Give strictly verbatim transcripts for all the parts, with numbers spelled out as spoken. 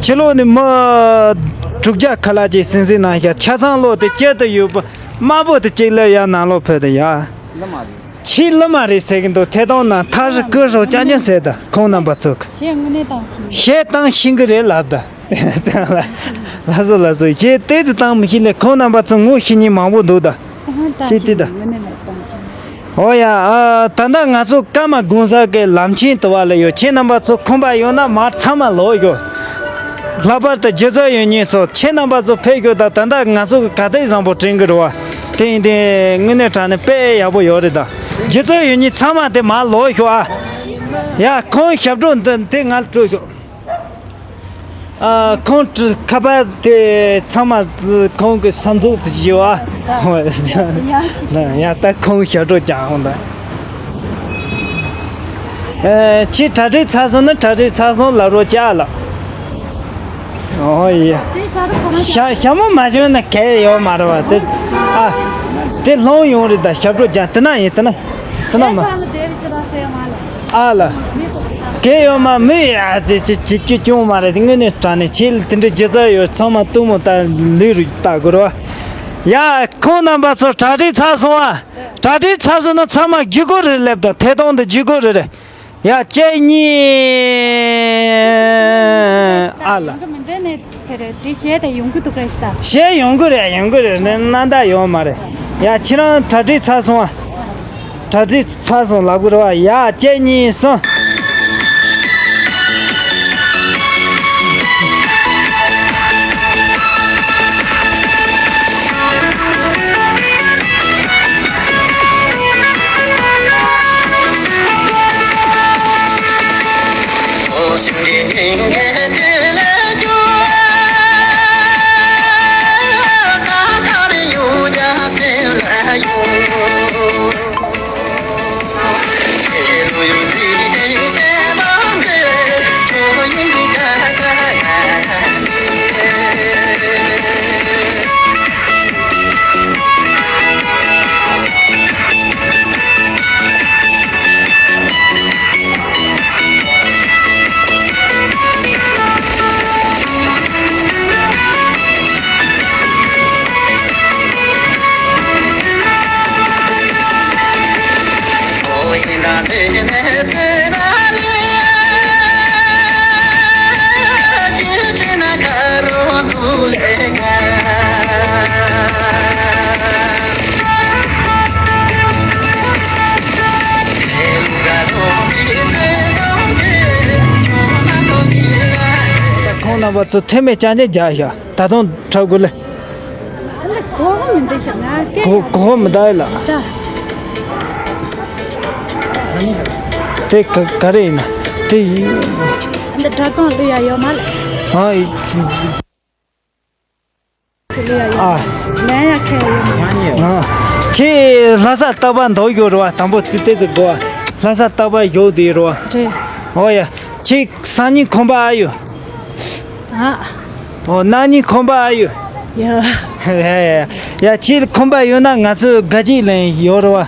ཕྱི་ལོགས་ནས་མི་དྲུག་བརྒྱ་ཁ་ལག་ཅིག་སིང་སིང་གནང་ཤག་ཆ་ཚང་ལོག་དེ་བསྐྱར་དུ་ཡོད་པ་དམར་པོ་དེ་གཅིག་ལ་ཡར་ནང་ལོག་ཕེབས་དང་ཡ། ལི་མ་རེད། ཁྱི་ལི་མ་རེད་ཟེར་གི་འདུག་ཐད་གཏོང་ནང་ཐག་རི་ཀུ་ཧྲོ་ཅག་ཉོན་ཟེར་ད་ཁོང་རྣམ་པ་ཚོ། གཞས་དངོས་གནས་བཏང་ཤེས། གཞས་བཏང་ཤེས་གི་རེད་ལབ་ད། ལགས་སོ་ལགས་སོ། གཞས་ཏོག་ཙམ་བཏང་མི་ཤེས་ལས་ཁོང་རྣམ་པ་ཚོ་ངོ་ཤེས་མཁན་མང་པོ་འདུག་ད། ཅི་སྟེ་ད། ཨོ་ཡ། ཨ། ད་ལྟ་ང་ཚོ་ཀརྨ་དགོན་གསར་གྱི་ལམ་ཆེན་དུ་བ་ལ་ཡོད། ཁྱེད་རྣམ་པ་ཚོ་ཁོམ་པ་ཡོད་ན་མར་ཚང་མ་ལོག་ཤོག་ལྷག་པར་དུ་སྒྱུ་རྩལ་ཡོད་མཁན་ཚོ་ཁྱེད་རྣམ་པ་ཚོ་ཕེབས་ཤོག་ད། ད་ལྟ་ང་ཚོ་གི་གར་སྟེགས་བཟང་པོ་བསྐྲུན་གི་རེད་བ། དེ་ཡིན་དེ་དངོས་གནས་དྲང་གནས་དཔེ་ཡག་པོ་ཡོད་རེད་ད། སྒྱུ་རྩལ་ཡོད་མཁན་ཚང་མ་དེ་མར་ལོག་ཤོག་ཨ། ཡ། ཁོང་ཞབས་བྲོ་འདི་དེ་ང་ལ་སྤྲོད་ཤོག་ཨ། ཁོང་ཁ་པར་དེ་ཚང་མ་ཁོང་གི་བསམ་ཚུལ་དུ་བཞེས་བ། ཡ་ད་ཁོང་ཞབས་བྲོ་རྒྱག་འོང་ད། ཨ། ཁྱེད་གྲ་སྒྲིག་ཚར་སོང་ན་གྲ་སྒྲིག་ཚར་སོང་ལབ་རོགས་བྱ་ལ། ཨོ་ཡ། ཞྭ་ཞྭ་མོ་མ་བྱུང་ན་གལ་ཡོད་མ་རེད་བ་དེ། ཨ། དེ་ལྷོང་ཡོང་རེད་ད། ཞབས་བྲོ་རྒྱག་དེ་ན་ཡིན་དེ་ན། དེ་ན་མ། ཨ་ལ། གལ་ཡོད་མ་མི་ཡ་ཙི་ཅི་ཅི་ཅི་ཅུང་མ་རེད། དངོས་གནས་དྲང་གནས་ཁྱེད་ལ་དེ་འདྲའི་སྒྱུ་རྩལ་ཡོད། ཚང་མ་སྟོན་མོ་ལྟ་ལུས་རུ་ལྟ་དགོས་རེད་བ། ཡ། ཁོང་རྣམ་པ་ཚོ་གྲ་སྒྲིག་ཚར་སོང་ཨ། གྲ་སྒྲིག་ཚར་སོང་ན་ཚང་མ་རྒྱུག་དགོས་རེད། སླེབས་དང་ཐད་གཏོང་དུ་རྒྱུག་དགོས་རེད། ཡ། གཅིག་གཉིས། ཨ་ལ། འདི་མི་འདྲ་ནས། དེ་རེད། དེ་གཞས་དེ་ཡོང་གི་འདུག་གས་ཤི་ད། གཞས་ཡོང་གི་རེད། ཡོང་གི་རེད། ནི་སྣ་འདྲ་ཡོད་མ་རེད། ཡ། ཁྱེད་རང་གྲ་སྒྲིག་ཚར་སོང་ཨ། གྲ་སྒྲིག་ཚར་སོང་ལབ་གི་རེད་བ། ཡ། གཅིག་གཉིས་གསུམ། ཁོང་རྣམ་པ་ཚོ་ཐེ་མེད་ཅང་ཅང་རྒྱག་ཤག་ད་དུང་འཁྲབ་དགོས་ལེ། གོ་གོ་མི་འདུག་ཤག་ན་སྐད། གོ་གོ་མི་འདུག་ལ། ད། དེ་ག་ག་རེ་ཡིན་ན་དེ་ཡིན། འདི་དྲ་ཁང་ལུས་ཡ་ཡོད་མ་ལ། ཨ། ཨ། ལན་ཡ་ཁ་ཡོད་མ། ཨ། ཁྱེད་ལྷ་ས་རྟག་པར་འདུག་ཡོད་རེད་བ། དང་པོ་དེ་དེ་ཚོ་གོ་བ། ལྷ་ས་རྟག་པར་ཡོད་དེ་རེད་བ། རེད། ཨོ་ཡ། ཁྱེད་སང་ཉིན་ཁོམ་པ་ཨ་ཡོད། ཨ། ཨོ། གནངས་ཉིན་ཁོམ་པ་ཨ་ཡོད། ཡ། ཡ་ཡ་ཡ། ཁྱེད་ཁོམ་པ་ཡོད་ན་ང་ཚོ་དགའ་སྐྱིད་གླིང་ཡོད་རེད་བ།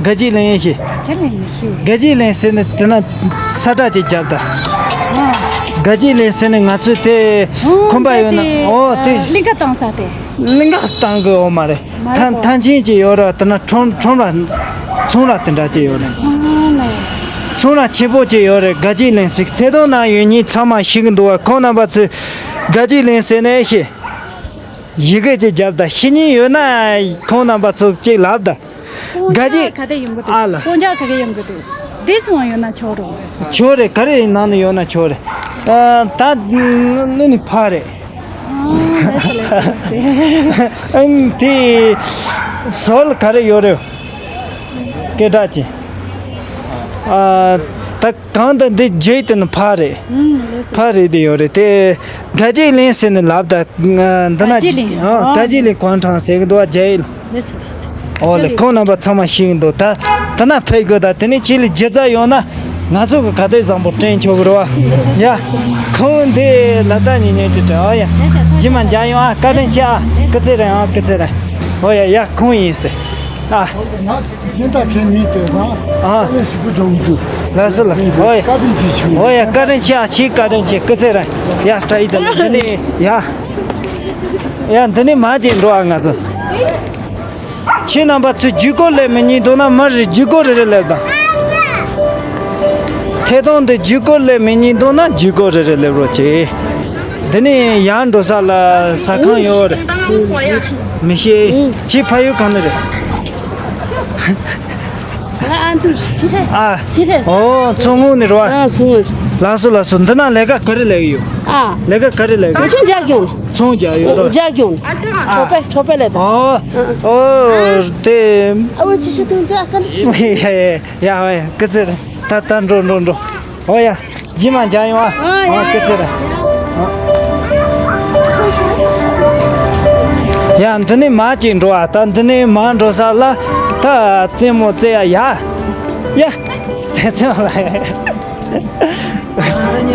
དགའ་སྐྱིད་གླིང་ཡེ་ཤེས། ཁྱེད་ལ་མི་ཤེས། དགའ་སྐྱིད་གླིང་ཟེར་ནས་དེ་ན་ས་ཁྲ་ཅིག་བརྒྱབ་ད། ཨ། དགའ་སྐྱིད་གླིང་ཟེར་ནས་ང་ཚོས་དེ་ཁོམ་པ་ཡོད་ན། ཨོ་དེ། གླིང་ག་བཏང་ས་དེ། གླིང་ག་བཏང་གི་ཡོད་མ་རེད། མ་རེད་ཐང་གོ། ཐང་ཆེན་ཅིག་ཡོད་རེད། དེ་ན་ཁྲོམ་ཁྲོམ་ར་ཚོང་ར་དེ་འདྲ་ཅིག་ཡོད་རེད། ཨ་ལ། ཚོང་ར་ཆེ་པོ་ཅིག་ཡོད་རེད། དགའ་སྐྱིད་གླིང་ཟེར། ཐད་གཏོང་ནང་ཡོད་མཁན་ཚང་མ་ཤེས་གི་འདུག་བ། ཁོང་རྣམ་པ་ཚོས་དགའ་སྐྱིད་གླིང་ཟེར་ནས་ཤེས། ཡི་གེ་ཅིག་བརྒྱབ་ད། ཤེས་མཁན་ཡོད་ན་ཁོང་རྣམ་པ་ཚོ་ཅིག་ལབ་ད། དགའ་སྐྱིད། སྤུན་ཀྱག་ག་དེ་ཡོང་གི་འདུག་ཨ་ལ། སྤུན་ཀྱག་ག་གེ་ཡོང་གི་འདུག་འདི་སོང་ཡོད་ན་ཆོག་རོགས། ཆོག་རེད། ག་རེ་ནང་ནས་ཡོད་ན་ཆོག་རེད། ཨ། ད་ནི་ནི་ཕ་རེད། ཨ། ལགས་སོ་ལགས་སོ་ལགས་སོ། ཨ་ནི་དེ་ཟོལ་ག་རེ་ཡོད་རེད། སྐད་གྲགས་ཅན། ཨ། ད་གང་ལྟར་འདི་རྗེས་དེ་ནི་ཕ་རེད། ཨུམ། ལགས་སོ། ཕ་རེད་དེ་ཡོད་རེད་དེ། དགའ་སྐྱིད་གླིང་ཟེར་ནས་ལབ་ད། འདི་ན། དགའ་སྐྱིད་གླིང་། ཨ། ཨ། དགའ་སྐྱིད་གླིང་གུང་ཁྲན་ཟེར་གི་འདུག་བ། རྒྱ་ཡིག་ལ། ལགས་སོ་ལགས་སོ། ཨོ་ལེ། ཁོང་རྣམ་པ་ཚང་མ་ཤེས་ཀྱི་འདུག་ད་ད་ན་ཕེབས་དགོས། ད་དེ་ནས་ཁྱེད་ལ་སྒྱུ་རྩལ་ཡོད་ན་ང་ཚོ་གི་གར་སྟེགས་བཟང་པོ་བསྐྲུན་ཆོག་གི་རེད་བ། ཡ། ཁོང་འདི་ལ་ད་ཉིན་ཉིན་དུ་དྲན། ཨོ་ཡ། རྗེས་མ་མཇལ་ཡོང་ཨ། བཀའ་དྲིན་ཆེ་ཨ། སྐུ་ཚེ་རིང་ཨ། སྐུ་ཚེ་རིང་། ཨོ་ཡ་ཡ། ཁོང་ཡིན་ཟེར། ཨ། ང་གཞན་དག་ཁས་མིན་ཏེ་ང་ཨ། ཨ་ལས་ཞིག་པུ་སྦྱོང་གི་འདུག་ལགས་སོ་ལགས་སོ། ཨོ་ཡ། བཀའ་དྲིན་ཆེ་ཞུ། ཨོ་ཡ། བཀའ་དྲིན་ཆེ། ཨ་ཆེ་བཀའ་དྲིན་ཆེ། སྐུ་ཚེ་རིང་། ཡ་བཀྲ་ཡིས་བདེ་ལེགས། འདི་ནས་ཡ། ཡ་འདི་ནས་མར་ཅིག་འགྲོ་ཨ། ང་ཚོ། ཁྱེད་རྣམ་པ་ཚོས་ཇུས་འགོད་སླེབས་མི་ཉན་འདུག་ན་མར་རེ་ཇུས་འགོད་རེ་རེ་སླེབས་དང་། ཐད་གཏོང་འདི་ཇུས་འགོད་སླེབས་མི་ཉན་འདུག་ན་ཇུས་འགོད་རེ་རེ་སླེབས་རོགས་བྱེད། འདི་ནས་ཡར་འགྲོ་ས་ལ་ཟ་ཁང་ཡོད་རེད། མི་ཤེས། ཁྱེད་ཕ་ཡུལ་གང་ནས་རེད། ང་ཨ་འདུ་ཕྱི་རེད། ཨ། ཕྱི་རེད། ཨོ། མཚོ་སྔོན་ནས་རེད་བ། ཨ། མཚོ་སྔོན། ལགས་སོ་ལགས་སོ། འདི་ན་ལས་ཀ་ག་རེ་ལས་ཀྱི་ཡོད། ཨ། ལས་ཀ་ག་རེ་ལས་ཀྱི་ཡོད། ང་ཚོ་འཇག་གྱོང་། ཚོང་རྒྱག་ཡོད་དོ། འཇག་གྱོང་། ཨ། གྲོ་པ་གྲོ་པ་ལས་དང་། ཨོ། ཨ། ཨོ། དེ། ཨ་འོ་ཅི་ཞུ་དོན་དེ་ཨ་ཀ་ནི། ཡ་ཡ་ཡ་ཡ། སྐུ་ཚེ་རིང་། ད་ད་འགྲོ་འགྲོ་འགྲོ། ཨོ་ཡ། རྗེས་མ་མཇལ་ཡོང་ཨ། ཨ་ཡ། ཨ་སྐུ་ཚེ་རིང་། ཨ། ཡ་འདི་ནས་མར་ཅིག་འགྲོ་ཨ། ད་འདི་ནས་མར་འགྲོ་ས་ལ་ད་རྩེད་མོ་རྩེ་ཡ་ཡ། ཡ། རྩེད་མོ་ལ།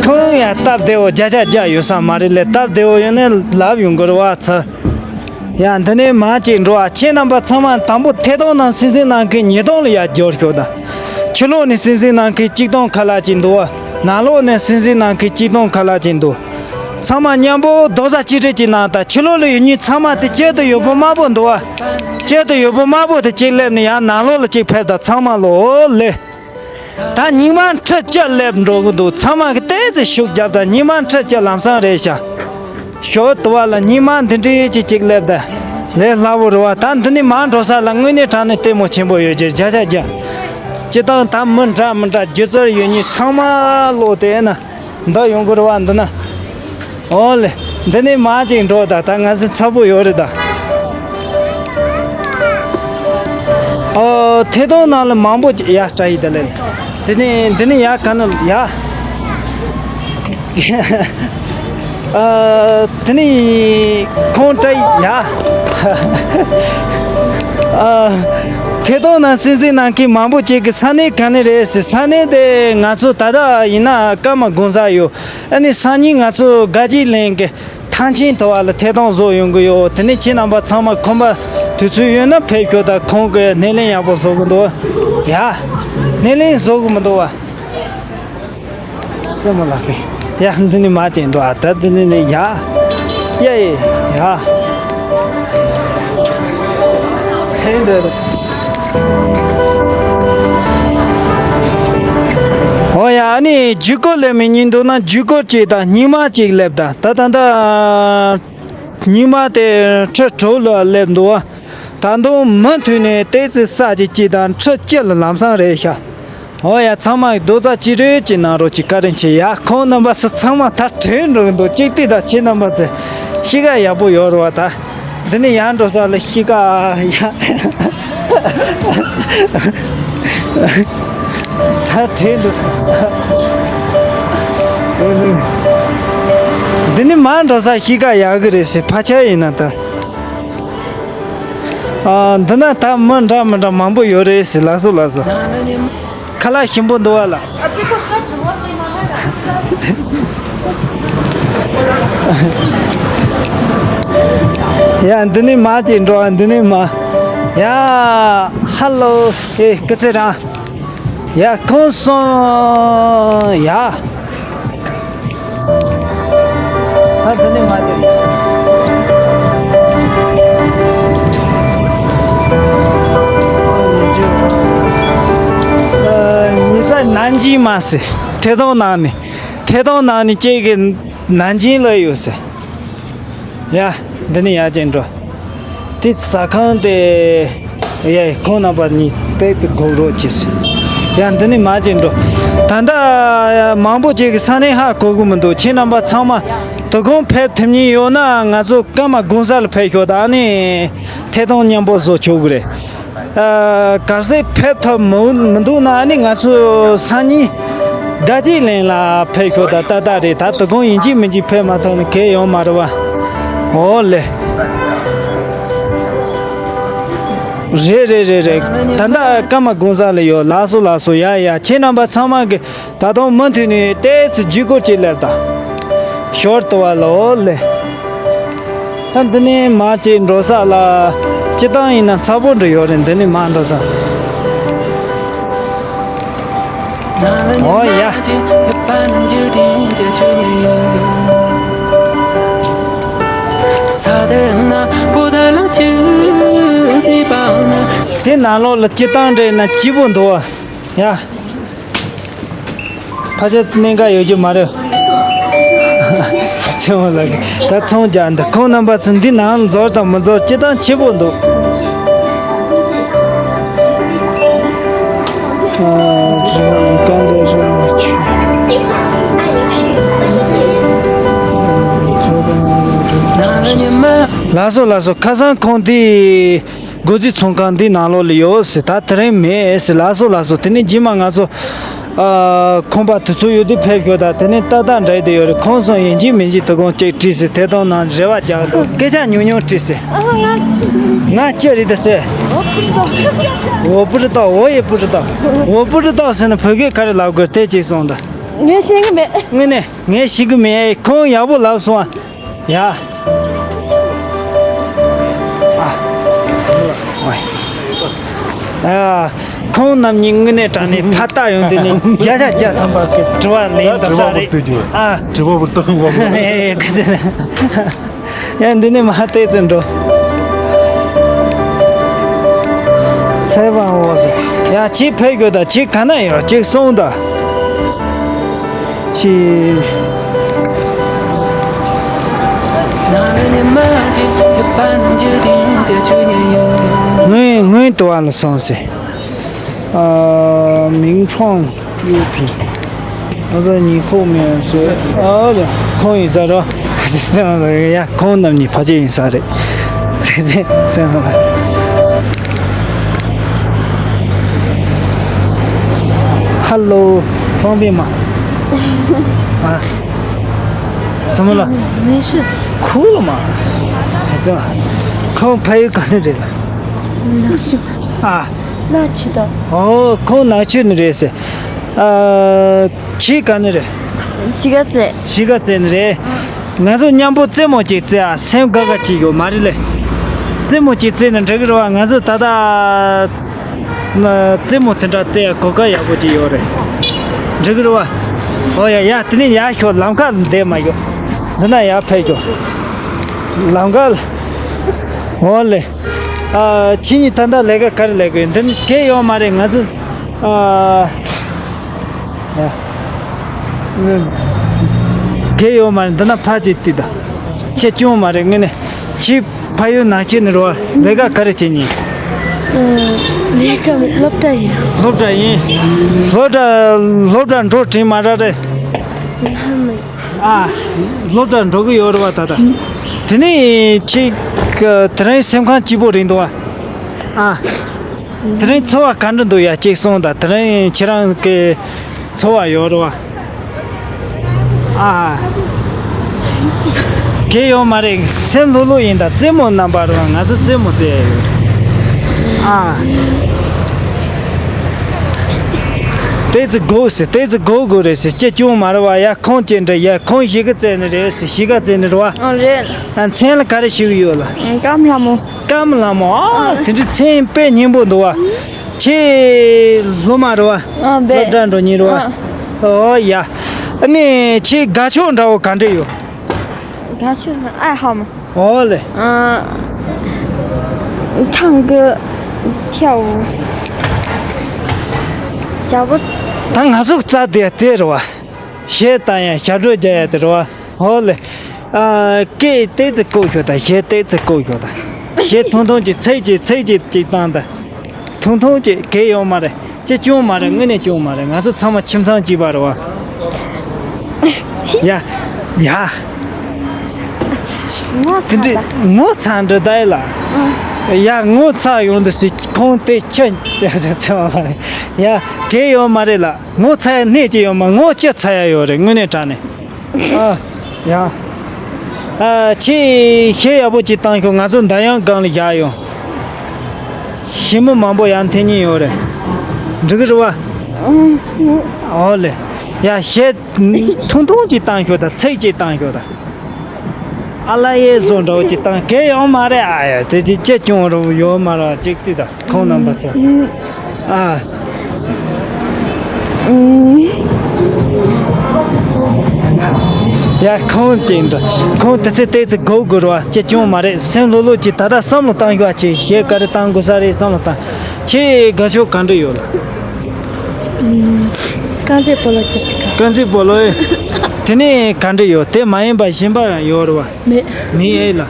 ཁོང་ཡ་སྟབས་བདེ་བོ་བརྒྱ་ཆ་བརྒྱ་ཡོད་ས་མ་རེད་ལས། སྟབས་བདེ་བོ་ཡོད་ན་ལབ་ཡོང་གི་རེད་བ་ཚ། ཡ་འདི་ནས་མར་ཅིག་འགྲོ་ཨ། ཁྱེད་རྣམ་པ་ཚང་མ་དང་པོ་ཐད་གཏོང་ནང་སེམས་སེམས་གནང་མཁན་ཉིས་སྟོང་ལ་ཡར་འབྱོར་ཤོག་དང་། ཕྱི་ལོགས་ནས་སེམས་སེམས་གནང་མཁན་གཅིག་སྟོང་ཁ་ལག་ཅིག་འདུག་བ། ནང་ལོགས་ནས་སེམས་སེམས་གནང་མཁན་གཅིག་སྟོང་ཁ་ལག་ཅིག་འདུག་ཚང་མ་མཉམ་པོ་རྡོག་རྩ་གཅིག་སྒྲིལ་ཅིག་གནང་དང་། ཕྱི་ལོགས་ལ་ཡོད་མཁན་ཚང་མ་དེ་གཅིག་ཏུ་ཡོད་པོ་དམར་པོ་འདུག་བ། གཅིག་ཏུ་ཡོད་པོ་དམར་པོ་དེ་གཅིག་སླེབས་ནས་ཡང་ནང་ལོགས་ལ་གཅིག་ཕེབས་དང་། ཚང་མ་ལོ་ལེ། ད་ཉི་མ་ཁྲི་བཅུ་སླེབས་འགྲོ་གི་འདུག་ཚང་མ་གི་ཏོག་ཙམ་ཤུགས་རྒྱབ་དང་། ཉི་མ་ཁྲི་བཅུ་ལམ་སང་རེད་ཤག་ཞོར་དུ་བ་ལ་ཉི་མ་འདི་འདྲའི་ཅིག་ཅིག་སླེབས་ད་ལས་སླ་བོ་རེད་བ། ད་འདི་ནས་མར་འགྲོ་ས་ལ་དངོས་གནས་དྲང་གནས་ལྟད་མོ་ཆེན་པོ་ཡོད་རྒྱུ་བརྒྱ་ཆ་བརྒྱ། སྤྱི་བཏང་ད་མི་འདྲ་མི་འདྲ་སྒྱུ་རྩལ་ཡོད་མཁན་ཚང་མ་ལོག་དེ་ན་འདི་ཡོང་གི་རེད་བ། འདི་ན། ཨོ་ལེ། འདི་ནས་མར་ཅིག་འགྲོ་ད། ད་ང་ཚོ་ཚ་པོ་ཡོད་རེད་ད། ཨོ། ཐད་གཏོང་ནང་ལ་མང་པོ་ཅིག་ཡ་བཀྲ་ཡིས་བདེ་ལེགས། དེ་ནས་འདི་ནས་ཡ་ག་ནས་ཡ། ཨ། དེ་ནས་ཁོང་བཀྲ་ཡིས་ཡ། ཨ། ཐད་གཏོང་ནང་སེམས་སེམས་གནང་མཁན་མང་པོ་ཅིག་གིས་ས་གནས་ག་ནས་རེད་ཟེར། ས་གནས་དེ་ང་ཚོ་ད་ལྟ་ཡིན་ན་ཀརྨ་དགོན་གསར་ཡོད། ཨ་ནི་སང་ཉིན་ང་ཚོ་དགའ་སྐྱིད་གླིང་གི་ཐང་ཆེན་དུ་བ་ལ་ཐད་གཏོང་བཟོ་ཡོང་གི་ཡོད། དེ་ནས་ཁྱེད་རྣམ་པ་ཚང་མ་ཁོམ་པ་དུས་ཚོད་ཡོད་ན་ཕེབས་ཤོག་དང་། ཁོང་གིས་སྣེ་ལེན་ཡག་པོ་བཟོ་གི་འདུག་ཡ། སྣེ་ལེན་བཟོ་གི་མི་འདུག་བ། རྩེད་མོ་ལགས་ཀྱིས། ཡ་འདི་ནས་མར་ཅིག་འགྲོ་ཨ། ད་འདི་ནས་ནས་ཡ། ཡ་ཡ་ཡ། ཚེ་འདི། ཨོ་ཡ། ཨ་ནི་ཇུས་འགོད་སླེབས་མི་ཉན་འདུག་ན་ཇུས་འགོད་ཅིག་དང་། སྙིགས་མ་ཅིག་སླེབས་དང་། ད་ད་ད། སྙིགས་མ་དེ་ཁྲི་དྲུག་ལ་སླེབས་འདུག་ད་དུང་མུ་མཐུད་ནས་ཏོག་ཙམ་ས་ཅིག་ཅིག་དང་། ཁྲི་བཅུ་ལ་ལམ་སང་རེད་ཤག་ཨོ་ཡ། ཚང་མ་རྡོག་རྩ་གཅིག་སྒྲིལ་ཅིག་གནང་རོགས་ཅིག་བཀའ་དྲིན་ཆེ། ཡ། ཁོང་རྣམ་པ་ཚོ་ཚང་མ་ད་དྲན་འགྲོ་གི་འདུག་ཅིག་ལྟོས་དང་། ཁྱེད་རྣམ་པ་ཚོས་གཤིས་ཀ་ཡག་པོ་ཡོད་རེད་བ། ད་འདི་ནས་ཡར་འགྲོ་ས་ལ་གཤིས་ཀ་ཡག་ད་དྲན་འགྲོ། འདི་ནས་མར་འགྲོ་ས་གཤིས་ཀ་ཡག་གི་རེད་ཟེར། ཕལ་ཆེར་ཡིན་ན་ད། ཨ། འདི་ན་ད་མི་འདྲ་མི་འདྲ་མང་པོ་ཡོད་རེད་ཟེར། ལགས་སོ་ལགས་སོ། ཁ་ལག་ཞིམ་པོ་འདུག་བ་ལ། ཡ། འདི་ནས་མར་ཅིག་འགྲོ་ཨ། འདི་ནས་མར། ཡ། ཧ་ལོ། ཨེ། སྐུ་ཚེ་རིང་། ཡ། ཁོང་སོང་ཡ། ད་འདི་ནས་མར་དེ། ཨ། ཉི་ཟེར་ནན་ཅིང་མ་ཟེར། ཐད་གཏོང་ནང་ནས། ཐད་གཏོང་ནང་ནས་ཁྱེད་ཀྱི་ནན་ཅིང་ལ་ཡོད་ཟེར། ཡ། འདི་ནས་ཡར་ཅིག་འགྲོ། དེ་ཟ་ཁང་དེ། ཡ། ཁོང་རྣམ་པ་གཉིས་ཏོག་ཙམ་སྒུག་རོགས་གྱིས། ཡ། འདི་ནས་མར་ཅིག་འགྲོ། ད་ལྟ་མང་པོ་ཅིག་གིས་ས་གནས་ཧ་གོ་གི་མི་འདུག་ཁྱེད་རྣམ་པ་ཚང་མ་དོ་དགོང་ཕེབས་ཐུབ་མཁན་ཡོད་ན་ང་ཚོ་ཀརྨ་དགོན་གསར་ལ་ཕེབས་ཤོག་ད་ནི་ཐད་གཏོང་མཉམ་པོ་བཟོ་ཆོག་གི་རེད། ཨ། གལ་སྲིད་ཕེབས་ཐུབ་མི་མི་འདུག་ན་ནི་ང་ཚོ་སང་ཉིན་དགའ་སྐྱིད་གླིང་ལ་ཕེབས་ཤོག་ད་ཏག་ཏག་རེད། ད་དོ་དགོང་ཡིན་གཅིག་མིན་གཅིག་ཕེབས་མ་ཐུབ་ན་གལ་ཡོད་མ་རེད་བ། ཨོ་ལེ། རེད་རེད་རེད་རེད། ད་ལྟ་ཀརྨ་དགོན་གསར་ལ་ཡོད། ལགས་སོ་ལགས་སོ། ཡ་ཡ། ཁྱེད་རྣམ་པ་ཚང་མ་གི་ད་དུང་མུ་མཐུད་ནས་ཏོག་ཙམ་ཇུས་འགོད་ཅིག་སླེབས་དང་། ཞོར་དུ་བ་ལ། ཨོ་ལེ། ད་འདི་ནས་མར་ཅིག་འགྲོ་ས་ལ། སྤྱིར་བཏང་ཡིན་ན་ཚ་པོ་འདྲ་ཡོད་རེད། འདི་ནས་མར་འགྲོ་ས། ཨོ་ཡ། དེ་ནང་ལོགས་ལ་སྤྱིར་བཏང་འདྲ་ཡིན་ན་སྐྱིད་པོ་འདུག་ཨ། ཡ། ཕ་ཆེ་གནད་འགག་ཡོད་རྒྱུ་མ་རེད། ཚེ་དབང་ལགས་ཀྱིས་ད་ཚོང་རྒྱག་འདི། ཁོང་རྣམ་པ་ཚོ་འདི་ནང་འཛོལ་དང་མི་འཛོལ་སྤྱིར་བཏང་ཆེ་པོ་འདུག། ཨ། རི་བོ་དཀར་མཛེས་རི་བོ་ཆུ། ལགས་སོ་ལགས་སོ། ཁ་སང་ཁོང་འདི། སྒོ་རྩིས་ཚོང་ཁང་འདི་ནང་ལོགས་ལ་ཡོད་ཟེར། ད་དེ་རིང་མེད་ཟེར། ལགས་སོ་ལགས་སོ། དེ་ནས་རྗེས་མ་ང་ཚོ་ཨ་ཁང་པ་དེ་ཚོ་ཡོད་དུས་ཕེབས་ཤོག། ད་དེ་ནས་ཏག་ཏག་འདྲ་ཡི་དེ་ཡོད་རེད། ཁོང་ཚོ་ཡིན་གཅིག་མིན་གཅིག་དོ་དགོང་གཅིག་བྲིས་ཟེར། དེ་དང་ནང་རེ་བ་རྒྱག་འདུག། སྐད་ཆ་ཉུང་ཉུང་བྲིས་ཟེར། ཨ། ང་ང་ཅི་རེད་ཟེར། 我不知道。 我不知道，我也不知道。 我不知道 ཟེར་ན་བོད་སྐད་ག་རེ་ལབ་དགོས་དེ་གཅིག་གསུངས་དང་། ངས་ཤེས་ཀྱི་མེད། དངོས་གནས་ངས་ཤེས་ཀྱི་མེད། ཁོང་ཡག་པོ་ལབ་སོང་ཨ། ཡ། ཨ། ཨ། ཁོང་རྣམ་གཉིས་དངོས་གནས་དྲང་གནས་ཕར་ལྟ་ཡོང་དུས་ནས་བརྒྱ་ཆ་བརྒྱ་ཐམ་པ་གི་དྲི་བ་ལན་འདེབས་ས་རེད། ཨ། དྲི་བ་བུ་ལྟ་ཁང་བ། ཨེ། ཁ་ཚེ། ཡ། འདི་ནས་མར་ཏོག་ཙམ་འགྲོ། ཚེ་དབང་འོ་ཟེར། ཡ། ཁྱེད་ཕེབས་དགོས་ད། ཁྱེད་ག་ན་ཡོད་ཅིག་གསུངས་ད། ཅི། སྔོན་སྔོན་དུ་བ་ལ་སོང་ཟེར། ཨ། 名创优品། ཨ་ཙི། 你后面是། ཨ་ཙི། ཁོང་ཡིན་ས་རེད། ཡ། ཁོང་རྣམ་གཉིས་ཕལ་ཆེར་ཡིན་ས་རེད། Hello། 方便吗？ ཨ། 怎么了？ 没事。 哭了吗？ ཁོང་ཕ་ཡུལ་ག་ནས་རེད་ལ། 那是། 啊。 ནག་ཆུ་དང་། ཨོ། ཁོང་ནག་ཆུ་ནས་རེད་ཟེར། ཨ། ཁྱེད་ག་ནས་རེད། གཞིས་ཀ་རྩེ། གཞིས་ཀ་རྩེ་ནས་རེད། ང་ཚོ་མཉམ་པོ་རྩེད་མོ་གཅིག་རྩེ་ཨ། སེམས་དགའ་དགའ་གཅིག་ཡོད་མ་རེད་ལེ། རྩེད་མོ་གཅིག་རྩེ་ན་འགྲིག་གི་རེད་བ། ང་ཚོ་ད་ལྟ་རྩེད་མོ་དེ་འདྲ་རྩེ་ཡ་གོ་སྐབས་ཡག་པོ་གཅིག་ཡོད་རེད། འགྲིག་གི་རེད་བ། ཨོ་ཡ་ཡ། དེ་ནས་ཡར་ཤོག། ལམ་ཁ་བསྡད་མ་ཡོད། འདི་ན་ཡར་ཕེབས་ཤོག། ལམ་ཁ་ལ། ཨོ་ལེ། ཨ། ཁྱེད་གཉིས་ད་ལྟ་ལས་ཀ་ག་རེ་ལས་ཀྱི་ཡོད། འདི་གས་ཡོད་མ་རེད། ང་ཚོ། ཨ། ཡ། གས་ཡོད་མ་རེད། འདི་ན་ཕར་ཅིག་ལྟོས་དང་། ཁྱེད་སྐྱོན་མ་རེད། དངོས་གནས་ཁྱེད་ཕ་ཡུལ་ནང་ཆེན་ནས་རོ། ལས་ཀ་ག་རེ་བྱེད་ཉིན། ལས་ཀ་སློབ་གྲྭ་ཡིན། སློབ་གྲྭ་ཡིན། སློབ་གྲྭ། སློབ་གྲྭ་འགྲོ་དྲན་མ་ར་རེད། ཨ། སློབ་གྲྭ་འགྲོ་གི་ཡོད་རེད་བ་ད་ལྟ། དེ་ནས་ཁྱེད་དེ་རིང་སེམས་ཁམས་སྐྱིད་པོ་རེད་འདུག་བ། ཨ། དེ་རིང་འཚོ་བ་ག་འདྲ་འདུག་ཡ། གཅིག་གསུངས་དང་། དེ་རིང་ཁྱེད་རང་གི་འཚོ་བ་ཡོད་རེད་བ། ཨ། གས་ཡོད་མ་རེད། སེམས་ལྷོད་ལྷོད་ཡིན་ད། རྩེད་མོ་རྣམ་པ་རེད་བ། ང་ཚོ་རྩེད་མོ་རྩེ་ཡ་ཡོད། ཨ། ཏོག་ཙམ་སྒུག་ཟེར། ཏོག་ཙམ་སྒུག་དགོས་རེད་ཟེར། ཁྱེད་སྐྱོན་མ་རེད་བ། ཡ། ཁོང་ཅི་འདྲ་ཡ། ཁོང་གཞིས་ཀ་རྩེ་ནས་རེད་ཟེར། གཞིས་ཀ་རྩེ་ནས་རེད་བ། ཨ། རེད། ཨ། མཚན་ལ་ག་རེ་ཞུ་གི་ཡོད་ལ། ཀམ་ལྷ་མོ། ཀམ་ལྷ་མོ། ཨ། དེ་འདྲའི་མཚན་དཔེ་སྙན་པོ་འདུག་བ། ཁྱེད་སློབ་མ་རེད་བ། ཨ། རྦད། སློབ་གྲྭ་འགྲོ་མཁན་རེད་བ། ཨ། ཨོ་ཡ། ཨ་ནི་ཁྱེད་དགའ་ཕྱོགས་འདྲ་བོ་ག་འདྲ་ཡོད། དགའ་ཕྱོགས་ཨ་ཧམ། ཨོ་ལེ། ཨ། ཁྲང་གི་ཁྱའོ། ཞབས་བྲོ། ད་ང་ཚོ་རྩ་དེ་དེ་རེད་བ། གཞས་བཏང་ཡ། ཞབས་བྲོ་རྒྱག་ཡ་དེ་རེད་བ། ཨོ་ལེ། ཨ། སྐད་ཏོག་ཙམ་ལྐོག་ཤོག་དང་། གཞས་ཏོག་ཙམ་ལྐོག་ཤོག་དང་། གཞས་ཐུང་ཐུང་ཅིག་ཚིག་ཅིག་ཚིག་ཅིག་ཅིག་བཏང་དང་། ཐུང་ཐུང་ཅིག། གས་ཡོད་མ་རེད། ཅི་སྐྱོན་མ་རེད། དངོས་གནས་སྐྱོན་མ་རེད། ང་ཚོ་ཚང་མ་ཁྱིམ་ཚང་གཅིག་པ་རེད་བ། ཡ། ཡ། ངོ་ཚ་དེ་འདྲ་ད། ངོ་ཚ་འདྲ་ད་ཡ་ལ། ཡ། ངོ་ཚ་ཡོང་དུས་སི་ཁོང་དེ་ཁྱི། ཡ། གས་ཡོད་མ་རེད་ལ། ངོ་ཚ་ཡ་གནས་ཀྱི་ཡོད་མ། ངོ་ཅི་ཚ་ཡ་ཡོད་རེད། དངོས་གནས་དྲང་གནས། ཨ། ཡ། ཨ། ཁྱེད་གཞས་ཡག་པོ་ཅིག་བཏང་ཤོག། ང་ཚོ་འདམ་གཡང་སྒང་ལ་བཞག་ཡོང་། གཞས་མི་མང་པོ་ཡར་འཐེན་མཁན་ཡོད་རེད། འགྲིག་གི་རེད་བ། ཨོ་ལེ། ཡ། གཞས་ཐུང་ཐུང་ཅིག་བཏང་ཤོག་དང་། ཚིག་ཅིག་བཏང་ཤོག་དང་། ཨ་ལ་ཡེ་བཟོ་འདྲ་བོ་ཅིག་བཏང་གལ་ཡོད་མ་རེད། ཨ་ཡ་དེ་ཅི་ཅི་སྐྱོན་རུ་ཡོད་མ་རེད། ཅིག་ལྟོས་དང་ཁོང་རྣམ་པ་ཚོ། ཨ། ཡ་ཁོང་ཅིག་འདྲ། ཁོང་དེ་ཚེ་ཏོག་ཙམ་སྒུག་དགོས་རེད་བ། ཅི་སྐྱོན་མ་རེད། སེམས་ལྷོད་ལྷོད་ཅིག་ད་ལྟ་བསམ་བློ་བཏང་ཤོག་ཨ། ཅིག་གཞས་ག་རེ་བཏང་དགོས་ས་རེད་བསམ་བློ་བཏང་། ཁྱེད་དགའ་ཕྱོགས་ག་འདྲ་ཡོད་ལ། ཨུམ། དཀར་མཛེས་སྤོ་ལོ་ཁྱབ་ཀྱི་ག་དཀར་མཛེས་སྤོ་ལོ་ཨེ། དེ་ནས་ག་འདྲ་ཡོད། དེ་མ་ཡིན་པ་གཞན་པ་ཡོད་རེད་བ། མེད། མེད་ཨེ་ལ།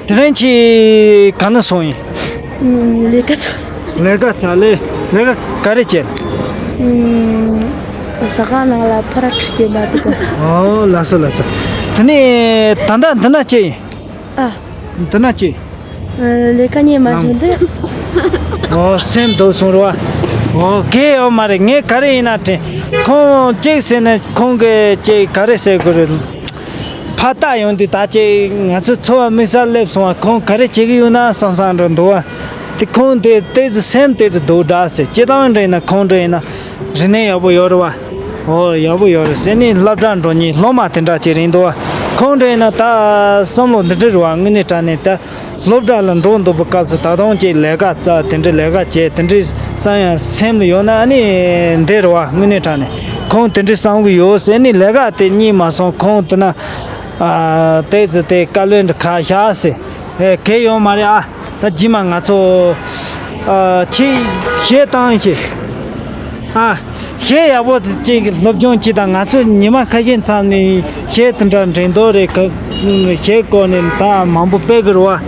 དེ་རིང་ཁྱེད་ག་ན་སོང་ཡིན། ཨུམ། ལས་ཀ་ཚར་སོང་། ལས་ཀ་ཚར་ལས། ལས་ཀ་ག་རེ་བྱས། ཨུམ། ཟ་ཁང་ནང་ལ་ཕོ་ར་ཁྲུ་སྐྱེལ་ན་འདུག་ག་ཨོ་ལགས་སོ་ལགས་སོ། དེ་ནས་ད་ལྟ་འདི་ན་ཅི་ཡིན། ཨ། འདི་ན་ཅི། ཨ། ལས་ཀ་རྙེད་མ་བྱུང་སྟེ། ཨོ་སེམས་སྡུག་སོང་རེད་བ། ཨོ་གལ་ཡོད་མ་རེད། ངས་ག་རེ་ཡིན་ན་དྲན། ཁོང་གཅིག་ཟེར་ནས་ཁོང་གིས་ཅིག་ག་རེ་ཟེར་དགོས་རེད། ཕར་ལྟ་ཡོང་དུས་ད་ཅིག་ང་ཚོ་འཚོ་བ་དམིགས་བསལ་སླེབས་སོང་བ། ཁོང་ག་རེ་བྱེད་ཀྱི་ཡོད་ན་བསམ་བསམ་འགྲོ་འདུག་བ། དེ་ཁོང་དེ་ཏོག་ཙམ་སེམས་ཏོག་ཙམ་སྡུག་དྲགས་ཟེར། སྤྱིར་བཏང་འདྲ་ཡིན་ན་ཁོང་འདྲ་ཡིན་ན་རིག་གནས་ཡག་པོ་ཡོད་རེད་བ། ཨོ་ཡག་པོ་ཡོད་རེད་ཟེར་ནས་སློབ་གྲྭ་འགྲོ་མཁན་སློབ་མ་དེ་འདྲ་ཅིག་རེད་འདུག་བ། ཁོང་འདྲ་ཡིན་ན་ད་བསམ་བློ་འདི་འདྲ་རེད་བ། དངོས་གནས་དྲང་གནས་ད་སློབ་གྲྭ་ལ་འགྲོ་འདུག་པའི་སྐབས་སུ་ད་དུང་ཅིག་ལས་ཀ་བཙལ། དེ་འདྲའི་ལས་ཀ་བྱེད། དེ་འདྲའི་བསམ་ཡང་སེམས་ལ་ཡོད་ན་ཨ་ནི་འདི་རེད་བ། དངོས་གནས་དྲང་གནས་ཁོང་དེ་འདྲའི་བསམ་གི་ཡོད་ཟེར་ནས་ལས་ཀ་དེ་རྙེད་མ་སོང་། ཁོང་དེ་ན་ཨ་ཏོག་ཙམ་དེ་དཀའ་ལས་འདྲ་ཁག་བཞག་ཟེར། ཨེ་གལ་ཡོད་མ་རེད་ཨ། ད་རྗེས་མ་ང་ཚོ་ཨ་ཁྱེད་གཞས་བཏང་ཞིག་ཨ་གཞས་ཡག་པོ་ཅིག་སློབ་སྦྱོང་བྱེད་དང་། ང་ཚོ་ཉི་མ་ཁ་ཤས་མཚམས་ནས་གཞས་དེ་འདྲ་འགྲན་བསྡུར་རེད། གཞས་སྐོར་ནས་ད་མང་པོ་སྤེལ་གི་རེད་བ།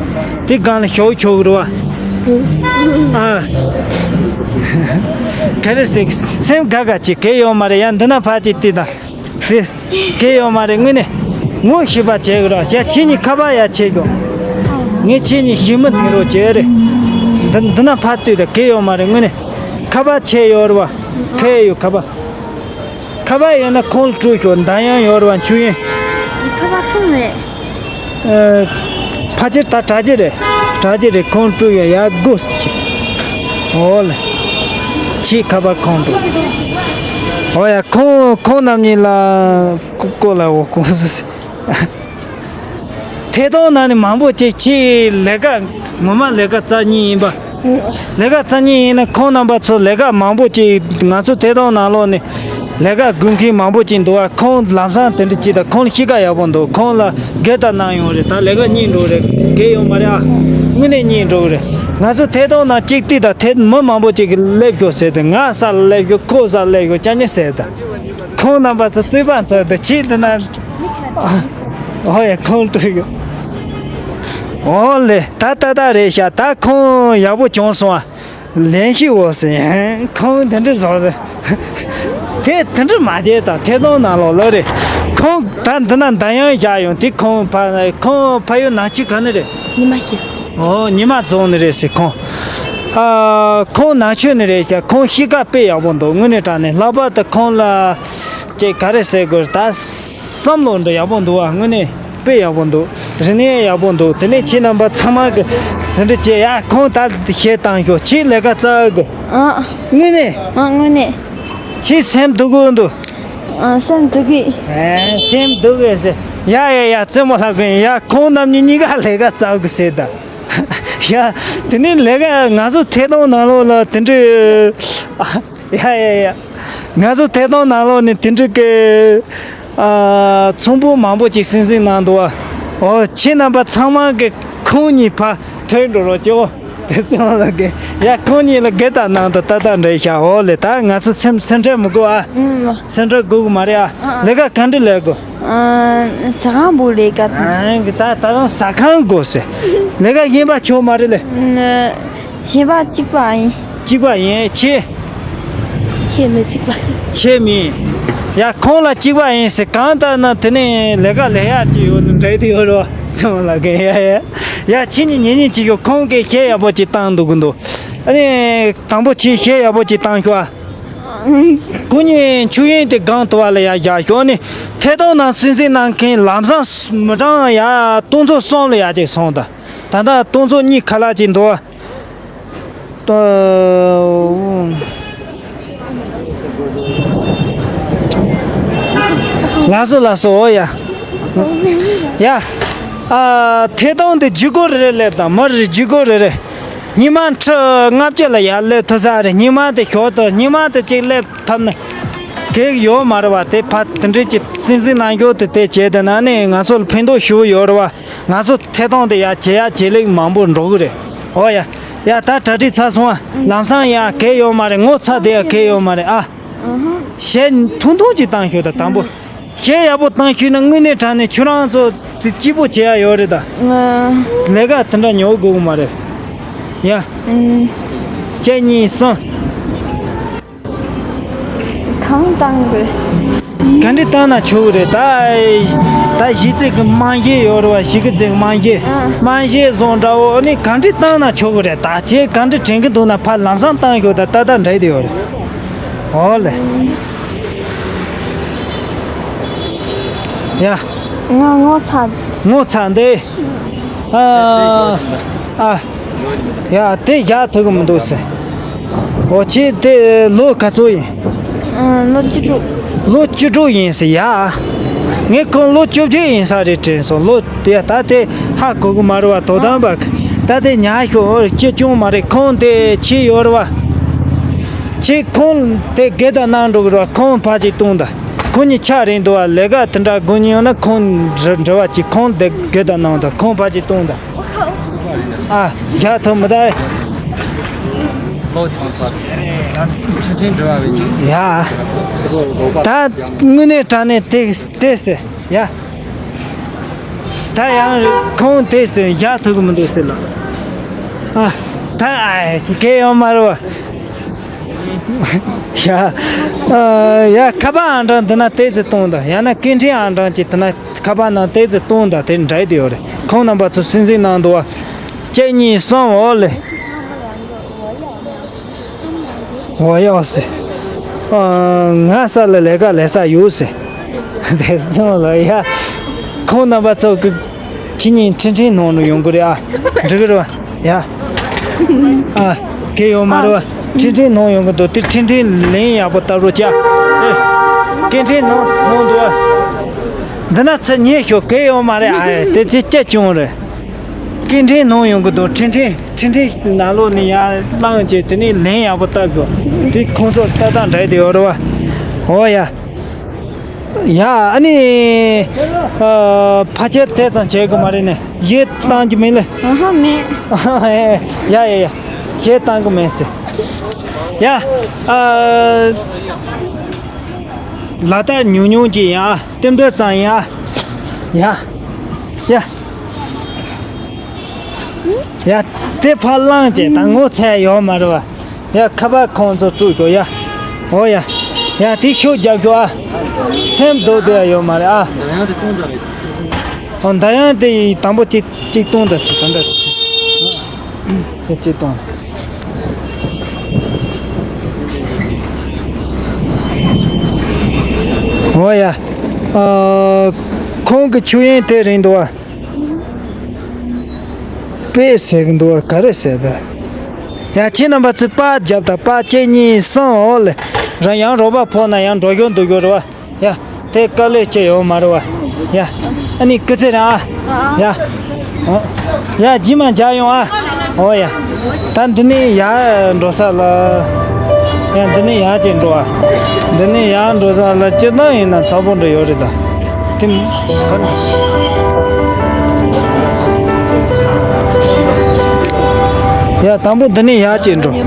དེ་སྒང་ལ་ཞུགས་ཆོག་གི་རེད་བ། ཨ་ག་རེ་ཟེར། སེམས་དགའ་དགའ་བྱེད། གལ་ཡོད་མ་རེད། ཡ་འདི་ན་ཕར་ཅིག་ལྟོས་དང་། དེ་གལ་ཡོད་མ་རེད། དངོས་གནས་ངོ་ཤེས་པ་བྱེད་དགོས་ར། ཡ་ཁྱེད་གཉིས་ཁ་པར་ཡ་བྱེད་ཤོག་ངས་ཁྱེད་གཉིས་ཞི་མོ་དེ་རོགས་བྱེད་རེད། འདི་འདི་ན་ཕར་ལྟོས་དང་། གལ་ཡོད་མ་རེད། དངོས་གནས་ཁ་པར་བྱེད་ཡོད་རེད་བ། ཁ་ཡ་ཡོད་ཁ་པར། ཁ་པར་ཡོད་ན་ཁོང་ལ་སྤྲོད་ཤོག་འདང་ཡང་ཡོད་རེད་བ། ཆུ་ཡིན། ཁ་པར་ཁྲོམ་མེད། ཨ། ཕལ་ཆེར་ད་དྲ་རྒྱ་རེད། དྲ་རྒྱ་རེད། ཁོང་སྤྲོད་ཡ་ཡ་དགོས། འོ་ལེ། ཁྱེད་ཁ་པར་ཁོང་སྤྲོད། འོ་ཡ། ཁོང་ཁོང་རྣམ་གཉིས་ལ་ཀོ་ཀོ་ལ་འོ་ཀོ་ཟེར། ཐད་གཏོང་ནང་ནས་མང་པོ་ཅིག་ཁྱེད་ལས་ཀ་ངོ་མ་ལས་ཀ་རྩ་གཉིས་ཡིན་པ། ལས་ཀ་རྩ་གཉིས་ཡིན་ན་ཁོང་རྣམ་པ་ཚོ་ལས་ཀ་མང་པོ་ཅིག་ང་ཚོ་ཐད་གཏོང་ནང་ལོགས་ནས་ལས་ཀ་དགོས་མཁན་མང་པོ་ཅིག་འདུག་བ། ཁོང་ལམ་སང་དེ་འདྲ་ཅིག་དང་། ཁོང་ལ་གཤིས་ཀ་ཡག་པོ་འདུག་ཁོང་ལ་སྒེར་དང་གནང་ཡོང་རེད། ད་ལས་ཀ་རྙེད་འགྲོ་རེད། གལ་ཡོད་མ་རེད་ཨ། དངོས་གནས་རྙེད་འགྲོ་གི་རེད། ང་ཚོ་ཐད་གཏོང་ནང་གཅིག་ལྟོས་དང་། ཐད་མི་མང་པོ་ཅིག་གིས་སླེབས་ཤོག་ཟེར་ཏེ། ང་ས་ལ་སླེབས་ཤོག་ཁོ་ས་ལ་སླེབས་ཤོག་ཅག་ཉེ་ཟེར་ཏེ། ཁོང་རྣམ་པ་ཚོ་རྩིས་པ་ཚོ་དེ་ཁྱེད་དེ་ན། ཨོ་ཡ། ཁོང་སྤྲོད་ཡོད། ཨོ་ལེ། ད་ད་ད་རེད་ཤག་ད་ཁོང་ཡག་པོ་བྱུང་སོང་ཨ། ལན་ཞིག་འོ་ཟེར། ཁོང་དེ་འདྲ་བཟོ་རེད། དེ་དེ་འདྲ་མ་བྱེད་དང་། ཐད་གཏོང་ནང་ལོགས་ལོགས་རེད། ཁོང་ད་འདི་ན་འདང་ཡང་བཞག་ཡོང་དུས། ཁོང་ཕ་ཁོང་ཕ་ཡུལ་ནང་ཆུ་ག་ནས་རེད། ཉི་མ་ཞིག་ཨོ་ཉི་མ་རྫོང་ནས་རེད་ཟེར་ཁོང་། ཨ། ཁོང་ནང་ཆོས་ནས་རེད་ཤག་ཁོང་གཤིས་ཀ་དཔེ་ཡག་པོ་འདུག་དངོས་གནས་དྲང་གནས། ལྷག་པར་དུ་ཁོང་ལ་ཅིག་ག་རེ་ཟེར་དགོས། ད་བསམ་བློ་འདྲ་ཡག་པོ་འདུག་བ། དངོས་གནས་དཔེ་ཡག་པོ་འདུག་རིག་གནས་ཡག་པོ་འདུག་དེ་ནས་ཁྱེད་རྣམ་པ་ཚང་མ་གི་དེ་འདྲ་བྱས། ཡ་ཁོང་ད་གཞས་བཏང་ཤོག་ཁྱེད་ལས་ཀ་རྩ་དགོས། ཨ། དངོས་གནས། ཨ། དངོས་གནས། ཁྱེད་སེམས་སྡུག་གི་འདུག་ཨ། སེམས་སྡུག་གི་ཨ། སེམས་སྡུག་གི་ཟེར། ཡ་ཡ་ཡ། རྩེད་མོ་ལྷག་གི་ཡིན། ཡ་ཁོང་རྣམ་གཉིས་གཉིས་ཀ་ལས་ཀ་རྩ་དགོས་ཟེར་ད། ཡ། དེ་ནས་ལས་ཀ་ང་ཚོ་ཐད་གཏོང་ནང་ལོགས་ལ་དེ་འདྲའི། ཡ་ཡ་ཡ། ང་ཚོ་ཐད་གཏོང་ནང་ལོགས་ནས་དེ་འདྲའི་གི། ཨ། ཚོང་པ་མང་པོ་ཅིག་སིང་སིང་གནང་འདུག་བ། ཨོ་ཁྱེད་རྣམ་པ་ཚང་མ་གི་ཁོང་གཉིས་ཕར་ཁྲིད་འགྲོ་རོགས་གྱིས། ཨོ་དེ་ཚང་མ་ལ་གི། ཡ་ཁོང་གཉིས་ལ་གི་ད་གནང་དང་ཏག་ཏག་འདྲ་ཤག་ཨོ་ལེ། ད་ང་ཚོ་སེམས་སེམས་ཁྲལ་མི་དགོས་ཨ། ཨུམ། སེམས་ཁྲལ་དགོས་གི་མ་རེད་ཨ། ཨ། ལས་ཀ་ག་འདྲ་ལས་དགོས། ཨ། ཟ་ཁང་བུ་ལས་ཀ། ཨ། ད་ད་རུང་ཟ་ཁང་དགོས་ཟེར། ལས་ཀ་གཞན་པ་ཆོག་མ་རེད་ལེ། ཨ། གཞན་པ་གཅིག་པ་ཡིན། གཅིག་པ་ཡིན། ཁྱེད། ཁྱེད་མི་གཅིག་པ། ཁྱེད་མིན། ཡ་ཁོང་ལ་གཅིག་པ་ཡིན་ཟེར། གང་ལྟར་ན་དེ་ནས་ལས་ཀ་ལས་ཡག་ཅིག་ཡོད་ན་འདྲ་དེ་ཡོད་རོ། ཚང་ལ་གི་ཡ་ཡ། ཡ་ཁྱེད་གཉིས་ཉེ་ཉེ་ཅིག་ཡོད། ཁོང་གིས་གཞས་ཡག་པོ་ཅིག་བཏང་འདུག་གི་འདུག་ཨ་ནི་དང་པོ་ཁྱེད་གཞས་ཡག་པོ་ཅིག་བཏང་ཤོག་ཨ། སྐུ་ཉིད་ཆུ་ཡོན་དེ་སྒང་དུ་བ་ལ་ཡ་བཞག་ཤོག་ཨ་ནི་ཐད་གཏོང་ནང་སིང་སིང་གནང་མཁན་ལམ་སང་མི་གྲངས་ཡ་སྟོང་ཚོ་གསུམ་ལ་ཡ་ཅིག་སོང་ད། ད་ལྟ་སྟོང་ཚོ་གཉིས་ཁ་ལག་ཅིག་འདུག་ཨ། ལགས་སོ་ལགས་སོ། འོ་ཡ། ཡ། ཨ། ཐད་གཏོང་དེ་ཇི་གོ་རེ་རེ་སླེབས་དང་མར་ཇི་གོ་རེ་རེ། ཉི་མ་ཁྲི་ལྔ་བཅུ་ལ་ཡར་སླེབས་ཐུབ་ས་རེད། ཉི་མ་དེ་ཞོར་དུ་ཉི་མ་དེ་གཅིག་སླེབས་ཐུབ་ན་གེགས་ཡོད་མ་རེད་བ། དེ་ཕར་དེ་འདྲས་ཀྱི་སྲིད་འཛིན་ནང་ཞོར་དུ་དེ་བྱས་དེ་ན་ནི་ང་ཚོ་ལ་ཕན་ཐོགས་ཞེ་པོ་ཡོད་རེད་བ། ང་ཚོ་ཐད་གཏོང་དེ་ཡར་བྱེད་ཡ་བྱེད་ལུགས་མང་པོ་འགྲོ་གི་རེད། ཨོ་ཡ། ཡ་ད་གྲ་སྒྲིག་ཚར་སོང་ཨ། ལམ་སང་ཡ་གེགས་ཡོད་མ་རེད། ངོ་ཚ་དེ་ཡ་གེགས་ཡོད་མ་རེད་ཨ། གཞས་ཐུང་ཐུང་ཅིག་བཏང་ཤོག་ད་དང་པོ། གཞས་ཡག་པོ་བཏང་ཤེས་ན་དངོས་གནས་དྲང་གནས་ཁྱོད་རང་ཚོ་དེ་སྐྱིད་པོ་བྱེད་ཡ་ཡོད་རེད་ད། ང་ལས་ཀ་དེ་འདྲ་ཉོ་དགོས་ཀྱི་མ་རེད། ཡ། ཨུམ། གཅིག་གཉིས་གསུམ། གང་བཏང་དགོས། ག་འདྲ་བཏང་ན་ཆོག་གི་རེད་ད། ད་གཞས་ཚིག་གི་དམངས་གཞས་ཡོད་རེད་བ། གཞས་ཀྱི་ཚིག་དམངས་གཞས། ཨ། དམངས་གཞས་བཟོ་འདྲ་བོ་ནི་ག་འདྲ་བཏང་ན་ཆོག་གི་རེད་ད། ཁྱེད་ག་འདྲ་དྲན་གི་འདུག་ན་ཕར་ལམ་སང་བཏང་ཤོག་ད། ཏག་ཏག་འགྲིག་བསྡད་ཡོད་རེད། ཨོ་ལེ། ཡ། ང་ངོ་ཚ། ངོ་ཚ་འདི། ཨ། ཨ། ཡ་དེ་བཞག་ཐུབ་གི་མི་འདུག་ཟེར། འོ་ཁྱེད་དེ་ལོ་ག་ཚོད་ཡིན། ཨ། ལོ་བཅུ་དྲུག་ལོ་བཅུ་དྲུག་ཡིན་ཟེར་ཡ། ངས་ཁོང་ལོ་བཅོ་བརྒྱད་ཡིན་ས་རེད་དྲན་སོང་། ལོ་དེ་ད་དེ་ཧ་གོ་གི་མ་རེད་བ། དོ་དམ་པ་ད་དེ་ཉག་ཤོག་ཨོ་ཅི་ཅུང་མ་རེད། ཁོང་དེ་ཁྱི་ཡོད་རེད་བ། ཁྱི་ཁོང་དེ་སྒེར་དང་གནང་འགྲོ་གི་རེད་བ། ཁོང་ཕར་ཅིག་བཏང་དང་། ཁོང་གཉིས་ཆ་རེད་འདུག་བ། ལས་ཀ་དེ་འདྲ་དགོས་ཉེན་ཡོད་ན་ཁོང་འབྲེལ་བ་གྱིས། ཁོང་དེ་དགོས་དང་གནང་དང་། ཁོང་ཕར་ཅིག་བཏང་དང་། ཨ། བཞག་ཐུབ་མི་ད། ལོ་ཆུང་ཚོ་ཁྲིན་ཁྲིན་འབྲེལ་བ་བའི་ཡ། ད་དངོས་གནས་དྲང་གནས་དེ་དེ་ཟེར་ཡ། ད་ཡང་ཁོང་དེ་ཟེར་བཞག་ཐུབ་གི་མི་འདུག་ཟེར་ལ། ཨ། ད་ཨ་ཅི་གེ་ཡོད་མ་རེད་བ། ཡ། ཨ། ཡ་ཁ་པར་ཨང་གྲངས་འདི་ན་ཏོག་ཙམ་གཏོང་དང་། ཡང་ན་སྐད་འཕྲིན་ཨང་གྲངས་ཅིག་འདི་ན་ཁ་པར་ནང་ཏོག་ཙམ་གཏོང་དང་། དེ་འདྲ་དེ་ཡོད་རེད། ཁོང་རྣམ་པ་ཚོ་སྲིད་འཛིན་གནང་འདུག་བ། གཅིག་གཉིས་གསུམ། འོ་ལེ། འོ་ཡག་སེ། ཨ། ང་ས་ལ་ལས་ཀ་ལས་ས་ཡོད་སེ། དེ་སོང་ལ་ཡ། ཁོང་རྣམ་པ་ཚོ་གི་ཁྱེད་གཉིས་འཕྲིན་འཕྲིན་གནང་ནས་ཡོང་གི་རེད་ཨ། འགྲིག་གི་རེད་བ། ཡ། ཨ། གལ་ཡོད་མ་རེད་བ། འཕྲིན་འཕྲིན་གནང་ཡོང་གི་འདུག་དེ་འཕྲིན་འཕྲིན་ལན་ཡག་པོ་བཏབ་རོགས་བྱ། ཨེ། སྐད་འཕྲིན་གནང་གནང་འདུག་བ། འདི་ན་ཚེ་ཉེ་ཤོག་གལ་ཡོད་མ་རེད་ཨ། དེ་ཚེ་སྐྱིད་བྱུང་རེད། སྐད་འཕྲིན་གནང་ཡོང་གི་འདུག་འཕྲིན་འཕྲིན་འཕྲིན་འཕྲིན་ནང་ལོགས་ནས་ཡར་བླངས་བྱས་དེ་ནས་ལན་ཡག་པོ་བཏབ་དགོས། དེ་ཁོང་ཚོ་ཏག་ཏག་འགྲིག་བསྡད་ཡོད་རེད་བ། འོ་ཡ། ཡ་ཨ་ནི། ཨ། ཕལ་ཆེར་དེ་ཙམ་བྱེད་དགོས་མ་རེད་ནས། གཞས་བཏང་རྒྱུ་མིན་ལེ། ཨ་ཧ་མེད། ཡ་ཡ་ཡ། གཞས་བཏང་གི་མིན་ཟེར། ཡ། ཨ། ལ་དྭགས་ཉུང་ཉུང་ཅིག་ཡིན་ཨ། རྟེན་འབྲེལ་ཙམ་ཡིན་ཨ། ཡ། ཡ། ཡ། དེ་ཕར་བླངས་བྱས་ད་ངོ་ཚ་ཡོད་མ་རེད་བ། ཡ། ཁ་པར་ཁོང་ཚོ་དཀྲུག་ཤོག་ཡ། འོ་ཡ། ཡ། དེ་ཤུགས་རྒྱབ་ཤོག་ཨ། སེམས་སྡུག་སྡུག་ཡ་ཡོད་མ་རེད་ཨ། འདི་ཡང་དེ་གཏོང་ད་རེད། ཨོ། འདི་ཡང་དེ་དང་པོ་གཅིག་གཅིག་གཏོང་ད་ཟེར་ད་འདྲ། དེ་གཅིག་གཏོང་། འོ་ཡ། ཨ། ཁོང་གི་ཆུ་ཡན་དེ་རིང་འདུག་བ། པེ་ཟེར་གི་འདུག་བ། ག་རེ་ཟེར་ད། ཡ། ཁྱེད་རྣམ་པ་ཚོས་པར་རྒྱབ་དང་། པར་གཅིག་གཉིས་གསུམ། འོ་ལེ། རང་ཡང་རོགས་པ་ཕོག་ན་ཡང་འགྲོ་རྒྱུ་འདུག་རྒྱུ་རེད་བ། ཡ། དེ་དཀའ་ལས་ཅི་ཡོད་མ་རེད་བ། ཡ། ཨ་ནི་སྐུ་ཚེ་རིང་ཨ། ཡ། ཨ། ཡ། རྗེས་མ་མཇལ་ཡོང་ཨ། འོ་ཡ། ད་འདི་ནས་ཡར་འགྲོ་ས་ལ། ཡ། འདི་ནས་ཡར་ཅིག་འགྲོ་ཨ། འདི་ནས་ཡར་འགྲོ་ས་ལ་སྤྱིར་བཏང་ཡིན་ན་ཚ་པོ་འདྲ་ཡོད་རེད་ད། དེ་ག་ནས། ཡ། དང་པོ་འདི་ནས་ཡར་ཅིག་འགྲོ། ཡ།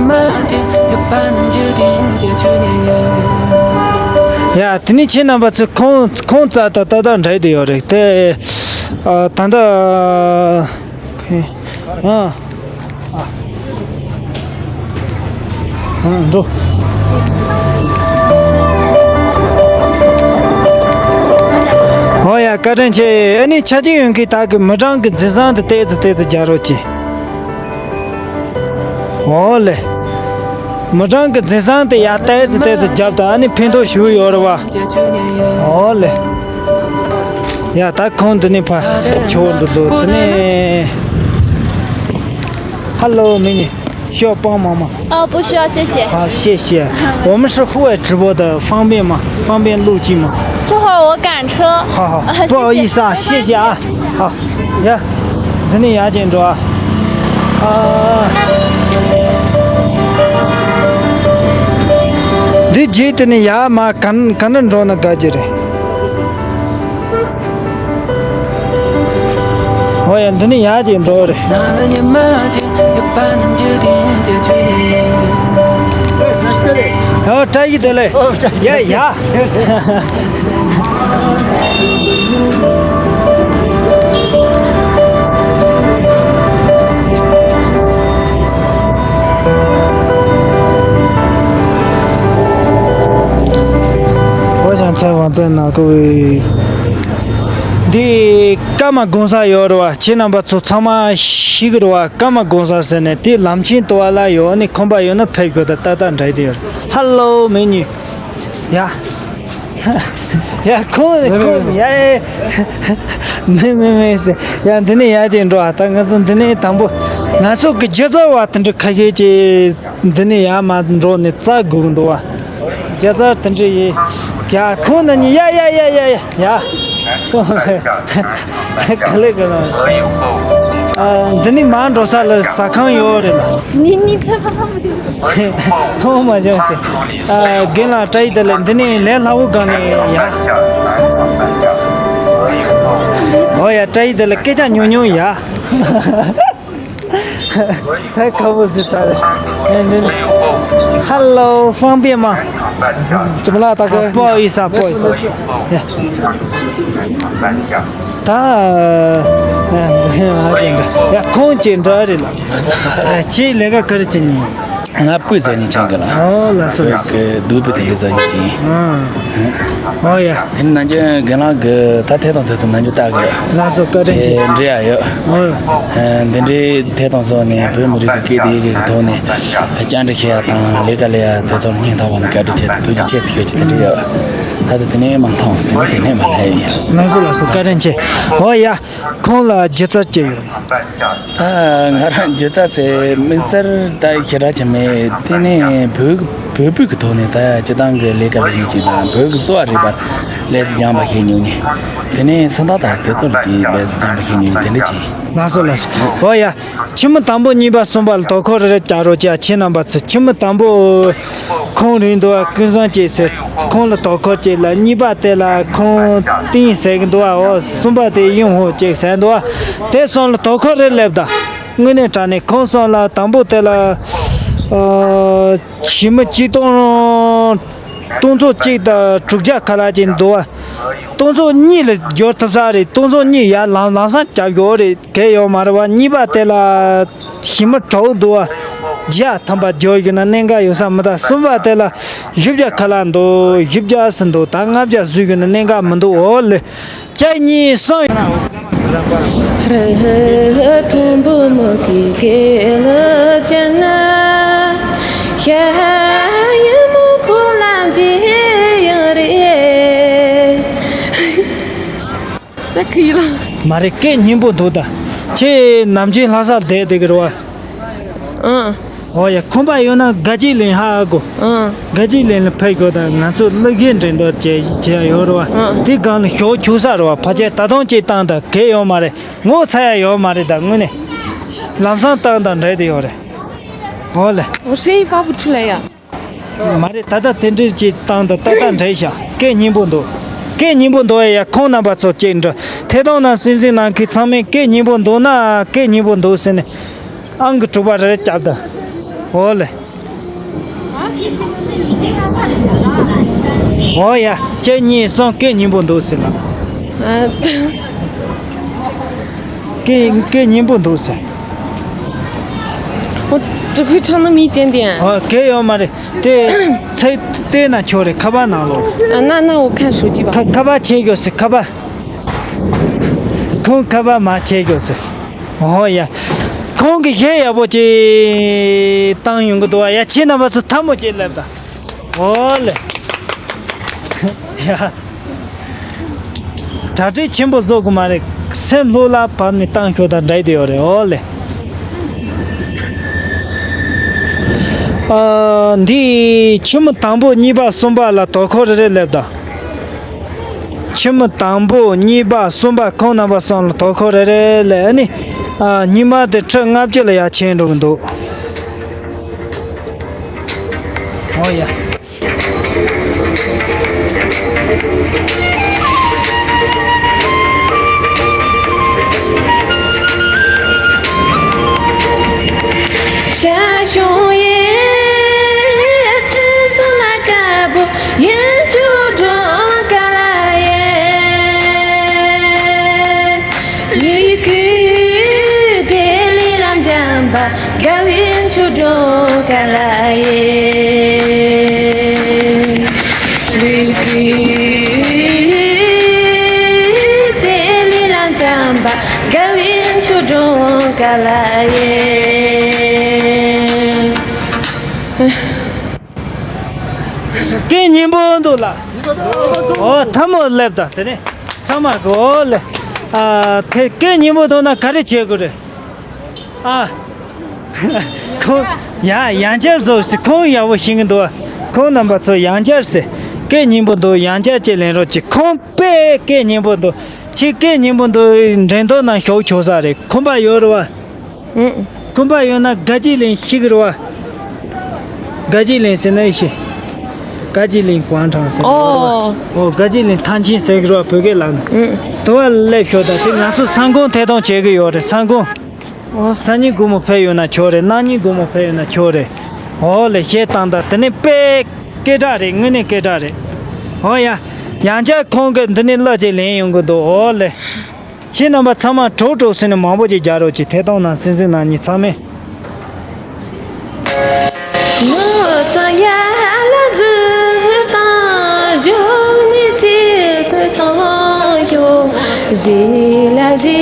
དེ་ནས་ཁྱེད་རྣམ་པ་ཚོ་ཁོང་ཁོང་རྩ་ད་ཏག་ཏག་འགྲིག་བསྡད་ཡོད་རེད་དེ། ཨ། ད་ལྟ། ཨ། ཨ། འགྲོ། ཨོ་ཡ། བཀའ་དྲིན་ཆེ། ཨ་ནི་ཆ་ཅིག་ཡོང་གི་ད་གི་མི་གྲངས་ཀྱི་འཛིན་བཟང་དེ་ཏོག་ཙམ་ཏོག་ཙམ་རྒྱག་རོགས་གྱིས། འོ་ལེ། མི་གྲངས་ཀྱི་འཛིན་བཟང་དེ་ཡར་ཏོག་ཙམ་ཏོག་ཙམ་རྒྱབ་དང་། ཨ་ནི་ཕན་ཐོགས་ཞེ་པོ་ཡོད་རེད་བ། འོ་ལེ། ཡ། ད་ཁོང་འདི་ནས་ཕར་ཆུ་བོ་འགྲོ་འདུག་དེ་ནས། Hello，美女，需要帮忙吗？哦，不需要，谢谢。好，谢谢。我们是户外直播的，方便吗？方便录制吗？这会儿我赶车。好好，不好意思啊，谢谢啊。ཨ། ཡ། འདི་ནས་ཡར་ཅིག་འགྲོ་ཨ། ཨ། འདི་རྗེས་དེ་ནས་ཡར་མར་ག་ག་འདྲ་འགྲོ་ན་དགའ་རྒྱུ་རེད། ཨོ་ཡ། འདི་ནས་ཡར་ཅིག་འགྲོ་རེད། ཨོ། བཀྲ་ཤིས་བདེ་ལེགས། ཡ་ཡ། འོ་ཡང་ཚེ་དབང་བཙན་ནག་པོ་འདི་ཀརྨ་གོང་ས་ཡོད་རེད་བ། ཁྱེད་རྣམ་པ་ཚོ་ཚང་མ་ཤེས་ཀྱི་རེད་བ། ཀརྨ་གོང་ས་ཟེར་ནས་དེ་ལམ་ཆེན་དུ་བ་ལ་ཡོད་ནི། ཁོམ་པ་ཡོད་ན་ཕེབས་དགོས། ད་ཏག་ཏག་འདྲ་དེ་ཡོད་རེད། ཧ་ལོ་མེ་ནི། ཡ། ཡ་ཁོང་ནི་ཁོང་ཡ། མེ་མེ་མེ་ཟེར། ཡ་འདི་ནས་ཡར་ཅིག་འགྲོ་ཨ། ད་ང་ཚོ་འདི་ནས་དང་པོ་ང་ཚོ་གི་སྒྱུ་རྩལ་བ་དེ་འདྲ་ཁ་ཤས་ཀྱིས་འདི་ནས་ཡར་མར་འགྲོ་ནས་རྩ་དགོས་ཀྱི་འདུག་བ། རྒྱ་ཚ་དེ་འདྲ་ཡིན། ཡ་ཁོང་ན་ནི་ཡ་ཡ་ཡ་ཡ་ཡ། ཡ། སོང་། ག་ལེ་ག་ལེ། ཨ། འདི་ནི་མར་འགྲོ་ས་ལ་ཟ་ཁང་ཡོད་རེད་ལ། ནི་ནི་ཚ་ཕ་ཕ་མ་བྱུང་། མཐོང་མ་བྱུང་ཟེར། ཨ། རྒན་ལགས་བཀྲ་ཤིས་བདེ་ལེགས། འདི་ནི་ལས་སླ་བོ་སྒང་ནས་ཡ། ཨོ་ཡ། བཀྲ་ཤིས་བདེ་ལེགས། སྐད་ཆ་ཉུང་ཉུང་ཡ། ད་ཁ་བོ་ཟེར་ཚར། ཨེ་འདི་ནི། ཧ་ལོ། 方便吗། 怎么了，大哥？ 不好意思啊，不好意思。 ཡ། ད། ཨ། ཡ། ཁོང་ཅིག་འདྲ་རེད་ལ། ཨ། ཁྱེད་ལས་ཀ་ག་རེ་བྱེད་ནི། ང་སྤོས་བཟོ་མཁན་ཆགས་གི་ལ། ཨོ་ལགས་སོ་ལགས་སོ། སྡུག་པའི་དེ་འདྲ་བཟོ་མཁན་ཅིག། ཨ། ཨོ་ཡ། དེ་ནི་ནང་ཆེན་རྒན་ལགས་ཀྱི་ད་ཐད་གཏོང་དེ་ཚོ་ནང་ཆེན་ལྟ་གི། ལགས་སོ། བཀའ་དྲིན་ཆེ། འབྲེལ་ཡ་ཡོད། ཨོ། ཨ། འདི་འདྲའི་ཐད་གཏོང་བཟོ་ནས་བོད་མི་རིགས་ཀྱི་སྐད་བདེ་སྐྱིད་ཀྱི་ཐོག་ནས་བཅར་འདྲི་བྱེད་ཡ་དང་ལས་ཀ་ལས་ཡ་དེ་ཚོར་སྙིང་ཐག་པ་ནས་བཀའ་དྲིན་ཆེ་དང་ཐུགས་རྗེ་ཆེ་ཟེར་ཤོད་ཀྱི་དེ་འདྲ་ཡོད། ད་ལྟ་དེ་ནས་མ་མཐོང་སོང་། དེ་ནས་དེ་ནས་མ་ལྷད་ཡིན། ལགས་སོ་ལགས་སོ། བཀའ་དྲིན་ཆེ། ཨོ་ཡ། ཁོང་ལ་སྒྱུ་རྩལ་ཅི་ཡོད། ད་ང་རང་སྒྱུ་རྩལ་ཟེར་དམིགས་བསལ་ད་ཞེ་དྲག་ཅིག་མེད། དེ་ནས་བོད་བོད་བོད་ཀྱི་ཐོག་ནས་ད་སྤྱི་བཏང་གི་ལས་ཀ་ལས་ཡུལ་ཅིག་དང་བོད་ཀྱི་གསོ་བ་རིག་པ་ལས་སུ་སྦྱངས་པ་ཞིག་ཉུང་ནས། དེ་ནས་སུམ་རྟགས་དང་དེ་ཚོ་ལ་ཅིག་ལས་སུ་སྦྱངས་པ་ཞིག་ཉུང་ནས་དེ་འདྲ་ཅིག། ལགས་སོ་ལགས་སོ། ཨོ་ཡ། ཆི་མོ་དང་པོ་གཉིས་པ་གསུམ་པ་ལ་དོ་ཁུར་རེ་རེ་བྱ་རོགས་བྱ། ཁྱེད་རྣམ་པ་ཚོ། ཆི་མོ་དང་པོ་ཁོང་རེད་འདུག་བ། ཀུན་བཟང་སྐྱིད་ཟེར། ཁོང་ལ་དོ་ཁུར་བྱེད་ལ། གཉིས་པ་དེ་ལ་ཁོང་ཏིང་ཟེར་གི་འདུག་བ། ཨོ། གསུམ་པ་དེ་ཡུང་ཧོ་ཅིག་ཟེར་འདུག་བ། དེ་གསུམ་ལ་དོ་ཁུར་རེ་སླེབས་དང་། དངོས་གནས་དྲང་གནས་ཁོང་གསུམ་ལ། དང་པོ་དེ་ལ། ཨ། ཞི་མི་གཅིག་སྟོང་། སྟོང་ཚོ་གཅིག་དང་དྲུག་བརྒྱ་ཁ་ལག་ཅིག་འདུག་བ། སྟོང་ཚོ་གཉིས་ལ་འབྱོར་ཐུབ་ས་རེད། སྟོང་ཚོ་གཉིས་ཡར་ལམ་ལམ་སང་བརྒྱབ་ཡོད་རེད། གལ་ཡོད་མ་རེད་བ། གཉིས་པ་དེ་ལ་ཞི་མི་དྲག་འདུག་བ། བརྒྱ་ཐམ་པ་འབྱོར་ཡོད་ན་གནད་འགག་ཡོད་ས་མི་འདུག། གསུམ་པ་དེ་ལ་བཞི་བརྒྱ་ཁ་ལག་འདུག། བཞི་བརྒྱ་ཟིན་འདུག། ད་ལྔ་བརྒྱ་བཟོས་ཡོད་ན་གནད་འགག་མི་འདུག། འོ་ལེ། བརྒྱ། གཉིས། གསུམ། ད་ཁི་ཡི་ལ། མ་རེད། སྐད་སྙན་པོ་འདུག། ད་ཁྱེད་ནམ་རྒྱུན་ལྷ་སར་བསྡད་བསྡད་ཀྱི་རེད་བ། ཨང་། ཨོ་ཡ། ཁོམ་པ་ཡོད་ན་དགའ་སྐྱིད་གླིང་ཧ་ཨ་གོ། ཨང་། དགའ་སྐྱིད་གླིང་ལ་ཕེབས་དགོས། ད་ང་ཚོ་གླུ་གཞས་འགྲན་བསྡུར་བྱས་བྱས་ཡོད་རེད་བ། ཨང་། དེ་སྒང་ལ་ཞོགས་ཆུ་ས་རེད་བ། ཕལ་ཆེར་ད་དུང་ཅིག་བཏང་དང་གལ་ཡོད་མ་རེད། ངོ་ཚ་ཡ་ཡོད་མ་རེད། ད་དངོས་གནས་ལམ་སང་བཏང་དང་འདྲ་དེ་ཡོད་རེད། ཨོ་ལེ། 我声音发不出来呀。 མ་རེད། ད་ལྟ་དེ་འདྲའི་ཅིག་བཏང་དང་ཏག་ཏག་འདྲ་ཤག། སྐད་སྙན་པོ་འདུག། སྐད་སྙན་པོ་འདུག་ཨེ་ཡ། ཁོང་རྣམ་པ་ཚོ་ཅིག་འདྲི། ཐད་གཏོང་ནང་གསན་གཟིགས་གནང་མཁན་ཚང་མས་སྐད་སྙན་པོ་འདུག་ན། སྐད་སྙན་པོ་འདུག་ཟེར་ནས་ཨང་ཀི་དྲུག་པ་རེ་རེ་རྒྱབ་དང་། འོ་ལེ། འོ་ཡ། གཅིག་གཉིས་གསུམ། སྐད་སྙན་པོ་འདུག་ཟེར་ལ། ཨ། སྐད་སྐད་སྙན་པོ་འདུག་ཟེར། 我只会唱那么一点点。 ཨོ། གལ་ཡོད་མ་རེད། དེ་ཚེ་བལྟས་ན་ཆོག་རེད། ཁ་པར་ནང་ལོགས། 啊，那那我看手机吧。 ཁ་ཁ་པར་བྱེད་དགོས་ཟེར། ཁ་པར། ཁོང་ཁ་པར་མ་བྱེད་དགོས་ཟེར། ཨོ་ཡ། ཁོང་གིས་གཞས་ཡག་པོ་ཅིག་བཏང་ཡོང་གི་འདུག་བ། ཡ། ཁྱེད་རྣམ་པ་ཚོ་ཐལ་མོ་ཅིག་སླེབས་དང་། ཨོ་ལེ། ཡ། གྲ་སྒྲིག་ཆེན་པོ་བཟོ་དགོས་མ་རེད། སེམས་ལྷོད་ལ་བབས་ནས་བཏང་ཤོག་དང་འདྲ་དེ་ཡོད་རེད། ཨོ་ལེ། ཨ། འདི་ཆི་མོ་དང་པོ་གཉིས་པ་གསུམ་པ་ལ་དོ་ཁུར་རེ་རེ་སླེབས་དང་། ཁྱི་མོ་དང་པོ་གཉིས་པ་གསུམ་པ་ཁོང་རྣམ་པ་གསུམ་ལ་དོ་ཁུར་རེ་རེ་ལས་ཨ་ནི། ཨ། ཉི་མ་དེ་ཁྲི་ལྔ་བཅུ་ལ་ཡར་ཕྱིན་འགྲོ་གི་འདུག་ཨོ་ཡ། ཞང་ཞུང་ཡེ། ཁྲི་སྲོང་ལ་དཀར་པོ་ཡེ། ཆོས་སྒྲོན་ཀ་ལ་ཡེ། ལུས་ཀུན་བདེ་ལེགས་ལ་འཇམ་པ། དགའ་བའི་ཆོས་སྒྲོན་ཀ་ལ་ཡེ། ལུས་ཀུན་བདེ་ལེགས་ལ་འཇམ་པ། དགའ་བའི་ཆོས་སྒྲོན་ཀ་ལ་ཡེ། སྐད་སྙན་པོ་འདུག་ལ། ཨོ། ཐལ་མོ་སླེབས་དང་དེ་ནས་ཚང་མ་གི་ཨོ་ལེ། ཨ། དེ་སྐད་སྙན་པོ་འདུག་ན་ག་རེ་བྱེད་དགོས་རེད། ཨ། ཁོང་། ཡ། ཡང་བསྐྱར་བཟོ་ཞིག་ཁོང་ཡག་པོ་ཤེས་ཀྱི་འདུག་ཁོང་རྣམ་པ་ཚོ་ཡང་བསྐྱར་ཟེར། སྐད་སྙན་པོ་འདུག་ཡང་བསྐྱར་ཅིག་ལེན་རོགས་གྱིས། ཁོང་དཔེ་སྐད་སྙན་པོ་འདུག་ཁྱེད་སྐད་སྙན་པོ་འདུག་འགྲན་ཐོག་ནང་ཞུགས་ཆོག་ས་རེད། ཁོམ་པ་ཡོད་རེད་བ། ཨུ། ཁོམ་པ་ཡོད་ན་དགའ་སྐྱིད་གླིང་ཤེས་ཀྱི་རེད་བ། དགའ་སྐྱིད་གླིང་ཟེར་ན་ཡེ་ཤེས། དགའ་སྐྱིད་གླིང་广场ཟེར་གྱི་རེད་བ། ཨོ། ཨོ། དགའ་སྐྱིད་གླིང་ཐང་ཆེན་ཟེར་གྱི་རེད་བ། བོད་སྐད་ལབ་ན། ཨུ། དེ་བ་སླེབས་ཤོག་ད་དེ་ང་ཚོ་སང་དགོང་ཐད་གཏོང་བྱེད་ཀྱི་ཡོད་རེད། སང་དགོང་། ཨོ། སང་ཉིན་དགོང་མོ་ཕེབས་ཡོང་ན་ཆོག་རེད། གནངས་ཉིན་དགོང་མོ་ཕེབས་ཡོང་ན་ཆོག་རེད། ཨོ་ལེ། གཞས་བཏང་དང་དེ་ནས་དཔེ་སྐད་གྲགས་རེད། དངོས་གནས་སྐད་གྲགས་རེད། ཨོ་ཡ། ཡང་བསྐྱར་ཁོང་གིས་འདི་ནས་གླུ་ཅིག་ལེན་ཡོང་གི་འདུག་ཨོ་ལེ། ཁྱེད་རྣམ་པ་ཚང་མ་གྲོགས་གྲོགས་ཟེར་ནས་མང་པོ་ཅིག་རྒྱག་རོགས་གྱིས། ཐད་གཏོང་ནང་གསན་གཟིགས་གནང་མཁན་ཚང་མས། ངོ་ཚ་ཡ་ལ་ཟུར་དང་གཞོན་ནུ་ཞིག་སུ་མཐོང་ཡོད། གཞི་ལ་གཞི་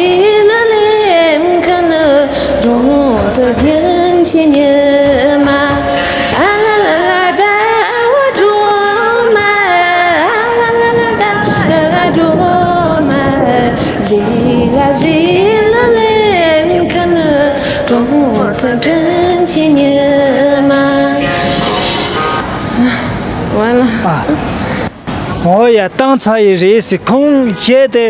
ལ་ལེན་མཁན་གྲོང་གསེབ་རྒྱུན་ཆད་ཉི་མ། ཨ་ལ་ལ་ལ་ཟླ་བ་སྒྲོལ་མ། ཨ་ལ་ལ་ལ་ཟླ་བ་སྒྲོལ་མ། གཞི་ལ་གཞི་ལ་ལེན་མཁན་གྲོང་གསེབ་རྒྱུན་ཆད་ཉི་མ། ཨ། ཨོ་ཡ། བཏང་ཚར་ཡི་རེད་ཟེར། ཁོང་གཞས་དེ།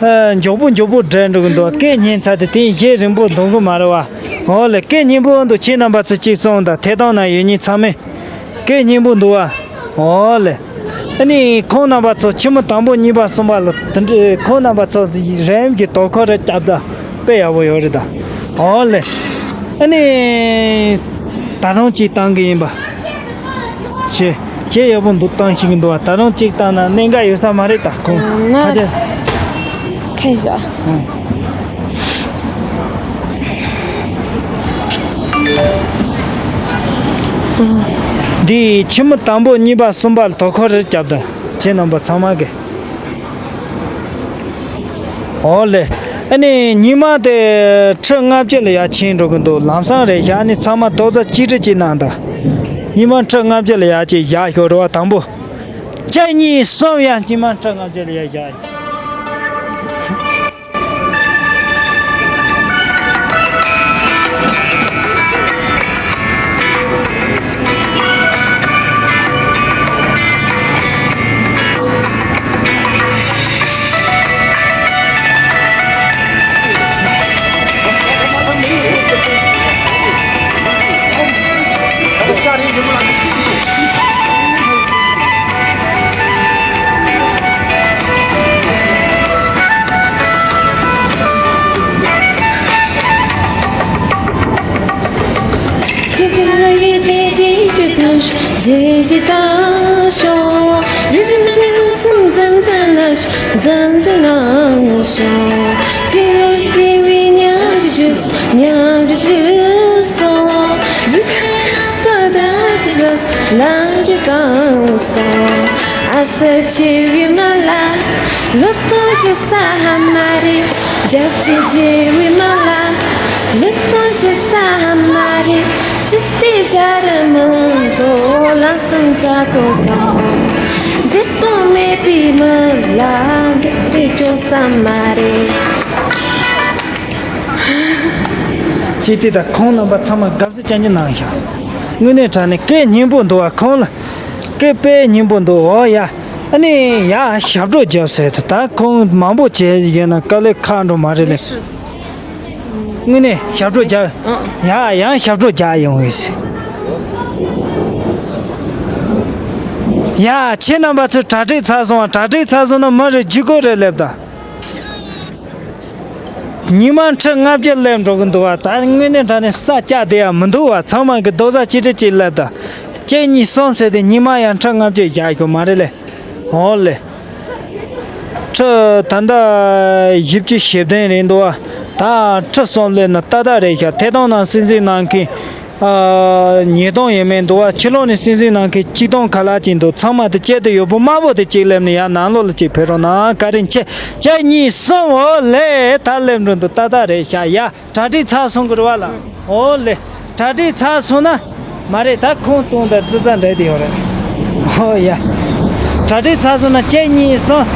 ཨ། མགྱོགས་པོ་མགྱོགས་པོ་འགྲོ་འགྲོ་གི་འདུག་སྐད་སྙན་ཚར་དེ་དེ་གཞས་རིང་པོ་འདོན་གི་མ་རེད་བ། ཨོ་ལེ། སྐད་སྙན་པོ་འདུག་ཁྱེད་རྣམ་པ་ཚོ་གཅིག་གསུངས་དང་། ཐད་གཏོང་ནང་ཡོད་མཁན་ཚང་མས་སྐད་སྙན་པོ་འདུག་བ། ཨོ་ལེ། ཨ་ནི་ཁོང་རྣམ་པ་ཚོ་ཁྱི་མོ་དང་པོ་གཉིས་པ་གསུམ་པ་ལ་དེ་འདྲའི་ཁོང་རྣམ་པ་ཚོ་རིམ་གྱིས་དོ་ཁུར་རེ་བརྒྱབ་ད་དཔེ་ཡག་པོ་ཡོད་རེད་ད། ཨོ་ལེ། ཨ་ནི་ད་རུང་གཅིག་བཏང་གི་ཡིན་པ། ཞེ། ཞེ་ཡག་པོ་འདུག་བཏང་ཤེས་ཀྱི་འདུག་བ། ད་རུང་གཅིག་བཏང་ན་གནད་འགག་ཡོད་ས་མ་རེད་ད་ཁོང་། ང་ཁ་ཆེ། ཁ་ཤ། ཨང་། འདི་ཁྱི་མོ་དང་པོ་གཉིས་པ་གསུམ་པ་ལ་དོ་ཁུར་རེ་བརྒྱབ་ད། ཁྱེད་རྣམ་པ་ཚང་མ་གིས། ཨོ་ལེ། ཨ་ནི་ཉི་མ་དེ་ཁྲི་ལྔ་བཅུ་ལ་ཡར་ཕྱིན་འགྲོ་གི་འདུག་ལམ་སང་རེད་བཞག་ནི་ཚང་མ་རྡོག་རྩ་གཅིག་སྒྲིལ་གཅིག་གནང་དང་། ཉི་མ་ཁྲི་ལྔ་བཅུ་ལ་ཡར་གཅིག་བཞག་ཤོག་རེད་བ། དང་པོ། གཅིག་གཉིས་གསུམ། ཡ། ཉི་མ་ཁྲི་ལྔ་བཅུ་ལ་ཡར་བཞག་ལམ་གྱི་གང་སོང་། ཨ་སེར་ཆེ་བའི་མ་ལ། ལོ་ཐོ་ཤི་ས་ཧ་མ་རེ། རྒྱ་ཆེ་ཆེ་བའི་མ་ལ། ལོ་ཐོ་ཤི་ས་ཧ་མ་རེ། ཅི་ཏི་ས་ར་མང་དོ་ལ་སང་ཙ་གོ་གང་། རྫི་སྟོང་མེད་པའི་མ་ལ། འདི་ཚེ་སྐྱོ་ས་མ་རེ། ཅི་ཏི་ད་ཁོང་རྣམ་པ་ཚང་མ་དགའ། ཅན་གྱི་ནང་ཤག་དངོས་གནས་དྲང་གནས་སྐད་སྙན་པོ་འདུག་བ། ཁོང་ལ་སྐད་དཔེ་སྙན་པོ་འདུག་ཨོ་ཡ། ཨ་ནི་ཡ་ཞབས་བྲོ་རྒྱབ་ཟེར་ཏེ། ད་ཁོང་མང་པོ་བྱས་ཡིན་ན་དཀའ་ལས་ཁག་འགྲོ་མ་རེད་ལེ། དངོས་གནས་ཞབས་བྲོ་རྒྱག་ཡ་ཡང་ཞབས་བྲོ་རྒྱག་ཡོང་བས། ཡ་ཁྱེད་རྣམ་པ་ཚོ་གྲ་སྒྲིག་ཚར་སོང་བ། གྲ་སྒྲིག་ཚར་སོང་ན་མི་རེ་བརྒྱུད་སྐོར་རེ་སླེབས་དང་། ཉི་མ་ཁྲི་ལྔ་བརྒྱ་སླེབས་འགྲོ་གི་འདུག་བ། ད་དངོས་གནས་དྲང་གནས་ས་སྐྱ་དེ་ཡང་མི་འདུག་བ། ཚང་མ་གི་རྡོག་རྩ་གཅིག་སྒྲིལ་གཅིག་སླེབས་དང་། གཅིག་གཉིས་གསུམ་ཟེར་ཏེ་ཉི་མ་ཡང་ཁྲི་ལྔ་བརྒྱ་བཞག་ཤོག་མ་རེད་ལེ། འོ་ལེ། ཁྲི་ད་ལྟ་བཞི་བཅུ་ཞེ་བདུན་རེད་འདུག་བ། ད་ཁྲི་གསུམ་སླེབས་ན་ཏག་ཏག་རེད་ཤག་ཐད་གཏོང་ནང་སྲིད་འཛིན་གནང་མཁན། ཨ། ཉིས་སྟོང་ཡས་མས་འདུག་བ། ཕྱི་ལོགས་ནས་སྲིད་འཛིན་གནང་མཁན་ཆིག་སྟོང་ཁ་ལྷག་ཅིག་འདུག་ཚང་མ་དེ་གཅིག་ཏུ་ཡོད་པོ་དམར་པོ་དེ་གཅིག་སླེབས་ནས་ཡར་ནང་ལོགས་ལ་གཅིག་ཕེབས་རོགས་གནང་། བཀའ་དྲིན་ཆེ། གཅིག་གཉིས་གསུམ། འོ་ལེ། ད་སླེབས་འགྲོ་འདུག་ཏག་ཏག་རེད་ཤག་ཡ། གྲ་སྒྲིག་ཚར་སོང་གི་རེད་བ་ལགས། འོ་ལེ། གྲ་སྒྲིག་ཚར་སོང་ན་མ་རེད། ད་ཁོང་སྟོང་དང་ཏི་ཏ་འདྲ་དེ་ཡོད་རེད། འོ་ཡ། གྲ་སྒྲིག་ཚར་སོང་ན་གཅིག་གཉིས་གསུམ།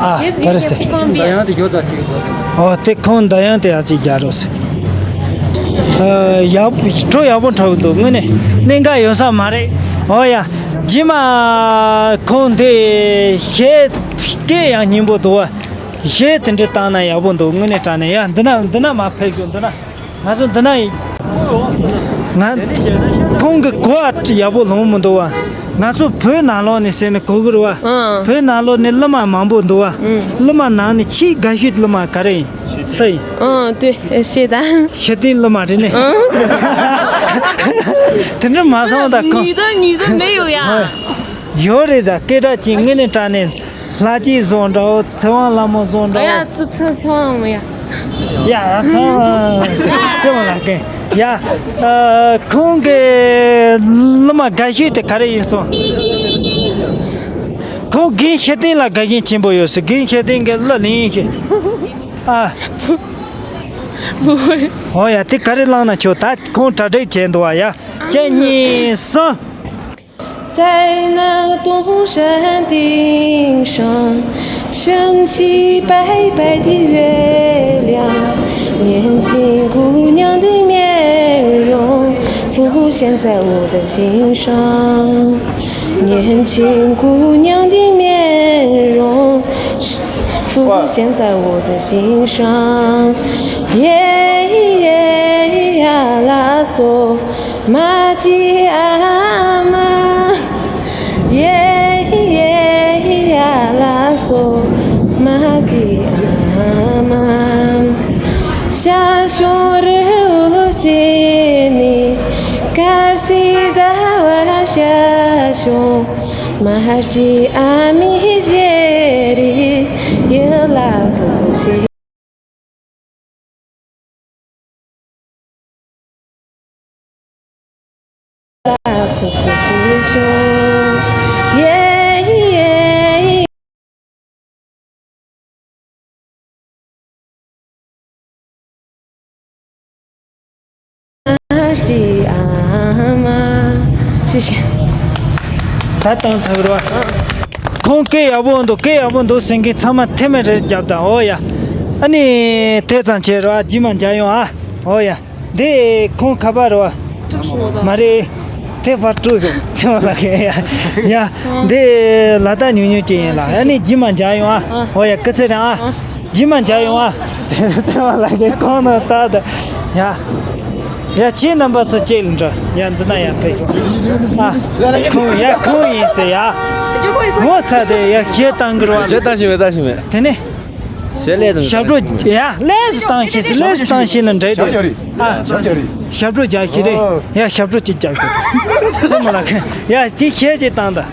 ཨ། ད་རེད་ཟེར། ད་ཡང་དེ་ཡོད་ཙང་ཅིག་བཟོ་ཟེར། ཨོ། དེ་ཁོང་ད་ཡང་དེ་ཡང་ཅིག་རྒྱག་རོགས་ཟེར། ཨ། ཡག་བྲོ་ཡག་པོ་འཁྲབ་འདུག་དངོས་གནས་གནད་འགག་ཡོད་ས་མ་རེད། ཨོ་ཡ། རྗེས་མ་ཁོང་དེ་གཞས་དེ་ཡང་སྙན་པོ་འདུག་བ། གཞས་དེ་འདྲ་བཏང་ན་ཡག་པོ་འདུག་དངོས་གནས་དྲང་གནས། ཡ། འདི་ན་འདི་ན་མ་ཕེབས་རྒྱུ། འདི་ན། ང་ཚོ་འདི་ན་ཡིན། ང་ཁོང་གི་གོ་བ་ཡག་པོ་ལོང་མི་འདུག་བ། ང་ཚོ་བོད་ནང་ལོགས་ནས་ཟེར་ནས་གོ་གི་རེད་བ། ཨང་། བོད་ནང་ལོགས་ནས་གླུ་མ་མང་པོ་འདུག་བ། ཨང་། གླུ་མ་ནང་ནས་ཆེས་དགའ་ཤོས་གླུ་མ་ག་རེ་ཡིན། སུ་ཡིན། ཨང་། དེ་ཤེས་ད། ཤེས་ལྡན་གླུ་མ་རེད་ནི། ཨང་། དེ་འདྲ་མ་སོང་ད་ཁོང་། 女的女的没有呀。 ཡོད་རེད་ད། སྐད་གྲགས་ཅན། དངོས་གནས་དྲང་གནས། ལྷ་སྐྱིད་བཟོ་འདྲ་བོ། ཚེ་དབང་ལྷ་མོ་བཟོ་འདྲ་བོ། ཡ། ཚེ་ཚེ་ཚེ་དབང་ལྷ་མོ་ཡ། ཡ། ཚེ་དབང་། ཚེ་དབང་ལྷ་མོ་ཡ། ཨ། ཁོང་གི་གླུ་མ་དགའ་ཤོས་དེ་ག་རེ་ཡིན་སོང་། ཁོང་རྒན་ཤེས་ལྡན་ལ་དགའ་ཞེན་ཆེན་པོ་ཡོད་ཟེར། རྒན་ཤེས་ལྡན་གི་གླུ་ལེན་ཤེས། ཨ། འོ་ཡ། དེ་ག་རེ་བླངས་ན་ཆོག་ད་ཁོང་གྲ་སྒྲིག་བྱས་འདུག་བ་ཡ། གཅིག་གཉིས་གསུམ། 在那东山顶上，升起白白的月亮，年轻姑娘的面容浮现在我的心上，年轻姑娘的面容浮现在我的心上。耶耶呀啦嗦。 马吉阿妈，耶耶呀啦嗦，马吉阿妈。下熊日乌西尼，卡西达瓦下熊，马吉阿米杰里，耶拉库西。 Asti ama. ཅི་ཞིག་ད་བཏང་ཚར་རོ། ཁོང་སྐད་ཡག་པོ་འདུག་སྐད་ཡག་པོ་འདུག་ཟེར་མཁན་ཚང་མ་ཐེ་མེ་རེ་རྒྱབ་དང་། འོ་ཡ། ཨ་ནི་དེ་ཙམ་བྱས་རོ། རྗེས་མ་མཇལ་ཡོང་ཨ། འོ་ཡ། འདི་ཁོང་ཁ་པར་རོ། མ་རེད། དེ་ཕར་སྤྲོད་ཤོག་ཚེ་བ་ལགས། ཡ། ཡ། འདི་ལ་དྭགས་ཉུང་ཉུང་ཅིག་ཡིན་ལ། ཨ་ནི་རྗེས་མ་མཇལ་ཡོང་ཨ། འོ་ཡ། སྐུ་ཚེ་རིང་ཨ། རྗེས་མ་མཇལ་ཡོང་ཨ། ཚེ་བ་ལགས་ཀྱི་ཁོང་ནང་ལྟ་ད། ཡ། ཡ། ཁྱེད་རྣམ་པ་ཚོ་ཅིག་ལ་འགྲོ། ཡ། འདི་ན་ཡ་ཕེབས་ཤོག་ཨ། ཁོང་ཡ་ཁོང་ཡིན་ཟེར་ཡ། ངོ་ཚ་དེ་ཡ་ཁྱེད་བཏང་གི་རོ། ཞེ་ལྟ་ཞིག་མེད། ལྟ་ཞིག་མེད། དེ་ནས། ཞེ་ལས་དང་ཞབས་བྲོ་ཡ་ལས་སུ་བཏང་ཤེས་སུ་ལས་སུ་བཏང་ཤེས་ན་འདྲ་དེ། ཞབས་བྲོ་རྒྱག་ཨ། ཞབས་བྲོ་རྒྱག་ཤེས་རེད། ཡ། ཞབས་བྲོ་ཅིག་རྒྱག་ཤེས། ཚེ་མོ་ལགས། ཡ། ཅིག་ཤེས་ཅིག་བཏང་ད།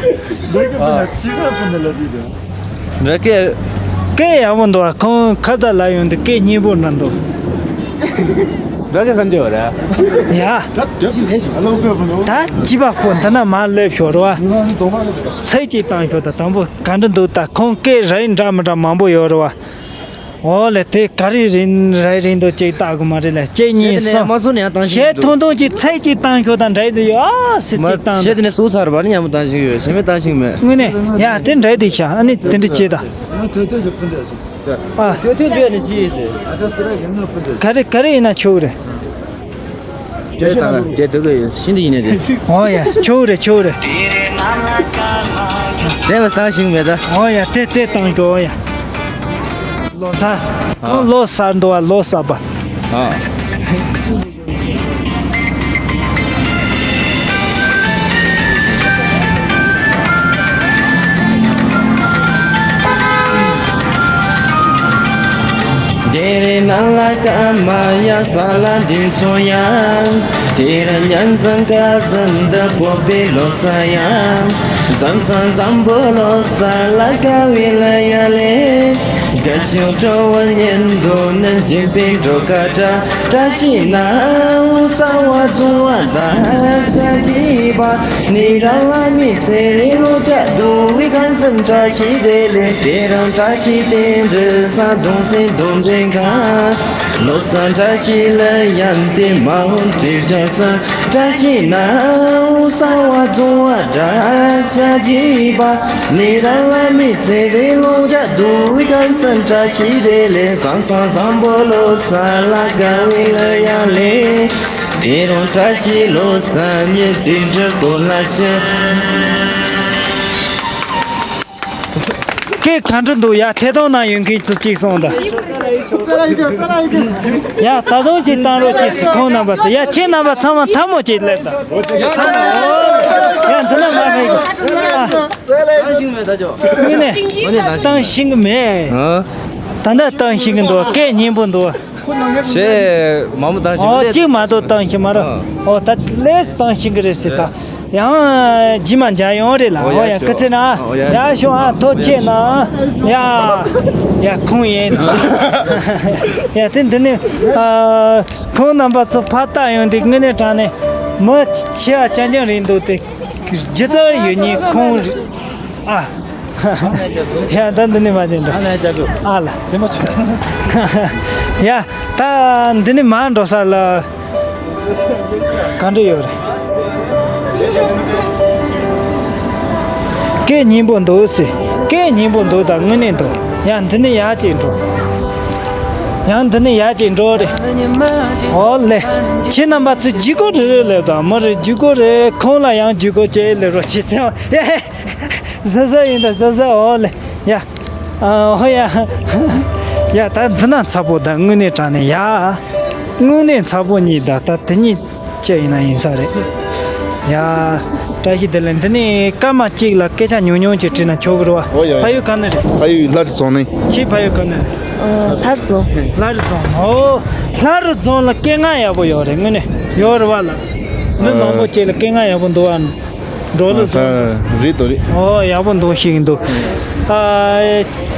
འདི་གི་ཕུ་ནས་ཅི་ག་ཕུ་ནས་ལ་དེ་དེ། ར་སྐད། སྐད་ཡག་པོ་འདུག་ཁོང་ཁ་བརྡ་ལ་ཡོང་དུས་སྐད་སྙན་པོ་འདྲ་འདུག་ར་སྐད་ག་འདྲ་བ་ར། ཡ། ད་དེ་ཕུ་ནས་ཞིག་ཨ་ལོ་ཕུ་ཕུ་ནོ། ད་ཅི་བ་ཁོ་འདི་ན་མར་སླེབས་ཤོག་ར་བ། ཚིག་ཅིག་བཏང་ཤོག་ད་དང་པོ་ག་འདྲ་འདུག་ད་ཁོང་སྐད་རིགས་འདྲ་མི་འདྲ་མང་པོ་ཡོད་ར་བ། འོ་ལེ། དེ་ག་རེ་རིང་རེ་རིང་དུ་ཅིག་བཏགས་དགོས་མ་རེད་ལེ། གཅིག་གཉིས་གསུམ། མ་སོང་ནས་ཡང་བཏང་ཤེས་ཞེས་འདུག་ཐུང་ཐུང་ཅིག་ཚད་ཅིག་བཏང་ཤོག་དང་འདྲ་དུ་ཡོད་ཨ་སི་མ་ཅིག་བཏང་ཤེས་དེ་ནས་སུ་ཚར་བ་ནི་ཡང་མོ་བཏང་ཤིང་ཡོད། ཞེ་མེད་བཏང་ཤིང་མེད། དངོས་གནས་ཡ་དེ་འདྲ་དུ་ཤ་ཨ་ནི་དེ་འདྲ་ཅིག་དང་། ང་ཐོས་ཐོས་ཞིག་ཕུན་འདྲ་ཞིག་ཨ། ཐོས་ཐོས་འདྲ་ནི་ཞིག་ཡིན་ཟེར། ཨ་ད་སི་ར་གི་ནོ་ཕུན་འདྲ་ག་རེ་ག་རེ་ཡིན་ན་ཆོག་གི་རེད། དེ་དང་དེ་དུ་གི་ཤིན་ཏུ་ཡིན་ནི་རེད། འོ་ཡ། ཆོག་རེད། ཆོག་རེད། དེ་བས་བཏང་ཤིང་མེད་ད། འོ་ཡ། དེ་དེ་བཏང་ཤོག་འོ་ཡ། ལོ་གསར། ཨ། ལོ་གསར་འདུག་བ། ལོ་གསར་པ། ཨ། དེ་རིང་ནང་ལ་ཀ་མ་ཡ་ས་ལ་འདི་ཚོ་ཡང་། དེ་རིང་ཉན་ཚང་ཀ་ཟན་ད་པོ་པི་ལོ་ས་ཡང་། ཟམ་ས་ཟམ་པོ་ལོ་ས་ལ་ཀ་བི་ལ་ཡ་ལེ། དགའ་ཞིང་སྤྲོ་བ་ཉན་དུ་ནན་འཇིག་པའི་འགྲོ་ཀ་བཀྲ་བཀྲ་ཤིས་ནའུ་ས་བ་ཙུ་བ་ད་ས་ཅི་བ། ནི་ར་ལ་མི་ཚེ་རིང་ལོ་བརྒྱ་དུ་བི་གང་སམ་བཀྲ་ཤིས་བདེ་ལེགས། དེ་རང་བཀྲ་ཤིས་བསྟན་འཛིན་ས་གདོང་སེང་གདོང་འདྲེན་གང་། ལོ་གསར་བཀྲ་ཤིས་ལ་ཡང་དེ་མ་འོང་དྲིར་བྱ་ས་བཀྲ་ཤིས་ནའུ་ས་བ་ཙུ་བ་བཀྲ་ཤ་ཅི་བ། ནི་ར་ལ་མི་ཚེ་རིང་ལོ་བརྒྱ་དུ་བི་གང་སམ་བཀྲ་ཤིས་བདེ་ལེགས། ཟང་ཟང་ཟང་པོ་ལོ་ས་ལ་ཀ་བི་ལ་ཡ་ལེ། དེ་རང་བཀྲ་ཤིས་ལོ་ས་མྱི་དེ་འདྲ་གོ་ལ་ཤ། སྐད་ག་འདྲ་འདུག་ཡ། ཐད་གཏོང་ནང་ཡོད་མཁན་ཚོ་གཅིག་གསུངས་དང་། ཡ། ད་དུང་གཅིག་བཏང་རོགས་གྱིས་སི་ཁོང་རྣམ་པ་ཚོ། ཡ། ཁྱེད་རྣམ་པ་ཚང་མ་ཐལ་མོ་གཅིག་སླེབས་དང་། ཡ། འདི་ན་མ་ཕེབས་གི། ཨ། དངོས་གནས་བཏང་ཤེས་གི་མེད། ད་ལྟ་བཏང་ཤེས་གི་འདུག་སྐད་སྙན་པོ་འདུག་ཞེས་མང་པོ་བཏང་ཤེས་ཨོ་གི་རེད། གཅིག་མ་གཏོགས་བཏང་ཤེས་མ་རེད། ཨ། ཨོ་ད་ལས་བཏང་ཤེས་གི་རེད་ཟེར་ད། ཡང་རྗེས་མ་མཇལ་ཡོང་རེད་ལ། ཨོ་ཡ་ཡ་ཤོག་སྐུ་ཚེ་ན། ཨོ་ཡ་ཡ་ཤོག་ཨ། ཐུགས་རྗེ་ཆེ་གནང་། ཡ་ཡ་ཁོང་ཡིན། ཡ་དེ་འདི་ནི་ཨ་ཁོང་རྣམ་པ་ཚོ་ཕར་ལྟ་ཡོང་དུས་དངོས་གནས་དྲང་གནས་མི་ཆེ་བ་རྐྱང་རྐྱང་རེད་འདུག་དེ་སྒྱུ་རྩལ་ཡོད་མཁན་ཁོང་རེད། ཨ། ཡ་ད་འདི་ནི་མ་བྱེད་འགྲོ། ཨ་ལ་རྩེད་མོ་ཆེ། ཡ་ད་འདི་ནི་མ་འགྲོ་ས་ལ། ག་འདྲ་ཡོད་རེད། སྐད་སྙན་པོ་འདུག་ཟེར། སྐད་སྙན་པོ་འདུག་ད་དངོས་གནས་འདུག་ཡང་འདི་ནས་ཡར་ཅིག་འགྲོ། ཡང་འདི་ནས་ཡར་ཅིག་འགྲོ་རེད། ཨོ་ལེ། ཁྱེད་རྣམ་པ་ཚོས་བརྒྱུད་སྐུར་རེ་རེ་ལབ་དང་། མོ་རེ་བརྒྱུད་སྐུར་རེ། ཁོང་ལ་ཡང་བརྒྱུད་སྐུར་བྱས་ལབ་རོགས་བྱེད་ཚེ། ཡ་ཧེ། ཟ་ཟ་ཡིན་ད་ཟ་ཟ། ཨོ་ལེ། ཡ། ཨ། ཨོ་ཡ། ཡ་ད་འདི་ན་ཚ་པོ་ད་དངོས་གནས་དྲང་གནས་ཡ། དངོས་གནས་ཚ་པོ་གཉིས་ད་ད་དེ་གཉིས་ཅི་ཡིན་ན་ཡིན་ས་རེད། ཡ། བཀྲ་ཤིས་བདེ་ལེགས། འདི་ནས་སྐར་མ་གཅིག་ལ་སྐད་ཆ་ཉུང་ཉུང་ཅིག་དྲིས་ན་ཆོག་གི་རེད་བ། ཨོ་ཡ་ཡ། ཕ་ཡུལ་ག་ནས་རེད། ཕ་ཡུལ་ལྷ་རི་རྫོང་ནས། ཁྱེད་ཕ་ཡུལ་ག་ནས་རེད། ཨ། ལྷ་རི་རྫོང་། ལྷ་རི་རྫོང་། ཨོ། ལྷ་རི་རྫོང་ལ་སྐད་ངག་ཡག་པོ་ཡོད་རེད་དངོས་གནས། ཡོད་རེད་བ་ལ། མི་མང་པོ་ཅིག་ལ་སྐད་ངག་ཡག་པོ་འདུག་བ། འགྲོ་ལ་ཨ། ད་རེད་དོ་རེད། ཨོ་ཡག་པོ་འདུག་ཤེས་ཀྱི་འདུག་ཨ།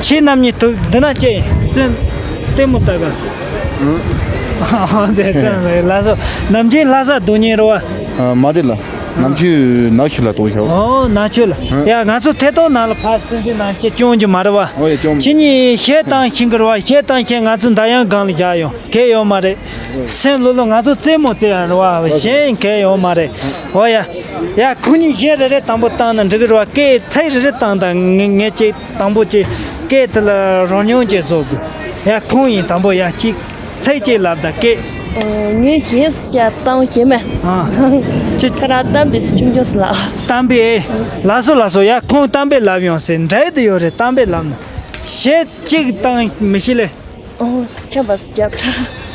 ཁྱེད་རྣམ་གཉིས་དུ་འདི་ན་ཅི་ཡིན་ཙན། ལྟད་མོ་ལྟ་ག་ཨོ་དེ་ཙན་རེད་ལ་སོ། ནམ་རྒྱུན་ལྷ་ས་སྡོད་མཁན་རེད་བ། ཨ། མ་རེད་ལ། ནམ་རྒྱུན་ནག་ཆུ་ལ་སྡོད་ཤག་ཨོ་ནག་ཆུ་ལ། ཨ། ཡ་ང་ཚོ་ཐད་གཏོང་ནང་ལ་ཕར་སེམས་ཅན་ནང་སྐྱེ་སྐྱོན་གྱི་མ་རེད་བ། ཨོ་ཡ་སྐྱོན། ཁྱེད་གཉིས་གཞས་བཏང་ཤེས་ཀྱི་རེད་བ། གཞས་བཏང་ཤེས། ང་ཚོ་མདའ་ཡང་སྒང་ལ་བཞག་ཡོང་གལ་ཡོད་མ་རེད། སེམས་ལྷོད་ལྷོད། ང་ཚོ་རྩེད་མོ་རྩེ་ཡ་རེད་བ། གཞན་གལ་ཡོད་མ་རེད། ཨོ་ཡ། ཡ། ཁོ་གཉིས་གཞས་རེ་རེ་དང་པོ་བཏང་ན་འགྲིག་གི་རེད་བ། སྐད་ཚིག་རེ་རེ་བཏང་དང་། ངས་ངས་ཅིག་དང་པོ་ཅིག་སྐད་དེ་ལ་རོལ་མྱོང་ཅིག་བཟོ་དགོས། ཡ། ཁོང་ཡིན་དང་པོ། ཡ། ཅིག་ཚིག་ཅིག་ལབ་དང་སྐད། ཨོ། ངས་གཞས་སུ་ཀྱང་བཏང་ཤེས་མེད། ཨ། ཅི། ཁ་ར་གཏམ་དཔེ་སུ་ཆུང་ཆུང་སུ་ལ། གཏམ་དཔེ། ལགས་སོ་ལགས་སོ། ཡ། ཁོང་གཏམ་དཔེ་ལབ་ཡོང་ཟེར། འདྲ་དེ་ཡོད་རེད། གཏམ་དཔེ་ལབ་ན། གཞས་གཅིག་བཏང་མི་ཤེས་ལེ། ཨོ། ཆམ་པ་སུ་རྒྱབ་ཤག་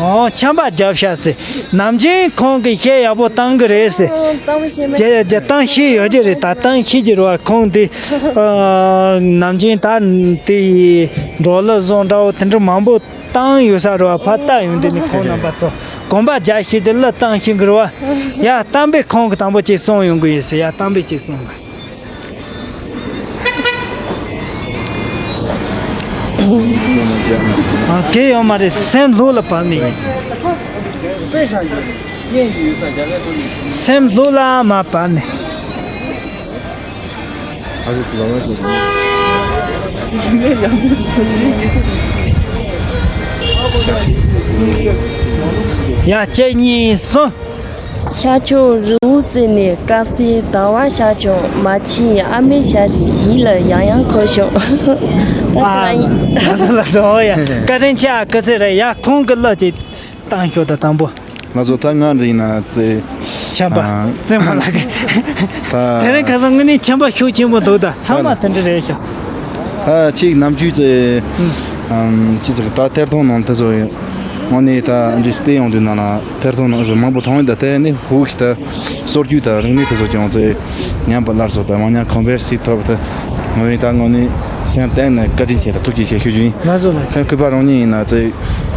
ཨོ། ཆམ་པ་རྒྱབ་ཤག་ཟེར། ནམ་རྒྱུན་ཁོང་གིས་གཞས་ཡག་པོ་བཏང་གི་རེད་ཟེར། ཨོ། བཏང་ཤེས་མེད། རྒྱ་རྒྱ་བཏང་ཤེས་ཡོད་ཀྱི་རེད། ད་བཏང་ཤེས་ཀྱི་རེད་བ། ཁོང་དེ་ཨ་ནམ་རྒྱུན་ད་དེ་འགྲོ་ལུགས་བཟོ་འདྲ་བོ་དེ་འདྲ་མང་པོ་བཏང་ཡོད་ས་རེད་བ། ཕར་ལྟ་ཡོང་དུས་ནི་ཁོང་རྣམ་པ་ཚོ་གོམ་པ་རྒྱག་ཤེས་དེ་ལ་བཏང་ཤེས་ཀྱི་རེད་བ། ཡ། གཏམ་དཔེ་ཁོང་གིས་དང་པོ་ཅིག་གསུང་ཡོང་གི་ཡོད་ཟེར། ཡ། གཏམ་དཔེ་ཅིག་གསུང་གི། ཨ། གལ་ཡོད་མ་རེད། སེམས་ལྷོད་ལ་བབས་ནས། སེམས་ལྷོད་ལ་མར་བབས་ནས། ཡ། གཅིག་གཉིས་གསུམ། ཤར་ཕྱོགས་རི་བོ་རྩེ་ནས། དཀར་གསལ་ཟླ་བ་ཤར་བྱུང་། མ་ཕྱིན་ཨ་མའི་ཞལ་རས། ཡིད་ལ་ཡང་ཡང་འཁོར་བྱུང་། ད་ཨ། ལགས་སོ་ལགས་སོ། ཨོ་ཡ། བཀའ་དྲིན་ཆེ་ཨ། སྐུ་ཚེ་རིང་། ཡ། ཁོང་གི་གླུ་ཅིག་བཏང་ཤོག་དང་། དང་པོ། ང་ཚོ་ད་ང་འདྲ་ཡིན་ན་ཙེ། ཆམ་པ། ཨ། ཙེ་མ་ལགས་ཀྱི། ད། དེ་རིང་ཁ་སང་དངོས་གནས་ཆམ་པ་ཤུགས་ཆེན་པོ་འདུག་ད་ཚང་མ་དེ་འདྲ་རེད་ཤག་ད་ཅིག་ནམ་རྒྱུན་ཙེ། ཨམ། ཅི་ཙིག་ད་ཐད་གཏོང་ནང་དེ་ཚོ་དངོས་གནས་ད་འདྲི་སྟེ་ཡོང་དུས་ན་ལ་ཐད་གཏོང་ནང་ཞོ་མང་པོ་མཐོང་ཡོད། ད་དེ་ནི་ཧུ་ཁི་ད་སོར་རྒྱུ་ད་རིག་གནས་དེ་ཚོ་ཀྱང་ཙེ་ཉམས་པ་སླར་གསོ་ད་མང་ཉམས་གོང་འཕེལ་སྲིད་ཐོབ་ད་ངོས་ནས་ད་དངོས་གནས་སེམས་གཏིང་ནས་བཀའ་དྲིན་ཆེ་ད་ཐུགས་རྗེ་ཆེ་ཞུ་རྒྱུ་ཡིན། ལགས་སོ་ལགས། ཁ་ཁུ་པ་རང་ཉིད་ཡིན་ན་ཙེ་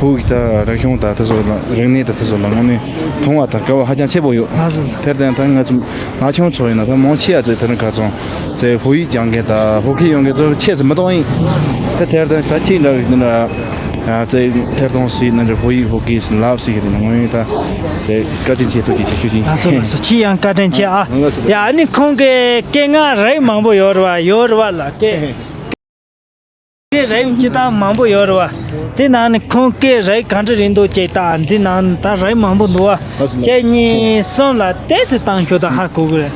ཧུ་ཁི་ད་རིག་གཞུང་ད་དེ་ཚོ་ལ་རིག་གནས་ད་དེ་ཚོ་ལ་དངོས་གནས་མཐོང་བ་ད་དགའ་བ་ཧ་ཅང་ཆེ་པོ་ཡོད། ལགས་སོ་ལགས། དེར་བརྟེན་ད་ང་ཚོ་ང་ཆུང་ཚོ་ཡིན་ན་ད་མང་ཆེ་བ་ཙེ་དེ་རིང་ཁ་ཚོང་ཙེ་ཧུ་ཡིག་སྦྱང་མཁན་ད་ཧུ་ཁི་ཡོང་མཁན་ཚོ་ཆེ་ཙེ་མི་གཏོང་ཡིན། ད་དེར་བརྟེན་ད་ཁྱེད་འདྲ་བའི་འདི་འདྲ་ཙེ་ཐད་གཏོང་སྲིད་ན་འདྲ་ཧུ་ཡིག་ཧུ་ཁི་སི་ལབ་སྲིད་ཀྱི་འདི་ན་ངོ་ཡིན་ད་ཙེ་བཀའ་དྲིན་ཆེ་ཐུགས་རྗེ་ཆེ་ཞུ་ཞིང་། ལགས་སོ་ལགས་སོ། ཁྱེད་ཡང་བཀའ་དྲིན་ཆེ་ཨ། ལགས་སོ། ཡ། ཨ་ནི་ཁོང་གི་སྐད་ངག་རིགས་མང་པོ་ཡོད་རེད་བ། ཡོད་རེད་བ་ལ་སྐད། སྐད་རིགས་སྤྱིར་བཏང་མང་པོ་ཡོད་རེད་བ། དེ་ནང་ནས་ཁོང་སྐད་རིགས་ག་འདྲ་རེད་འདུག་ཅེས་ད་འདི་ནང་ད་རིགས་མང་པོ་འདུག་བ། ལགས་སོ་ལགས། གཅིག་གཉིས་གསུམ་ལ་ཏོག་ཙམ་བཏང་ཤོག་ད་ཧ་གོ་གི་རེད།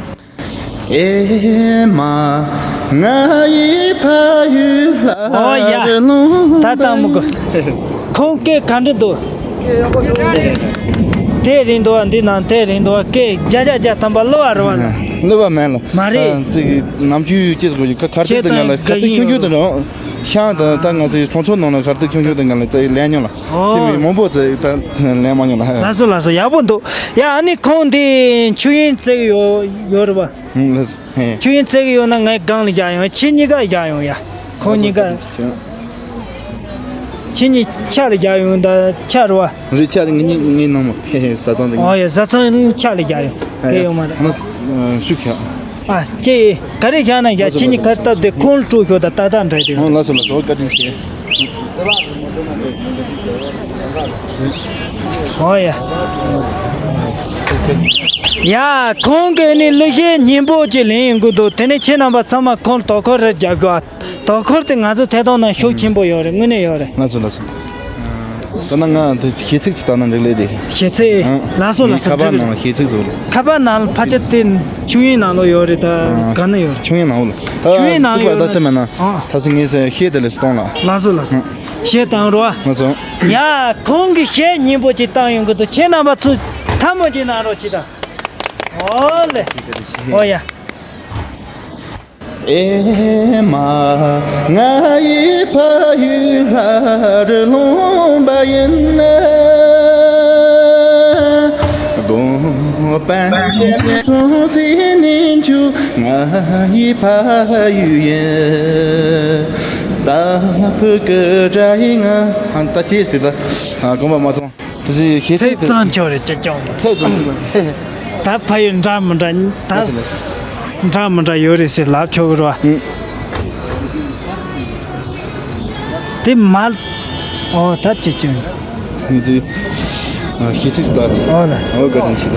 ཨེ་མ་ང་ཡི་ཕ་ཡུལ་ལ། ཨོ་ཡ། ད་བཏང་མི་དགོས། ཁོང་སྐད་ག་འདྲ་འདུག་དེ་རེད་འདུག་བ། འདི་ནང་དེ་རེད་འདུག་བ། སྐད་བརྒྱ་ཆ་བརྒྱ་ཐམ་པ་གློ་བ་རེད་བ་ལ། གློ་བ་མེད་ལ། མ་རེད། ཨ། ཙི་གི་ནམ་རྒྱུན་སྐྱེས་སུ་གོ་ཡི་ཁ་ཁར་ཏིག་ཏུ་ཉལ་ལ། ཁར་ཏིག་ཆུང་ཆུང་དུ་འགྲོ། ཤང་དང་ད་ང་ཚོའི་ཚོང་ཚོགས་ནང་ལ་ཁར་ཏིག་ཆུང་ཆུང་དུ་ཉལ་ལ་ཙི་ལེན་མྱོང་ལ། ཨོ། ཤི་མི་མང་པོ་ཙི་ད་ལེན་མ་མྱོང་ལ། ལགས་སོ་ལགས་སོ། ཡག་པོ་འདུག་ཡ། ཨ་ནི་ཁོང་འདི་ཆུ་ཡོན་བརྩེགས་ཡོད་ཡོད་རེད་བ། ཨང་། ལགས་སོ། ཧེ། ཆུ་ཡོན་བརྩེགས་ཡོད་ན་ངའི་སྒང་ལ་བཞག་ཡོང་། ཁྱེད་གཉིས་ཀ་བཞག་ཡོང་ཡ། ཁོང་གཉིས་ཀ། ཁྱེད་གཉིས་ཆ་ལ་བཞག་ཡོང་ད་ཆ་རེད་བ། རེད། ཆ་ངེད་གཉིས་ངའི་ནང་མ་ཧེ་ཧེ་བཟའ་ཚང་དེ། ཨོ་ཡ། བཟའ་ཚང་ཆ་ལ་བཞག་ཡོང་། དེ་ཡོད་མ་རེད། ང་ཤུགས་ཆག་ཨ་ཅེ། ག་རེ་བཞག་ན་བཞག་ཁྱེད་གཉིས་ཀ་སྟབས་བདེ་ཁོང་ལ་སྤྲོད་ཤོག་ད་ཏག་ཏག་འདྲ་དེ། ཨོ། ལགས་སོ་ལགས་སོ། བཀའ་དྲིན་ཆེ། ཨོ་ཡ། ཡ། ཁོང་གིས་ནི་གླུ་གཞས་སྙན་པོ་ཅིག་ལེན་ཡོང་གི་འདུག་དེ་ནས་ཁྱེད་རྣམ་པ་ཚང་མ་ཁོང་ལ་དོ་ཁུར་རེ་རྒྱབ་ཤོག་ཨ། དོ་ཁུར་དེ་ང་ཚོ་ཐད་གཏོང་ནང་ཤུགས་ཆེན་པོ་ཡོད་རེད། དངོས་གནས་ཡོད་རེད། ལགས་སོ་ལགས་སོ། ད་ནང་ང་དེ་གཞས་ཚིག་ཅིག་བཏང་ན་འགྲིག་ལེ་དེ། གཞས་ཚིག་ཨང་། ལགས་སོ་ལགས་སོ། ཁ་པར་འགྲིག་ནང་ལ་གཞས་ཚིག་བཟོ་རེད། ཁ་པར་ནང་ལ་ཕལ་ཆེར་དེ་ཆུ་ཡོན་ནང་ལོགས་ཡོད་རེད་ད། ཨང་། ག་ན་ཡོད་རེད། ཆུ་ཡོན་ནང་ལོགས་ལ། ཆུ་ཡོན་ནང་ལོགས་ཡོད་ན། ཨང་། ད་ཚོ་ངས་གཞས་དེ་ལས་གཏོང་ལ། ལགས་སོ་ལགས་སོ། ཨང་། གཞས་བཏང་རོགས། ལགས་སོ། ཡ། ཁོང་གིས་གཞས་སྙན་པོ་ཅིག་བཏང་ཡོང་གི་འདུག་ཁྱེད་རྣམ་པ་ཚོས་ཐལ་མོ་ཅིག་གནང་རོགས་གྱིས་ད། ཨོ་ལེ། ཨོ་ཡ། ཨེ་མ་ང་ཡི་ཕ་ཡུལ་ལ་རི་ལུང་པ་ཡིན་ན། དགོན་པ་ཆེ་གྲོང་གསེབ་གནས་མཆོག་ང་ཡི་ཕ་ཡུལ་ཡིན། ད་བུ་སྐུ་དགྲ་ཡི་ང་། ད་ཅེས་དེ་ད་དགོན་པ་མ་ཚང་། དེ་ཚོའི་གཞས་ཚིག་ཚིག་དེ་ཙམ་ཆོག་རེད། ཅི་ཅང་མ། ཚིག་ཙམ་ཅིག་མ། ད་ཕ་ཡུལ་འདྲ་མི་འདྲ། ད་ལགས་སོ་ལགས་སོ། འདྲ་མི་འདྲ་ཡོད་རེད་ཟེར་ལབ་ཆོག་གི་རེད་བ། ཨང་། དེ་མ། ཨོ་ད་ཅི་ཅང་། ང་ཚོའི་གཞས་ཚིག་ལྟར། ཨོ་ལ། ཨོ་བཀའ་དྲིན་ཆེ་ད།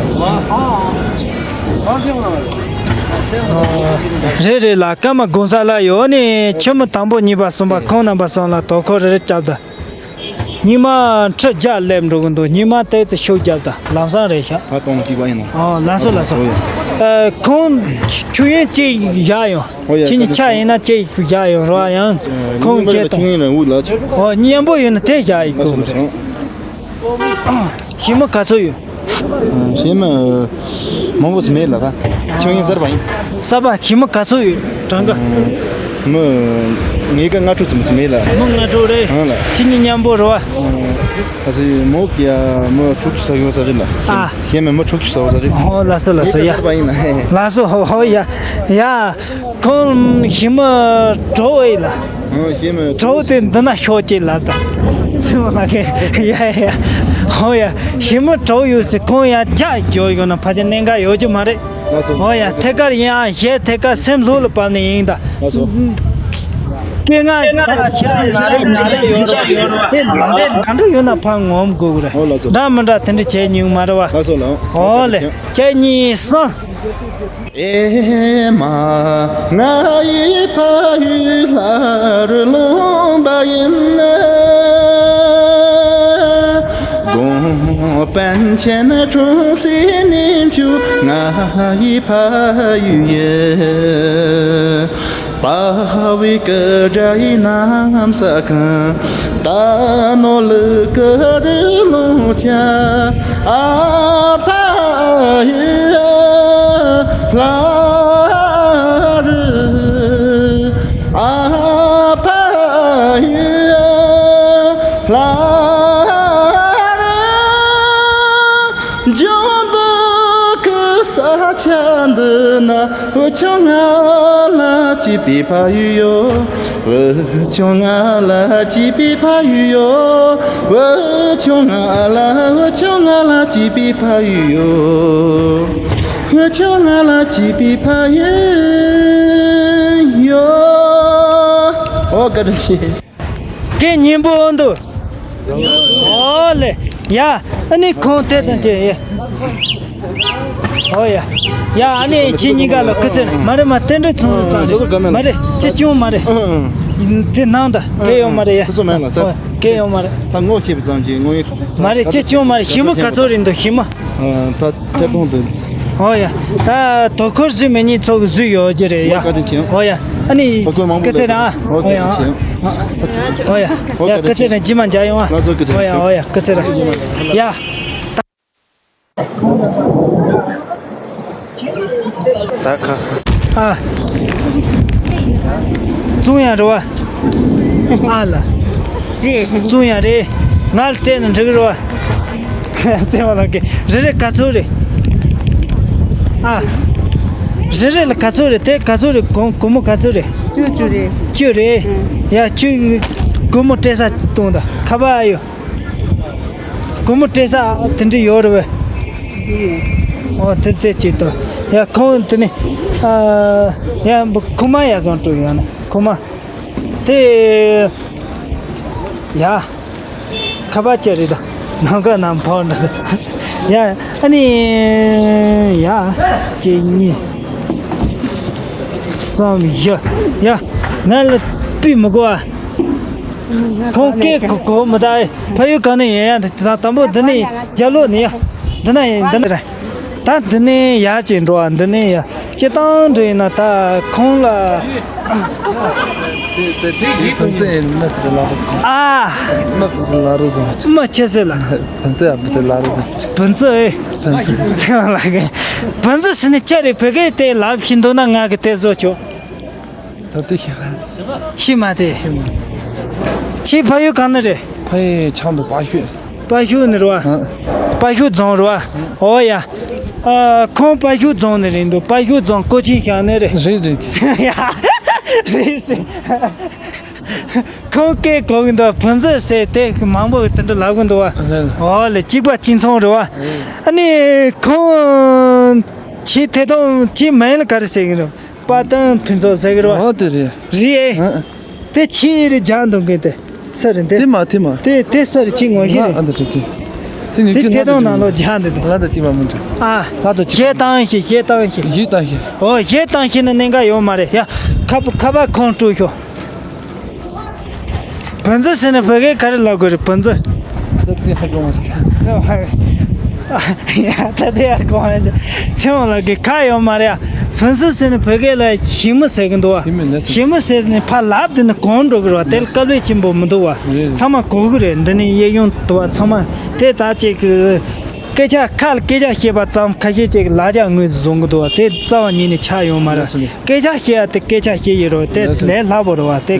རེད་རེད་ལ། ཀརྨ་གོང་ས་ལགས་ཡོད་ནི་ཆེན་མོ་དང་པོ་གཉིས་པ་གསུམ་པ་ཁོང་རྣམ་པ་གསུམ་ལ་དོ་ཁུར་རེ་རེ་བརྒྱབ་ད། ཉི་མ་ཁྲི་བརྒྱ་སླེབས་འགྲོ་གི་འདུག་ཉི་མ་ཏོག་ཙམ་ཤུགས་བརྒྱབ་དང་། ལམ་སང་རེད་ཤག་ཕ་སྟོང་གཅིག་པ་ཡིན་ནམ། ཨོ་ལགས་སོ་ལགས་སོ། ཨོ་ཡ། ཨ། ཁོང་ཆུ་ཡོན་གཅིག་བཞག་ཡོང་། ཨོ་ཡ། ཁྱེད་གཉིས་ཆ་ཡིན་ན་གཅིག་བཞག་ཡོང་རོགས། ཡང་ཁོང་ཁྱེད་དང་། ཨོ། མཉམ་པོ་ཡོད་ན་དེ་བཞག་ཡིན་དགོས་ཀྱི་རེད། ཞི་མི་ག་ཚོད་ཡོད། ཞི་མི་མང་པོ་ཞིག་མེད་ལ། ད་ཆུ་ཡོན་གསར་པ་ཡིན། གསར་པ། ཞི་མི་ག་ཚོད་ཡོད། གྲངས་ཀ། མི་ངེད་ཀ་ལྔ་དྲུག་ཙམ་ཞིག་མེད་ལ། མི་ལྔ་དྲུག་རེད། ཨང་ལ། ཁྱེད་གཉིས་མཉམ་པོ་རེད་བ། ཨ་ཙི། མོ་ཡ་མི་དྲུག་ཅུ་ཙམ་ཡོད་ས་རེད་ལ། ཨ། ཞི་མི་མི་དྲུག་ཅུ་ཙམ་ཡོད་ས་རེད། ཨོ། ལགས་སོ་ལགས་སོ། ཡ། ཡེ་ཀ་ས་པ་ཡིན་ལ། ལགས་སོ། ཧོ་ཧོ། ཡ་ཡ། ཁོང་ཞི་མི་གྲོགས་ཡིན་ལ། ཨོ། ཞི་མི་གྲོགས་དེ་འདི་ན་ཤོག་ཅེས་ལབ་ད། སེམས་ལ་གི། ཡ་ཡ་ཡ། ཧོ་ཡ། ཞི་མི་གྲོགས་ཡོད་ཟེར། ཁོང་ཡ་རྒྱ་སྐྱོར་ཡོང་ན་ཕལ་ཆེར་གནད་འགག་ཡོད་ཀྱི་མ་རེད། ལགས་སོ། ཨོ་ཡ། ཐད་ཀར་ཡིན་ཨ། གཞས་ཐད་ཀར་སེམས་ལྷོད་ལ་བབས་ནས་ཡིན་ད། ལགས་སོ། སྐད་ངག་ད་ཁྱེད་རང་ལ་རིགས་ཅི་ཆ་ཡོད་རོགས། དེ་ལ་ལས་ག་འདྲ་ཡོད་ན་ཕར་ངོམ་དགོས་ཀྱི་རེད། ཨོ། ལགས་སོ། འདྲ་མི་འདྲ་དེ་འདྲ་བྱས་མྱོང་མ་རེད་བ། ལགས་སོ་ལགས། ཨོ་ལེ། གཅིག་གཉིས་གསུམ། ཨེ་མ། ང་ཡི་ཕ་ཡུལ་ལྷ་རུ་ལུང་པ་ཡིན། དགོངས་པན་ཆེན་འཁྲུངས་སའི་གནས་མཆོག་ང་ཡི་ཕ་ཡུལ་ཡིན། དཔའ་བོའི་སྐུ་འདྲ་ཡི་གནམ་ས་གང་། རྟ་ནོར་ལུག་གི་རི་ལུང་བྱ། ཨ་ཕ་ཡུལ་ལྷ་རུ། ཨ་ཕ་ཡུལ་ལྷ་རུ། ལྗོངས་འདི་གི་ས་ཆ་འདི་ན། བུ་ཆུང་ང་ལ་གཅེས་པའི་ཕ་ཡུལ་ཡོད། བུ་ཆུང་ང་ལ་གཅེས་པའི་ཕ་ཡུལ་ཡོད། བུ་ཆུང་ང་ལ། བུ་ཆུང་ང་ལ་གཅེས་པའི་ཕ་ཡུལ་ཡོད། བུ་ཆུང་ང་ལ་གཅེས་པའི་ཕ་ཡུལ་ཡོད། ཨོ། བཀའ་དྲིན་ཆེ། སྐད་སྙན་པོ་འདུག་ཨོ་ལེ། ཡ། ཨ་ནི་ཁོང་དེ་ཙམ་བྱས་ཡེ། ཨོ་ཡ། ཡ། ཨ་ནི་ཁྱེད་གཉིས་ཀ་ལ་སྐུ་ཚེ། མ་རེད་མ། རྟེན་འབྲེལ་ཚོང་ཟོག་ཙམ་རེད། མ་རེད། ཅི་ཅུང་མ་རེད། དེ་ནང་ད་སྐད་ཡོང་མ་རེད་ཡ། སྐད་ཡོང་མ་རེད། ད་ངོ་ཤེས་པ་ཙམ་གྱིས་ངོ་ཡི། མ་རེད། ཅི་ཅུང་མ་རེད། ཞི་མི་ག་ཚོད་རེད་འདུག་ཞི་མི། ད་ཐད་གཏོང་དུ། ཨོ་ཡ། ད་དོ་ཁུར་བཟོས་མེད་ཉིན་ཚོགས་བཟོས་ཡོད་ཀྱི་རེད་ཡ། བཀའ་དྲིན་ཆེ། ཨོ་ཡ། ཨ་ནི་བཀའ་དྲིན་ཆེ། ཨོ་ཡ། ཨོ་ཡ། ཡ། སྐུ་ཚེ་རིང་། རྗེས་མ་མཇལ་ཡོང་ཨ། ལགས་སོ། སྐུ་ཚེ་ཨོ་ཡ། རིང་། ཨོ་ཡ། སྐུ་ཚེ་རིང་། ཡ། ད་ཁ། ཨ། བཙོང་ཡ་རེད་བ། ཨ་ལ། རེད། བཙོང་ཡ་རེད། ང་ལ་སྤྲད་ན་འགྲིག་གི་རེད་བ། བཙོང་བ་ལ་གི་རེ་རེ་ག་ཚོད་རེད། ཨ། རེ་རེ་ལ་ག་ཚོད་རེད། དེ་ག་ཚོད་རེད། སྒོར་སྒོར་མོ་ག་ཚོད་རེད། བཅུ་བཅུ་རེད། བཅུ་རེད། ཨང་། ཡ། བཅུ། སྒོར་མོ་སྤྲད་ས་གཏོང་ད། ཁ་པར་ཨ་ཡོད། སྒོར་མོ་སྤྲད་ས་དེ་འདྲ་ཡོད་རེད་པས། ཡོད། ཨོ། དེ་དེ་གཅིག་ཏུ། ཡ། ཁོང་དེ་ནི། ཨ། ཡ། ཁོ་མ་ཡ་བཟང་སྤྲོ་ཡོད་ན་ཁོ་མ། དེ། ཡ། ཁ་པར་ཅི་རེད་ད། ནམ་མཁའ་ནང་འཕུར་འདུག་ཡ། ཨ་ནི། ཡ། གཅིག་གཉིས། གསུམ། བཞི། ཡ། ང་ལ་སྤུས་མི་དགོས་ཨ། ཁོང་སྐད་གོ་གོ་མི་ད། ཕ་ཡུལ་གང་ནས་ཡིན་ཡ། ད་དང་པོ་འདི་ནས་རྒྱབ་ལོགས་ནས་ཡ། འདི་ན་ཡིན། འདི་ན་རེད། ད་འདི་ནས་ཡར་ཅིག་འགྲོ་བ། འདི་ནས་ཡར་སྤྱིར་བཏང་འདྲ་ཡིན་ན་ད་ཁོང་ལ། ཨ། མི་ཁྱེད་ཚོས་ལ། བུན་ཙི་ཨ། བུན་ཙི་ལ་རུ་ཟིན། བུན་ཙི་ཨེ། བུན་ཙི། ཚེ་དབང་ལགས་ཀྱིས། བུན་ཙི་ཟེར་ནས་ཅི་རེད། བོད་སྐད་དེ་ལབ་ཤེས་འདུག་ན་ང་གི་དེ་བཟོ་ཆོག་ད་དེ་ཤེས་མ། ཤེས་མ་དེ། ཤེས་མ། ཁྱེད་ཕ་ཡུལ་གང་ནས་རེད། ཕ་ཡུལ་ཆབ་མདོ་དཔའ་ཤོད། དཔའ་ཤོད་ནས་རེད་བ། ཨ། དཔའ་ཤོད་རྫོང་རེད་བ། ཨོ་ཡ། ཨ། ཁོང་དཔའ་ཤོད་རྫོང་ནས་རེད་འདུག་དཔའ་ཤོད་རྫོང་ཀོ་ཆེན་ཤང་ནས་རེད། རེད་རེད། ཡ། རེད་ཟེར། ཁོང་སྐད་གོ་གི་འདུག་བུན་ཙི་ཟེར་དེ་མང་པོ་དེ་འདྲ་ལབ་གི་འདུག་བ། རེད། ཨོ་ལེ། གཅིག་པ་གཅིག་མཚུངས་རེད་བ། རེད། ཨ་ནི་ཁོང་ཁྱེད་དེ་དང་ཁྱེད་མིང་ལ་ག་རེ་ཟེར་གི་རེད། དཔལ་ལྡན་ཕུན་ཚོགས་ཟེར་གི་རེད་བ། ཨོ་དེ་རེད། རེད་ཨེ། ཨ། དེ་ཕྱི་རེ་རྒྱག་འདུག་གི་དེ་སུ་རེད་དེ། དེ་མ་དེ་མ། དེ་དེ་སུ་རེད། ཁྱེད་ངོ་ཤེས་རེད། ཨ། འདི་རེད་ཁྱེད། དེ་ནི་དེ་ཁྱེད་དེ་དང་ནང་ལོགས་རྒྱག་འདུག་དེ། ང་དང་གཅིག་པ་མི་འདྲ། ཨ། ང་དང་གཅིག་པ། གཞས་བཏང་ཤིག་གཞས་བཏང་ཤིག་གཞས་བཏང་ཤིག་ཨོ། གཞས་བཏང་ཤིག་ན་གནད་འགག་ཡོད་མ་རེད་ཡ། ཁ་པར་ཁ་པར་ཁོང་སྤྲོད་ཤོག་བུན་ཙི་ཟེར་ན་བོད་སྐད་ག་རེ་ལབ་དགོས་རེད། བུན་ཙི། ད་དེ་ཧ་གོ་མ་རེད། ཡ་ད་དེ་ཡ་གོང་ཡ་ཚེ་དབང་ལགས་ཀྱི་ཁ་ཡོད་མ་རེད་ཡ། ཕུན་སུམ་ཟེར་ནས་བོད་སྐད་ལ་ཞི་མོ་ཟེར་གི་འདུག་བ། ཞི་མོ་ཟེར་ནས་ཕར་ལབ་དེ་ནི་གོང་འགྲོ་གི་རེད་བ། དེ་ལ་དཀའ་ལས་ཆེན་པོ་མི་འདུག་བ། ཚང་མ་གོ་གི་རེད། འདི་ནི་གཡས་གཡོན་འདུག་བ། ཚང་མ་དེ་ད་ཅིག་གི་སྐད་ཆ་ཁ་ལ་སྐད་ཆ་བཤད་པ་ཙམ་ཁ་ཤས་ཅིག་ལ་ལག་ཆ་ངོས་སུ་བཟུང་གི་འདུག་བ། དེ་རྩ་བ་ཉིད་ནས་ཆགས་ཡོད་མ་རེད། སྐད་ཆ་བཤད་ཡ་དེ་སྐད་ཆ་བཤད་ཡི་རེད། དེ་ལས་སླ་པོ་རེད་བ། དེ་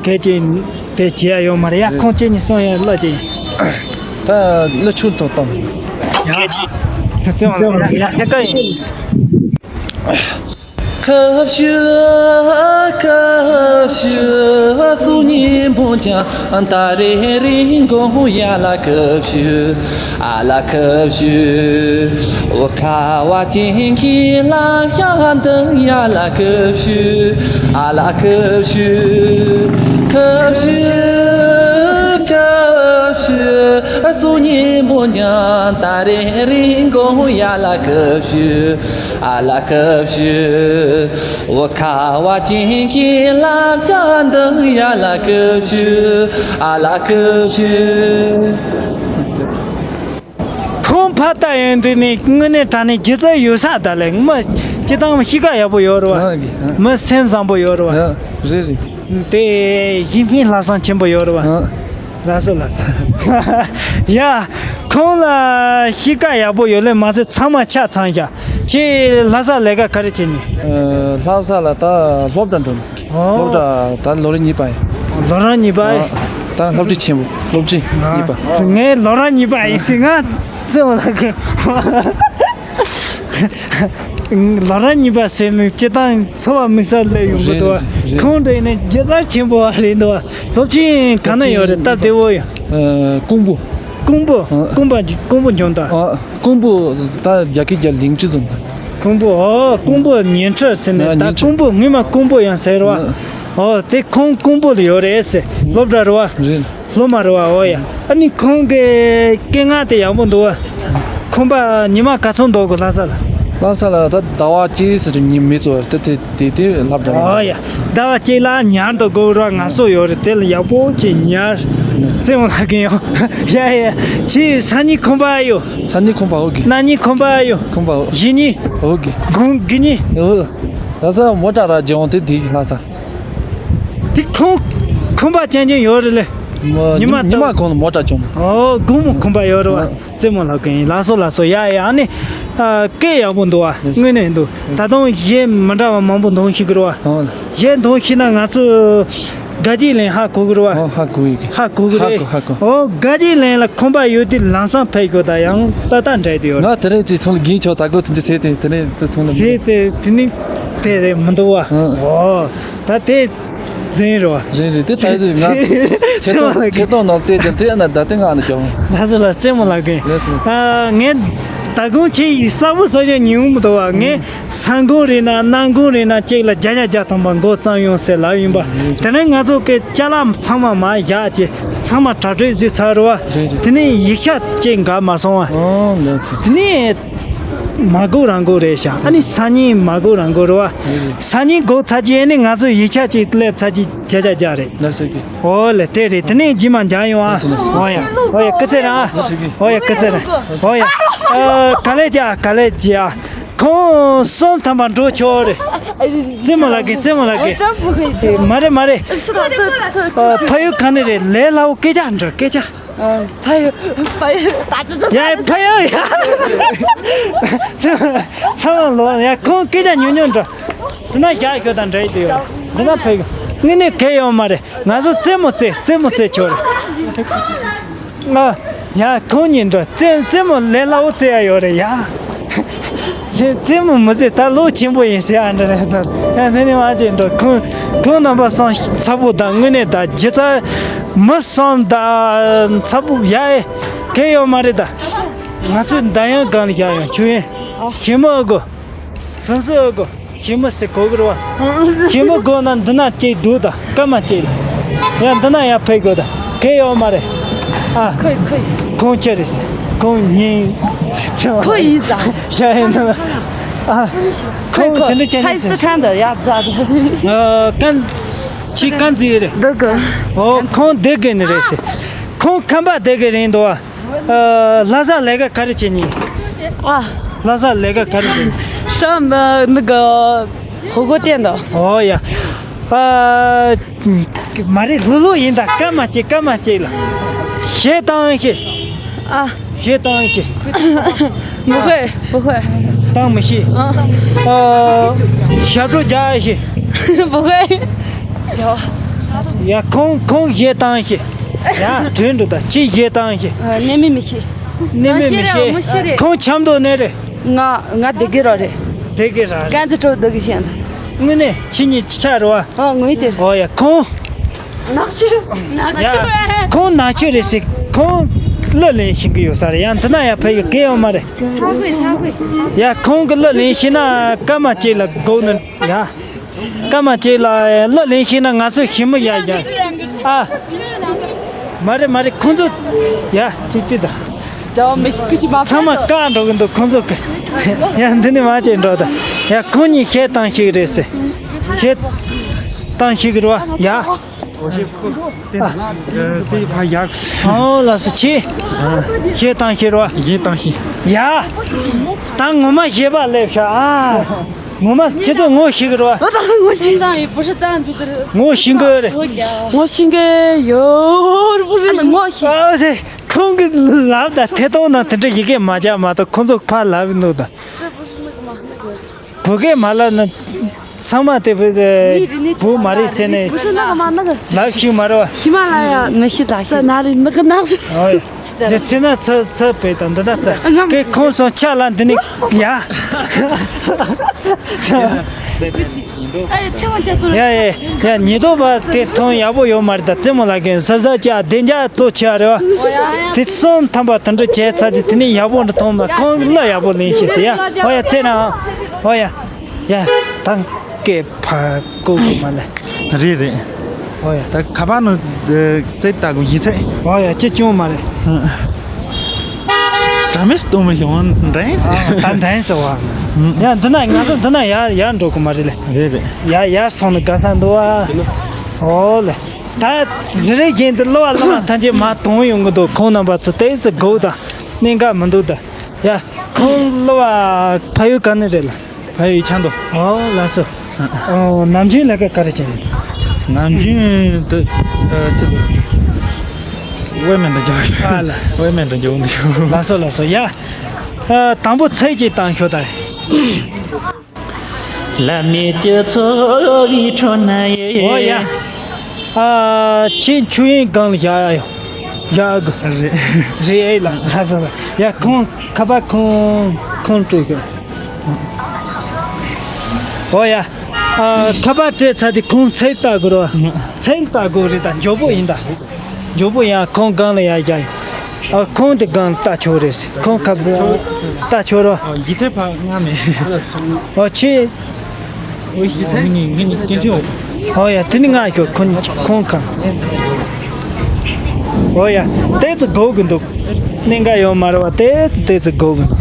གལ་ཆེ་དེ་བྱེད་ཡ་ཡོད་མ་རེད་ཡ། ཁོང་ཁྱེད་གཉིས་གསུང་ཡ་ལ་ཅིག་ད་ལ་ཆུ་ཐོག་བཏང་། ཡ་ཚེ་དབང་ལགས་ཡ་ཐད་ཀ་ཡིན། ཁ་བཤུ་ཁ་བཤུ་སུ་ཉིན་པོ་ཀྱང་ད་རེ་རེ་མགོ་ཡ་ལ་ཁ་བཤུ་ཨ་ལ་ཁ་བཤུ་འོ་ཁ་བ་ཅན་གྱི་ལ་ཡ་འདི་ཡ་ལ་ཁ་བཤུ་ཨ་ལ་ཁ་བཤུ་ཁ་བཤུ་ཁ་བཤུ་སུ་ཉིན་པོ་ཀྱང་ད་རེ་རེ་མགོ་ཡ་ལ་ཁ་བཤུ། ཨ་ལ་ཁ་བཤུ། འོ་ཁ་བ་ཅན་གྱི་ལ་བྱ་འདི་ཡ་ལ་ཁ་བཤུ། ཨ་ལ་ཁ་བཤུ། ཁོང་ཕ་ལྟ་ཡོང་དུས་ནས་དངོས་གནས་དྲང་གནས་སྒྱུ་རྩལ་ཡོད་ས་ད་ལས་མི་སྤྱི་བཏང་གཤིས་ཀ་ཡག་པོ་ཡོད་རེད་བ། ཨ་གི་ཨ། མི་སེམས་བཟང་པོ་ཡོད་རེད་བ། ཨ་རེད་རེད། དེ་ཡིན་ཕིན་ལྷག་བསམ་ཆེན་པོ་ཡོད་རེད་བ། ཨ། ལགས་སོ་ལགས་སོ། ཡ། ཁོང་ལ་གཤིས་ཀ་ཡག་པོ་ཡོད་ལེ་མ་ཚད་ཚང་མ་ཆ་ཚང་ཤག་ཁྱེད་ལྷ་ས་ལས་ཀ་ག་རེ་བྱེད་ནི། ཨ། ལྷ་ས་ལ་ད་སློབ་གྲྭ་འགྲོ་ནི། ཨོ། སློབ་གྲྭ་ད་ལོ་རེ་གཉིས་པ་ཡིན། ལོ་རང་གཉིས་པ། ཨ། ད་སློབ་ཁྲིད་ཆེན་པོ་སློབ་ཁྲིད་གཉིས་པ། ངས་ལོ་རང་གཉིས་པ་ཡིན་ཟེར་ང་ཙེ་བ་ལ་གི། ལོ་རང་གཉིས་པ་ཟེར་ནི་སྤྱི་བཏང་འཚོ་བ་དམིགས་བསལ་སླེབས་ཡོང་གི་འདུག་རེད་རེད། ཁོང་འདྲ་ཡིན་ན་སྒྱུ་རྩལ་ཆེན་པོ་བ་རེད་འདུག་སློབ་ཆེན་ག་ན་ཡོད་རེད། སྟབས་བདེ་བོ་ཡོད། ཨ། ཀོང་པོ། ཀོང་པོ། ཨ། ཀོང་པོ་ཀོང་པོ་འཇོན་ཐང་། ཨ། ཀོང་པོ་ད་རྒྱ་སྐད་རྒྱ་ལིང་ཅི་ཟོན་ད། ཀོང་པོ། ཨོ། ཀོང་པོ་ཉིན་ཁྲི་ཟེར་ནས། ཨ། ད་ཉིན་ཁྲི། ཀོང་པོ་སྔོན་མ་ཀོང་པོ་ཡང་ཟེར་བ། ཨ། ཨོ། དེ་ཁོང་ཀོང་པོ་ལ་ཡོད་རེད་ཟེར། སློབ་གྲྭ་རེད་བ། རེད། སློབ་མ་རེད་བ། ཨོ་ཡ། ཨ་ནི་ཁོང་གི་སྐད་ངག་དེ་ཡག་པོ་འདུག་བ། ཁོང་པ་ཉི་མ་ག་ཚོད་འདུག་གོ་ལྷ་ས་ལ། ལྷ་ས་ལ་ད་ཟླ་བ་གཅིག་ཟེར་ཉིན་མི་ཚོ་དེ་དེ་དེ་དེ་ལབ་འདྲ། ཨོ་ཡ། ཟླ་བ་གཅིག་ལ་ཉར་འདུག་གོ་ར་ང་སོ་ཡོད་རེད། དེ་ལ་ཡག་པོ་ཅིག་ཉར། རྩེད་མོ་ལྷག་གིན་ཡོང་། ཡ་ཡ། ཁྱེད་སང་ཉིན་ཁོང་པ་ཡོད། སང་ཉིན་ཁོང་པ་ཨོ་གི། གནངས་ཉིན་ཁོང་པ་ཡོད། ཁོང་པ་ཨོ། གཞེས་ཉིན། ཨོ་གི། དགོང་དགུན་ཉིན། ཨོ། ལྷ་ས་མོ་ཊ་ར་ཇོང་དེ་དེ་ལྷ་ས། དེ་ཁོང་ཁོང་པ་ཅན་ཅན་ཡོད་རེད་ལེ། ཉི་མ་ཉི་མ་གོང་ལ་མོ་ཊ་ཅོང་། ཨོ། དགོང་མོ་ཁོང་པ་ཡོད་རེད་བ། རྩེད་མོ་ལྷག་གིན། ལགས་སོ་ལགས་སོ། ཡ་ཡ། ཨ་ནི། ཨ། སྐད་ཡག་པོ་འདུག་བ། དངོས་གནས་འདུག་ད་དུང་གཞས་མི་འདྲ་བ་མང་པོ་འདོན་ཤེས་ཀྱི་རེད་བ། ཨོ། གཞས་འདོན་ཤེས་ན་ང་ཚོ་དགའ་སྐྱིད་གླིང་ཧ་གོ་གི་རེད་བ། ཨོ། ཧ་གོ་ཡི་གི། ཧ་གོ་གི་རེད། ཧ་གོ་ཧ་གོ། ཨོ། དགའ་སྐྱིད་གླིང་ལ་ཁོང་པ་ཡོད་དུས་ལམ་སང་ཕེབས་དགོས། ད་ཡང་ཏག་ཏག་འདྲ་དེ་ཡོད། ང་དེ་རིང་ཚེ་ཚོང་ལ་རྒན་ཆོག་ད་གོ་དེ་འདྲ་ཟེར་ཏེ་དེ་རིང་ཚེ་ཚོང་ལ་ཟེར་ཏེ་དེ་ནི་དེ་རེད་མི་འདུག་བ། ཨོ། ད་དེ་འཛིན་རེད་བ། རེད་རེད། དེ་ཚ་ཡི་ང་ཁེ་ཏོ་ཁེ་ཏོ་ནོར་ཏེ་དེ་དེ་ན་ད་དེ་ང་ནི་ཅོང་། ད་སུ་ལ་རྩེད་མོ་ལ་གིན། ལགས་སོ། ཨ། ངས་ད་གུང་ཆེ་ཡི་ས་བུ་ས་ཆ་ཉུང་མི་འདུག་བ། ངས་ས་གུང་རེད་ན་གནམ་གུང་རེད་ན་གཅིག་ལ་བརྒྱ་ཆ་བརྒྱ་ཐམ་པ་འགོ་བརྩམས་ཡོང་ཟེར་ལབ་ཡིན་པ། དེ་ནས་ང་ཚོ་གི་ཅ་ལག་ཚང་མ་མར་བཞག་ཅེ་ཚང་མ་དྲ་གྲོགས་བཟོས་ཚར་རེད་བ། རེད་རེད། དེ་ནས་ཡིག་ཆ་ཅིག་འགའ་མ་སོང་བ། ཨོ་ལགས་སོ། དེ་ནས་མ་གོ་རང་གོ་རེད་ཤག་ཨ་ནི་སང་ཉིན་མ་གོ་རང་གོ་རེད་བ། རེད་རེད། སང་ཉིན་གོ་ཚར་རྗེས་ནི་ང་ཚོ་ཡིག་ཆ་ཅིག་སླེབས་ཚར་རྗེས་བརྒྱ་ཆ་བརྒྱ་རེད། ལགས་སོ་གི། ཨོ་ལེ་དེ་རེད། དེ་ནས་རྗེས་མ་མཇལ་ཡོང་ཨ། ལགས་སོ་ལགས་སོ། ཨོ་ཡ། ཨོ་ཡ་སྐུ་ཚེ་རིང་ཨ། ལགས་སོ་གི། ཨོ་ཡ་སྐུ་ཚེ་རིང་། ཨོ་ཡ། ཨ། ག་ལེ་ཅི་ཨ། ག་ལེ་ཅི་ཨ། ཁོང་གསུམ་ཐམ་པ་འགྲོ་ཆོག་རེད། རྩེད་མོ་ལ་གི། རྩེད་མོ་ལ་གི། མ་རེད་མ་རེད། ཨ། ཕ་ཡུལ་ག་ནས་རེད། ལས་སླ་བོ་སྐད་ཆ་འདྲ་སྐད་ཆ། ཕ་ཡུལ་ཕ་ཡུལ་ད་ད་ད་ཡ་ཕ་ཡུལ་ཡ། ཚང་མ་ལོ་ཡ་ཁོང་སྐད་ཆ་ཉུང་ཉུང་འདྲ། འདི་ན་བཞག་ཤོག་དང་འདྲ་ཡི་དེ་ཡོད། འདི་ན་ཕ་ཡུལ་དངོས་གནས་གལ་ཡོད་མ་རེད། ང་ཚོ་རྩེད་མོ་རྩེ་རྩེད་མོ་རྩེ་ཆོག་རེད། ང་ཡ་ཁོང་གཉིས་འདྲ་རྩེད་རྩེད་མོ་ལས་སླ་བོ་རྩེ་ཡ་ཡོད་རེད་ཡ། རྩེད་རྩེད་མོ་མི་རྩེ་ད་ལོ་ཆེན་པོ་ཡིན་ཟེར་ཨ་འདྲ་རེད་ཟེར། ཡ་དེ་ནི་མ་བྱེད་འགྲོ། ཁོང་ཁོང་རྣམ་པ་སང་ཚ་པོ་དང་དངོས་གནས་ད་སྒྱུ་རྩལ་མི་སང་ད་ཚ་པོ་ཡ་ཨེ་གལ་ཡོད་མ་རེད། ད་ང་ཚོས་ད་ཡང་གང་ལ་བཞག་ཡོང་ཆུ་ཡིན་ཞི་མོ་ཨ་གོ་ཧྥུན་སི་ཨ་གོ། ཞི་མོ་ཟེར་གོ་གི་རེད་བ། ཞི་མོ་གོ་ན་འདི་ན་ཅིག་འདུག་ད་སྐར་མ་ཅིག་ལ། ཡ་འདི་ན་ཡ་ཕེབས་དགོས་ད་གལ་ཡོད་མ་རེད། ཨ། ཁོ་ཁོ་ཁོང་ཁྱེད་རེད་ཟེར། ཁོང་ཉིན་ཚེ་ཚེ་བ་ཁོ་ཡིན་ད། ཡ་ཡིན་ད། ཨ། ཁོང་དེ་འདྲ་ཅན་རེད་ཟེར། ཨ། ཀན་ཆི་ཀན་ཟི་རེད། འདི་གི། ཨོ་ཁོང་སྡེ་དགེ་ནས་རེད་ཟེར། ཁོང་ཁམས་པ་སྡེ་དགེ་རེད་འདུག་བ། ཨ། ལྷ་ས་ལས་ཀ་ག་རེ་བྱེད་ཉིན། ཨ། ལྷ་ས་ལས་ཀ་ག་རེ་བྱེད། ཧྲ་མ་ནི་ག་ཧོ་གོ་བསྟན་དོ། ཨོ་ཡ། ཨ། མ་རེད། ལྷུག་ལྷུག་ཡིན་ད། སྐར་མ་གཅིག་སྐར་མ་གཅིག་ལ། གཞས་བཏང་ཤེས། ཨ། གཞས་བཏང་ཤེས། 不会，不会。 བཏང་མི་ཤེས། ཨ། ཨ། ཞབས་བྲོ་རྒྱག་ཤེས། 不会。 ཡ། ཁོང་ཁོང་གཞས་བཏང་ཤེས། ཡ། དྲན་འགྲོ་ད། ཅི་གཞས་བཏང་ཤེས། 呃，那妹妹去。 ནི་མི་མི་ཤེས། ཁོང་ཆབ་མདོ་ནས་རེད། ང་ང་སྡེ་དགེ་ར་རེད། སྡེ་དགེ་ར་རེད། དཀར་མཛེས་ཁྲོད་སྡེ་དགེ་ཤན་ད། དངོས་གནས་ཁྱེད་གཉིས་ཅི་ཆ་རེད་བ། ཨ། ངོས་ཅི། ཨོ་ཡ། ཁོང་ནག་ཆུ། ནག་ཡ། ཆུ། ཁོང་ནག་ཆུ་རེད་ཟེར། ཁོང་གླུ་ལེན་ཤེས་ཀྱི་ཡོད་ས་རེད། ཡང་འདི་ན་ཡ་ཕེབས་ཡོད་གི་ཡོད་མ་རེད། ཐག་གོས་ཐག་གོས། ཡ། ཁོང་གི་གླུ་ལེན་ཤེས་ན་སྐར་མ་གཅིག་ལ་སྒུག་ནི། ཡ། སྐར་མ་གཅིག་ལ་གླུ་ལེན་ཤེས་ན་ང་ཚོ་ཞི་མོ་ཡ་ཡ། ཨ། མ་རེད་མ་རེད། ཁོང་ཚོ་ཡ་ཅིག་ཏི་ད། ཚང་མ་བཀག་འགྲོ་གི་འདུག་ཁོང་ཚོ་གི། ཡ། འདི་ནས་མ་བྱེད་འགྲོ་ད། ཡ། ཁོང་གཉིས་གཞས་བཏང་ཤེས་ཀྱི་རེད་ཟེར། གཞས་བཏང་ཤེས་ཀྱི་རེད་བ། ཡ། དེ་ཕ་ཡག་ཨོ་ལགས་སོ། ཆེ། གཞས་བཏང་ཤེས་རེད་བ། གཞས་བཏང་ཤེས། ཡ། ད་ངོ་མ་གཞས་པ་སླེབས་ཤག་ཨ། ངོ་མ་ཁྱེད་ཚོ་ངོ་ཤེས་ཀྱི་རེད་བ། ངོ་ཤེས་ཀྱི་རེད། ངོ་ཤེས་ཀྱི་ཡོད། ངོ་ཤེས། ཨ་ཟེ། ཁོང་གི་ལབ་ད་ཐད་གཏོང་ནང་དེ་འདྲ་ཡི་གེ་མ་བརྒྱབ་མ་གཏོགས་ཁོང་ཚོ་ཕར་ལབ་འདུག་ད། བོད་སྐད་མ་ལབ་ན་ཚང་མ་དེ་བོད་བོད་མ་རེད་ཟེར་ནས་ལབ་ཤེས་མ་རེད་བ། ཧི་མ་ལ་ཡ་མི་ཤེས་ད་ཁྱེད་ན་རེ་ནག་ནག་ཞིག་ཨོ་ཡ། དེ་ཚེ་ན་ཚ་ཚ་བོད་དང་འདི་ན་ཚ་སྐད་ཁོང་སོང་ཆ་ལ་འདི་ནི་ཡ། ཡ་ཡ་ཡ། ཉེ་དོ་བ་དེ་མཐོང་ཡག་པོ་ཡོད་མ་རེད་ད། རྩེད་མོ་ལ་གན་ཟ་ཟ་ཅག་བདེ་འཇགས་གཙོ་ཆེ་བ་རེད་བ། དེ་གསུམ་ཐམ་པ་དེ་འདྲ་བྱས་ཚར་དེ་དེ་ནི་ཡག་པོ་འདྲ་མཐོང་མ། ཁོང་གླུ་ཡག་པོ་ལེན་ཤེས་ཟེར་ཡ། ཨོ་ཡ། ཚེ་ན་ཨོ་ཡ། ཡ། ད་སྐད་ཕ་གོ་གི་མ་ལེ། རེད་རེད། ཨོ་ཡ། ད་ཁ་པར་ནང་རྩེད་ལྟ་གོ་ཡིན་ཚེ། ཨོ་ཡ། ཅི་བྱུང་མ་རེད། དྲ་མིག་སྟོང་མི་ཤོང་འདྲེན་ཟེར། ཨ། ད་འདྲེན་ཟེར་བ། ཡ། འདི་ན་ང་ཚོ་འདི་ན་ཡར་ཡར་འགྲོ་གི་མ་རེད་ལེ། རེད་རེད། ཡ། ཡར་སོང་ན་དགའ་ས་འདུག་ཨ། ཨོ་ལེ། ད་ཟི་རེ་གན་དུ་གླུ་བ་གླུ་བ་ཐམས་ཅད་མ་གཏོང་ཡོང་གི་འདུག་ཁོང་རྣམ་པ་ཚོ་ཏོག་ཙམ་སྒུག་དང་། གནད་འགག་མི་འདུག་ད། ཡ། ཁོང་གླུ་བ་ཕ་ཡུལ་ག་ནས་རེད་ལ། ཕ་ཡུལ་ཆབ་མདོ། ཨོ་ལགས་སོ། ཨོ། ནམ་རྒྱུན་ལས་ཀ་ག་རེ་བྱེད། ནམ་རྒྱུན་དུ་ཨ་ཅི་ཟེར། ཝེ་མེན་དུ་འཇོག་ཨ་ལ། ཝེ་མེན་དུ་འཇོག་འདུག་ལགས་སོ་ལགས་སོ། ཡ། ཨ། དང་པོ་ཚིག་གཅིག་བཏང་ཤོག་ད། བླ་མེད་སྤྱི་ཚོགས་པའི་ཁྲོད་ན་ཡོད། ཨོ་ཡ། ཨ། ཁྱེད་ཆོས་དབྱིངས་སྒང་ལ་བཞག་ཡ། བཞག་གི། རེད། རེད་ལ། ལགས་སོ་ལ། ཡ། ཁོང་ཁ་པར་ཁོང་ཁོང་སྤྲོད་གི། ཨོ་ཡ། ཨ། ཁ་པར་སྤྲད་ཚར་དེ་ཁོང་ཚིག་ལྟ་དགོས་རེད་བ། ཚིག་ལྟ་དགོས་རེད་ད། མགྱོགས་པོ་ཡིན་ད། མགྱོགས་པོ་ཡ། ཁོང་སྒང་ལ་ཡ་བཞག་ཡ། ཨ། ཁོང་དེ་སྒང་ལ་ལྟ་ཆོག་རེད་ཟེར། ཁོང་ཁ་པར་ལྟ་ཆོག་རེད་བ། ཨ། ཡིག་ཚད་ཕར་མངགས་མེད། ཨོ་ཆེ། ཨོ་ཡིག་ཚད་ངས་ངས་ངས་སྐད་འཕྲིན་འོང་། ཨོ་ཡ། དེ་ནི་ང་ཤོག་ཁོང་ཁོང་ཁ། ཨོ་ཡ། ཏོག་ཙམ་སྒུག་གི་འདུག་གནད་འགག་ཡོད་མ་རེད་བ། ཏོག་ཙམ་ཏོག་ཙམ་སྒུག་གི་འདུག་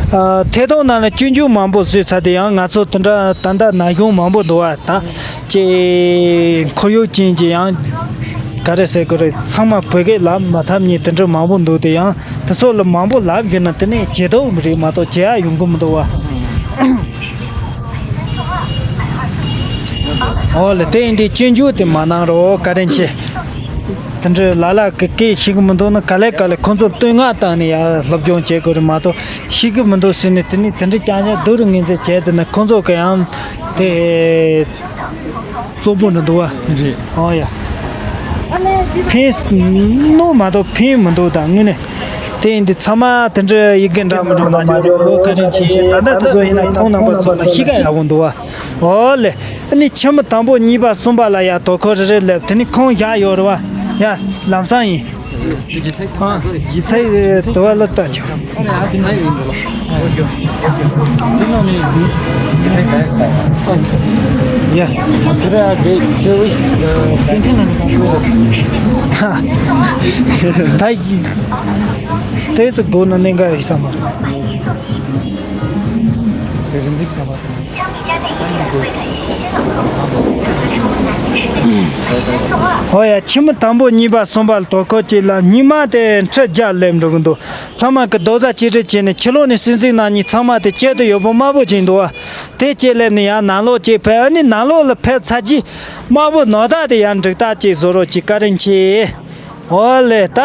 ཨ། ཐད་གཏོང་ནང་ལ་སྐྱོན་བརྗོད་མང་པོ་བཟོས་ཚར་དེ་ཡང་ང་ཚོ་དེ་འདྲ་ད་ལྟ་ན་གཞོན་མང་པོ་འདུག་བ། ད་ཅེ་ཁོར་ཡུག་ཅན་གྱི་ཡང་ག་རེ་ཟེར་དགོས་རེད། ཚང་མ་བོད་སྐད་ལབ་མ་ཐུབ་མཁན་དེ་འདྲ་མང་པོ་འདུག་དེ་ཡང་དེ་ཚོ་ལ་མང་པོ་ལབ་ཡོད་ན་དེ་ནས་བརྗེད་ཐུབ་རེད་མ་གཏོགས་བརྗེད་ཡ་ཡོང་གི་མི་འདུག་བ། ཨོ་ལེ། དེ་ཡིན་དུས་སྐྱོན་བརྗོད་དེ་མ་གནང་རོགས། བཀའ་དྲིན་ཆེ། དེ་འདྲའི་ལ་ལ་གི་སྐད་ཤེས་གི་མི་འདུག་ན་ག་ལེ་ག་ལེ་ཁོང་ཚོར་བསྟོད་བསྔགས་བཏང་ནས་ཡར་སློབ་སྦྱོང་བྱེད་དགོས་རེད་མ་གཏོགས་ཤེས་གི་མི་འདུག་ཟེར་ནས་དེ་ནས་དེ་འདྲའི་རྐྱང་རྐྱང་སྡུག་རུ་ངོས་འཛིན་བྱས་དེ་ན་ཁོང་ཚོ་གི་ཡང་དེ་བཙོག་པོ་འདྲ་འདུག་བ། རེད། ཨོ་ཡ། ཕན་ནོ་མ་གཏོགས་ཕན་མི་འདུག་ད་དངོས་གནས། དེ་ཡིན་དུས་ཚང་མ་དེ་འདྲའི་ཡི་གེ་འདྲ་མི་འདྲ་མ་འཇོག་ལོ། བཀའ་དྲིན་ཆེ། ད་ལྟ་དེ་ཚོ་ཡིན་ན་ཁོང་རྣམ་པ་ཚོ་ལ་གཤིས་ཀ་ཡག་པོ་འདུག་བ། ཨོ་ལེ། ཨ་ནི་ཆེན་མོ་དང་པོ་གཉིས་པ་གསུམ་པ་ལ་ཡ་དོ་ཁོ་རེ་རེ་སླེབས། དེ་ནི་ཁོང་བཞག་ཡོད་རེད་བ། ཡ་ལམ་སང་ཡིན། ཨ། ཡིག་ཚད་དུ་བ་ལ་ལྟ་ཆོག་ཡ། ད་ཡིན། དེ་ཚོ་སྒོ་ན་གནད་འགག་ཡོད་ས་མ་རེད། རིན་འཛིན་ག་པར་དང་། ཨོ་ཡ། ཁྱིམ་དང་པོ་གཉིས་པ་གསུམ་པ་ལ་དོ་ཁུར་གཅིག་ལ་ཉི་མ་དེ་ཁྲི་བརྒྱ་སླེབས་འགྲོ་གི་འདུག་ཚང་མ་གི་རྡོག་རྩ་གཅིག་སྒྲིལ་བྱས་ནས་ཕྱི་ལོགས་ནས་སྲིད་འཛིན་རྣམ་གཉིས་ཚང་མ་དེ་གཅིག་ཏུ་ཡོད་པོ་དམར་པོ་ཅིག་འདུག་བ། དེ་གཅིག་སླེབས་ནས་ཡང་ནང་ལོགས་གཅིག་ཕེབས། ཨ་ནི་ནང་ལོགས་ལ་ཕེབས་ཚར་རྗེས་དམར་པོ་ནོར་བདག་དེ་ཡང་འགྲིག་རྟགས་གཅིག་བཟོ་རོགས་གྱིས། བཀའ་དྲིན་ཆེ། ཨོ་ལེ། ད་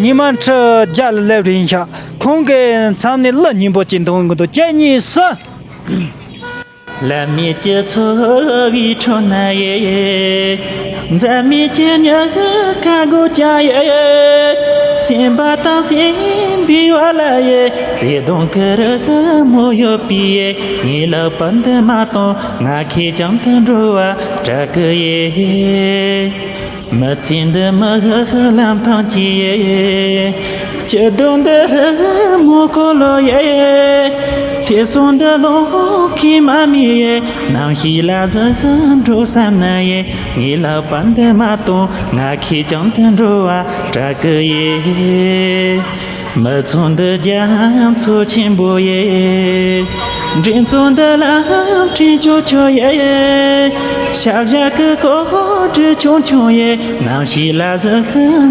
ཉི་མ་ཁྲི་བརྒྱ་ལ་སླེབས་རིང་ཤག་ཁོང་གི་མཚམས་ནས་གླུ་སྙན་པོ་ཅིག་འདོན་གི་འདུག་གཅིག་གཉིས་སུ། ལ་མེད་ཀྱི་ཚོ་བའི་ཁྲོད་ན་ཡེ། འཛད་མེད་ཀྱི་ཉི་ཤུ་ཀ་གོ་ཅང་ཡེ། སེམས་པ་དང་སེམས་པའི་བར་ལ་ཡེ། བརྩེ་དུང་གི་རི་མོ་ཡོད་པའི་ཡེ། ངའི་ལག་པ་འདི་མ་གཏོང་ང་ཁྱེད་ཀྱང་དུ་འགྲོ་བ་དྲག་གི་ཡེ། མི་ཚེ་འདི་མི་ཧ་ཧ་ལམ་ཐང་གི་ཡེ། སྐྱིད་སྡུག་འདི་རི་མོ་འཁོར་ལོ་ཡེ། ཚེ་སྲོག་འདི་ལོ་ཁའི་མ་མི་ཡེ། ནམ་ཞིག་ལ་གཟི་འགྲོ་བསམ་ན་ཡེ། ངའི་ལག་པ་འདི་མ་གཏོང་ང་ཁྱེད་ཀྱང་དུ་འགྲོ་བ་དྲག་གི་ཡེ། མི་ཚོགས་འདི་རྒྱ་མཚོ་ཆེན་པོ་ཡེ། འགྲན་ཚོགས་འདི་ལམ་ཁྲིད་ཆོག་ཆོག་ཡེ། ཤ་བཞག་གི་ཀོ་སྒྲིག་ཆུང་ཆུང་ཡེ། ནམ་ཞིག་ལ་གཟི་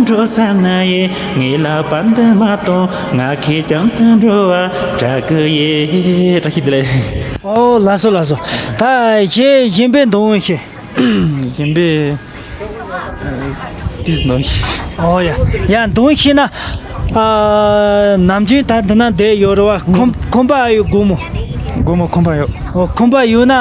འགྲོ་བསམ་ན་ཡེ། ངའི་ལག་པ་འདི་མ་གཏོང་ང་ཁྱེད་ཀྱང་དུ་འགྲོ་བ་དྲག་གི་ཡེ། བཀྲ་ཤིས་བདེ་ལེགས། ཨོ་ལགས་སོ་ལགས་སོ། ད་གཞན་གཞན་པའི་འདོན་ཤེས། གཞན་པའི་ཨ་ཏིས་འདོན་ཤེས། ཨོ་ཡ། ཡ་འདོན་ཤེས་ན། ཨ་ནམ་རྒྱུན་ད་འདི་ན་བསྡད་ཡོད་རེད་བ། ཁོམ་ཁོམ་པ་ཡོད་དགོས་མོ། དགོས་མོ་ཁོམ་པ་ཡོད། ཨོ་ཁོམ་པ་ཡོད་ན།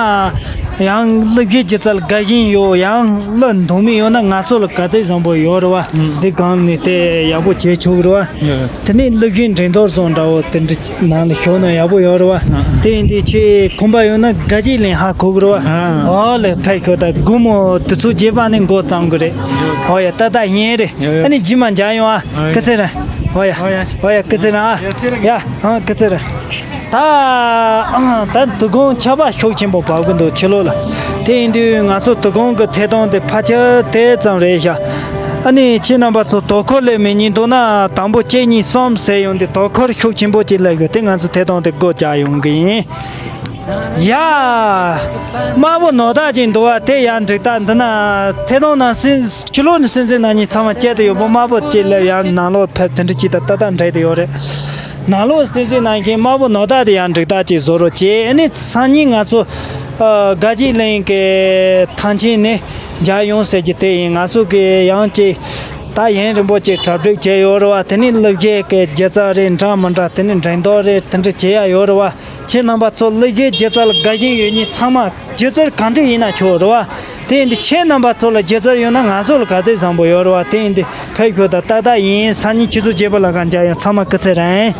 ཡང་གླུ་གཞས་སྒྱུ་རྩལ་དགའ་བཞིན་ཡོད། ཡང་གླུ་འདོན་མི་ཡོད་ན་ང་ཚོ་ལ་ག་དེ་བཟང་པོ་ཡོད་རེད་བ། ཨུམ། འདི་སྒང་ནས་དེ་ཡག་པོ་བྱེད་ཆོག་གི་རེད་བ། ཡོད་ཡོད། དེ་ནས་གླུ་གཞས་འགྲན་བསྡུར་སོགས་འདྲ་བོ་དེ་འདྲ་ནང་ལ་ཞུགས་ན་ཡག་པོ་ཡོད་རེད་བ། ཨ་ཨ། དེ་ཡིན་དུས་ཁྱེད་ཁོམ་པ་ཡོད་ན་དགའ་སྐྱིད་གླིང་ཧ་གོ་གི་རེད་བ། ཨ་ཨ། ཨོ་ལེ། ཕེབས་ཤོག་ད་དགོང་མོ་དུས་ཚོད་བརྒྱད་པ་ནས་འགོ་བརྩམས་གི་རེད། ཨོ་ཡ། ཏག་ཏག་ཡིན་རེད། ཡོད་ཡོད། ཨ་ནི་རྗེས་མ་མཇལ་ཡོང་ཨ། ཨོ་ཡ། སྐུ་ཚེ་རིང་། ཨོ་ཡ། ཨོ་ཡ། ཨོ་ཡ། སྐུ་ཚེ་རིང་ཨ། ཡ་ཚེ་རིང་། ཡ་ཨ་སྐུ་ཚེ་རིང་། ད་ད་དོ་དགོང་ཆར་པ་ཤུགས་ཆེན་པོ་བབས་ཀྱི་འདུག་ཕྱི་ལོགས་ལ། དེ་ཡིན་དུས་ང་ཚོ་དོ་དགོང་གི་ཐད་གཏོང་དེ་ཕལ་ཆེར་དེ་ཙམ་རེད་ཤག་ཨ་ནི་ཁྱེད་རྣམ་པ་ཚོ་དོ་ཁུར་སླེབས་མེད་ཉིན་འདུག་ན་དང་པོ་གཅིག་གཉིས་གསུམ་ཟེར་ཡོང་དུས་དོ་ཁུར་ཤུགས་ཆེན་པོ་ཅིག་སླེབས་ཡོད། དེ་ང་ཚོ་ཐད་གཏོང་དེ་སྒོ་རྒྱག་ཡོང་གི་ཡིན། ཡ། དམར་པོ་ནོར་བདག་ཅིག་འདུག་བ། དེ་ཡར་འགྲིག་རྟགས་འདི་ན་ཐད་གཏོང་ནང་སྲིད་ཕྱི་ལོགས་ནས་སྲིད་འཛིན་རྣམ་གཉིས་ཚང་མ་བསྐྱལ་དུ་ཡོད་པོ། དམར་པོ་ཅིག་སླེབས་ཡར་ནང་ལོགས་ཕེབས་དེ་འདྲ་ཅིག་ད་ཏག་ཏག་འགྲིག་དུ་ཡོད་རེད། ནང་ལོགས་སྲིད་འཛིན་རྣམ་གཉིས་དམར་པོ་ནོར་བདག་དེ་ཡར་འགྲིག་རྟགས་ཅིག་བཟོ་རོགས་བྱེད། ཨ་ནི་སང་ཉིན་ང་ཚོ་ཨ་དགའ་སྐྱིད་གླིང་གི་ཐང་ཆེན་ནས་མཇལ་ཡོང་ཟེར་གྱི་དེ་ཡིན། ང་ཚོ་གི་ཡང་ཅིག་ད་ཡུན་རིང་པོ་ཅིག་གྲ་སྒྲིག་བྱས་ཡོད་རེད་བ། དེ་ནས་གླུ་གཞས་ཀྱི་སྒྱུ་རྩལ་རེད་འདྲ་མི་འདྲ། དེ་ནས་འགྲན་བསྡུར་རེད། དེ་འདྲ་བྱེད་ཡ་ཡོད་རེད་བ། ཁྱེད་རྣམ་པ་ཚོ་གླུ་གཞས་སྒྱུ་རྩལ་དགའ་ཞེན་ཡོད་མཁན་ཚང་མ། སྒྱུ་རྩལ་གང་འདྲ་ཡིན་ན་ཆོག་རེད་བ། དེ་ཡིན་དུས་ཁྱེད་རྣམ་པ་ཚོ་ལ་སྒྱུ་རྩལ་ཡོད་ན་ང་ཚོ་ལ་ག་དེ་བཟང་པོ་ཡོད་རེད་བ། དེ་ཡིན་དུས་ཕེབས་ཤོག་ད་ཏག་ཏག་ཡིན། སང་ཉིན་ཆུ་ཚོད་བརྒྱད་པ་ལ་གང་མཇལ་ཡོང་། ཚང་མ་སྐུ་ཚེ་རིང་།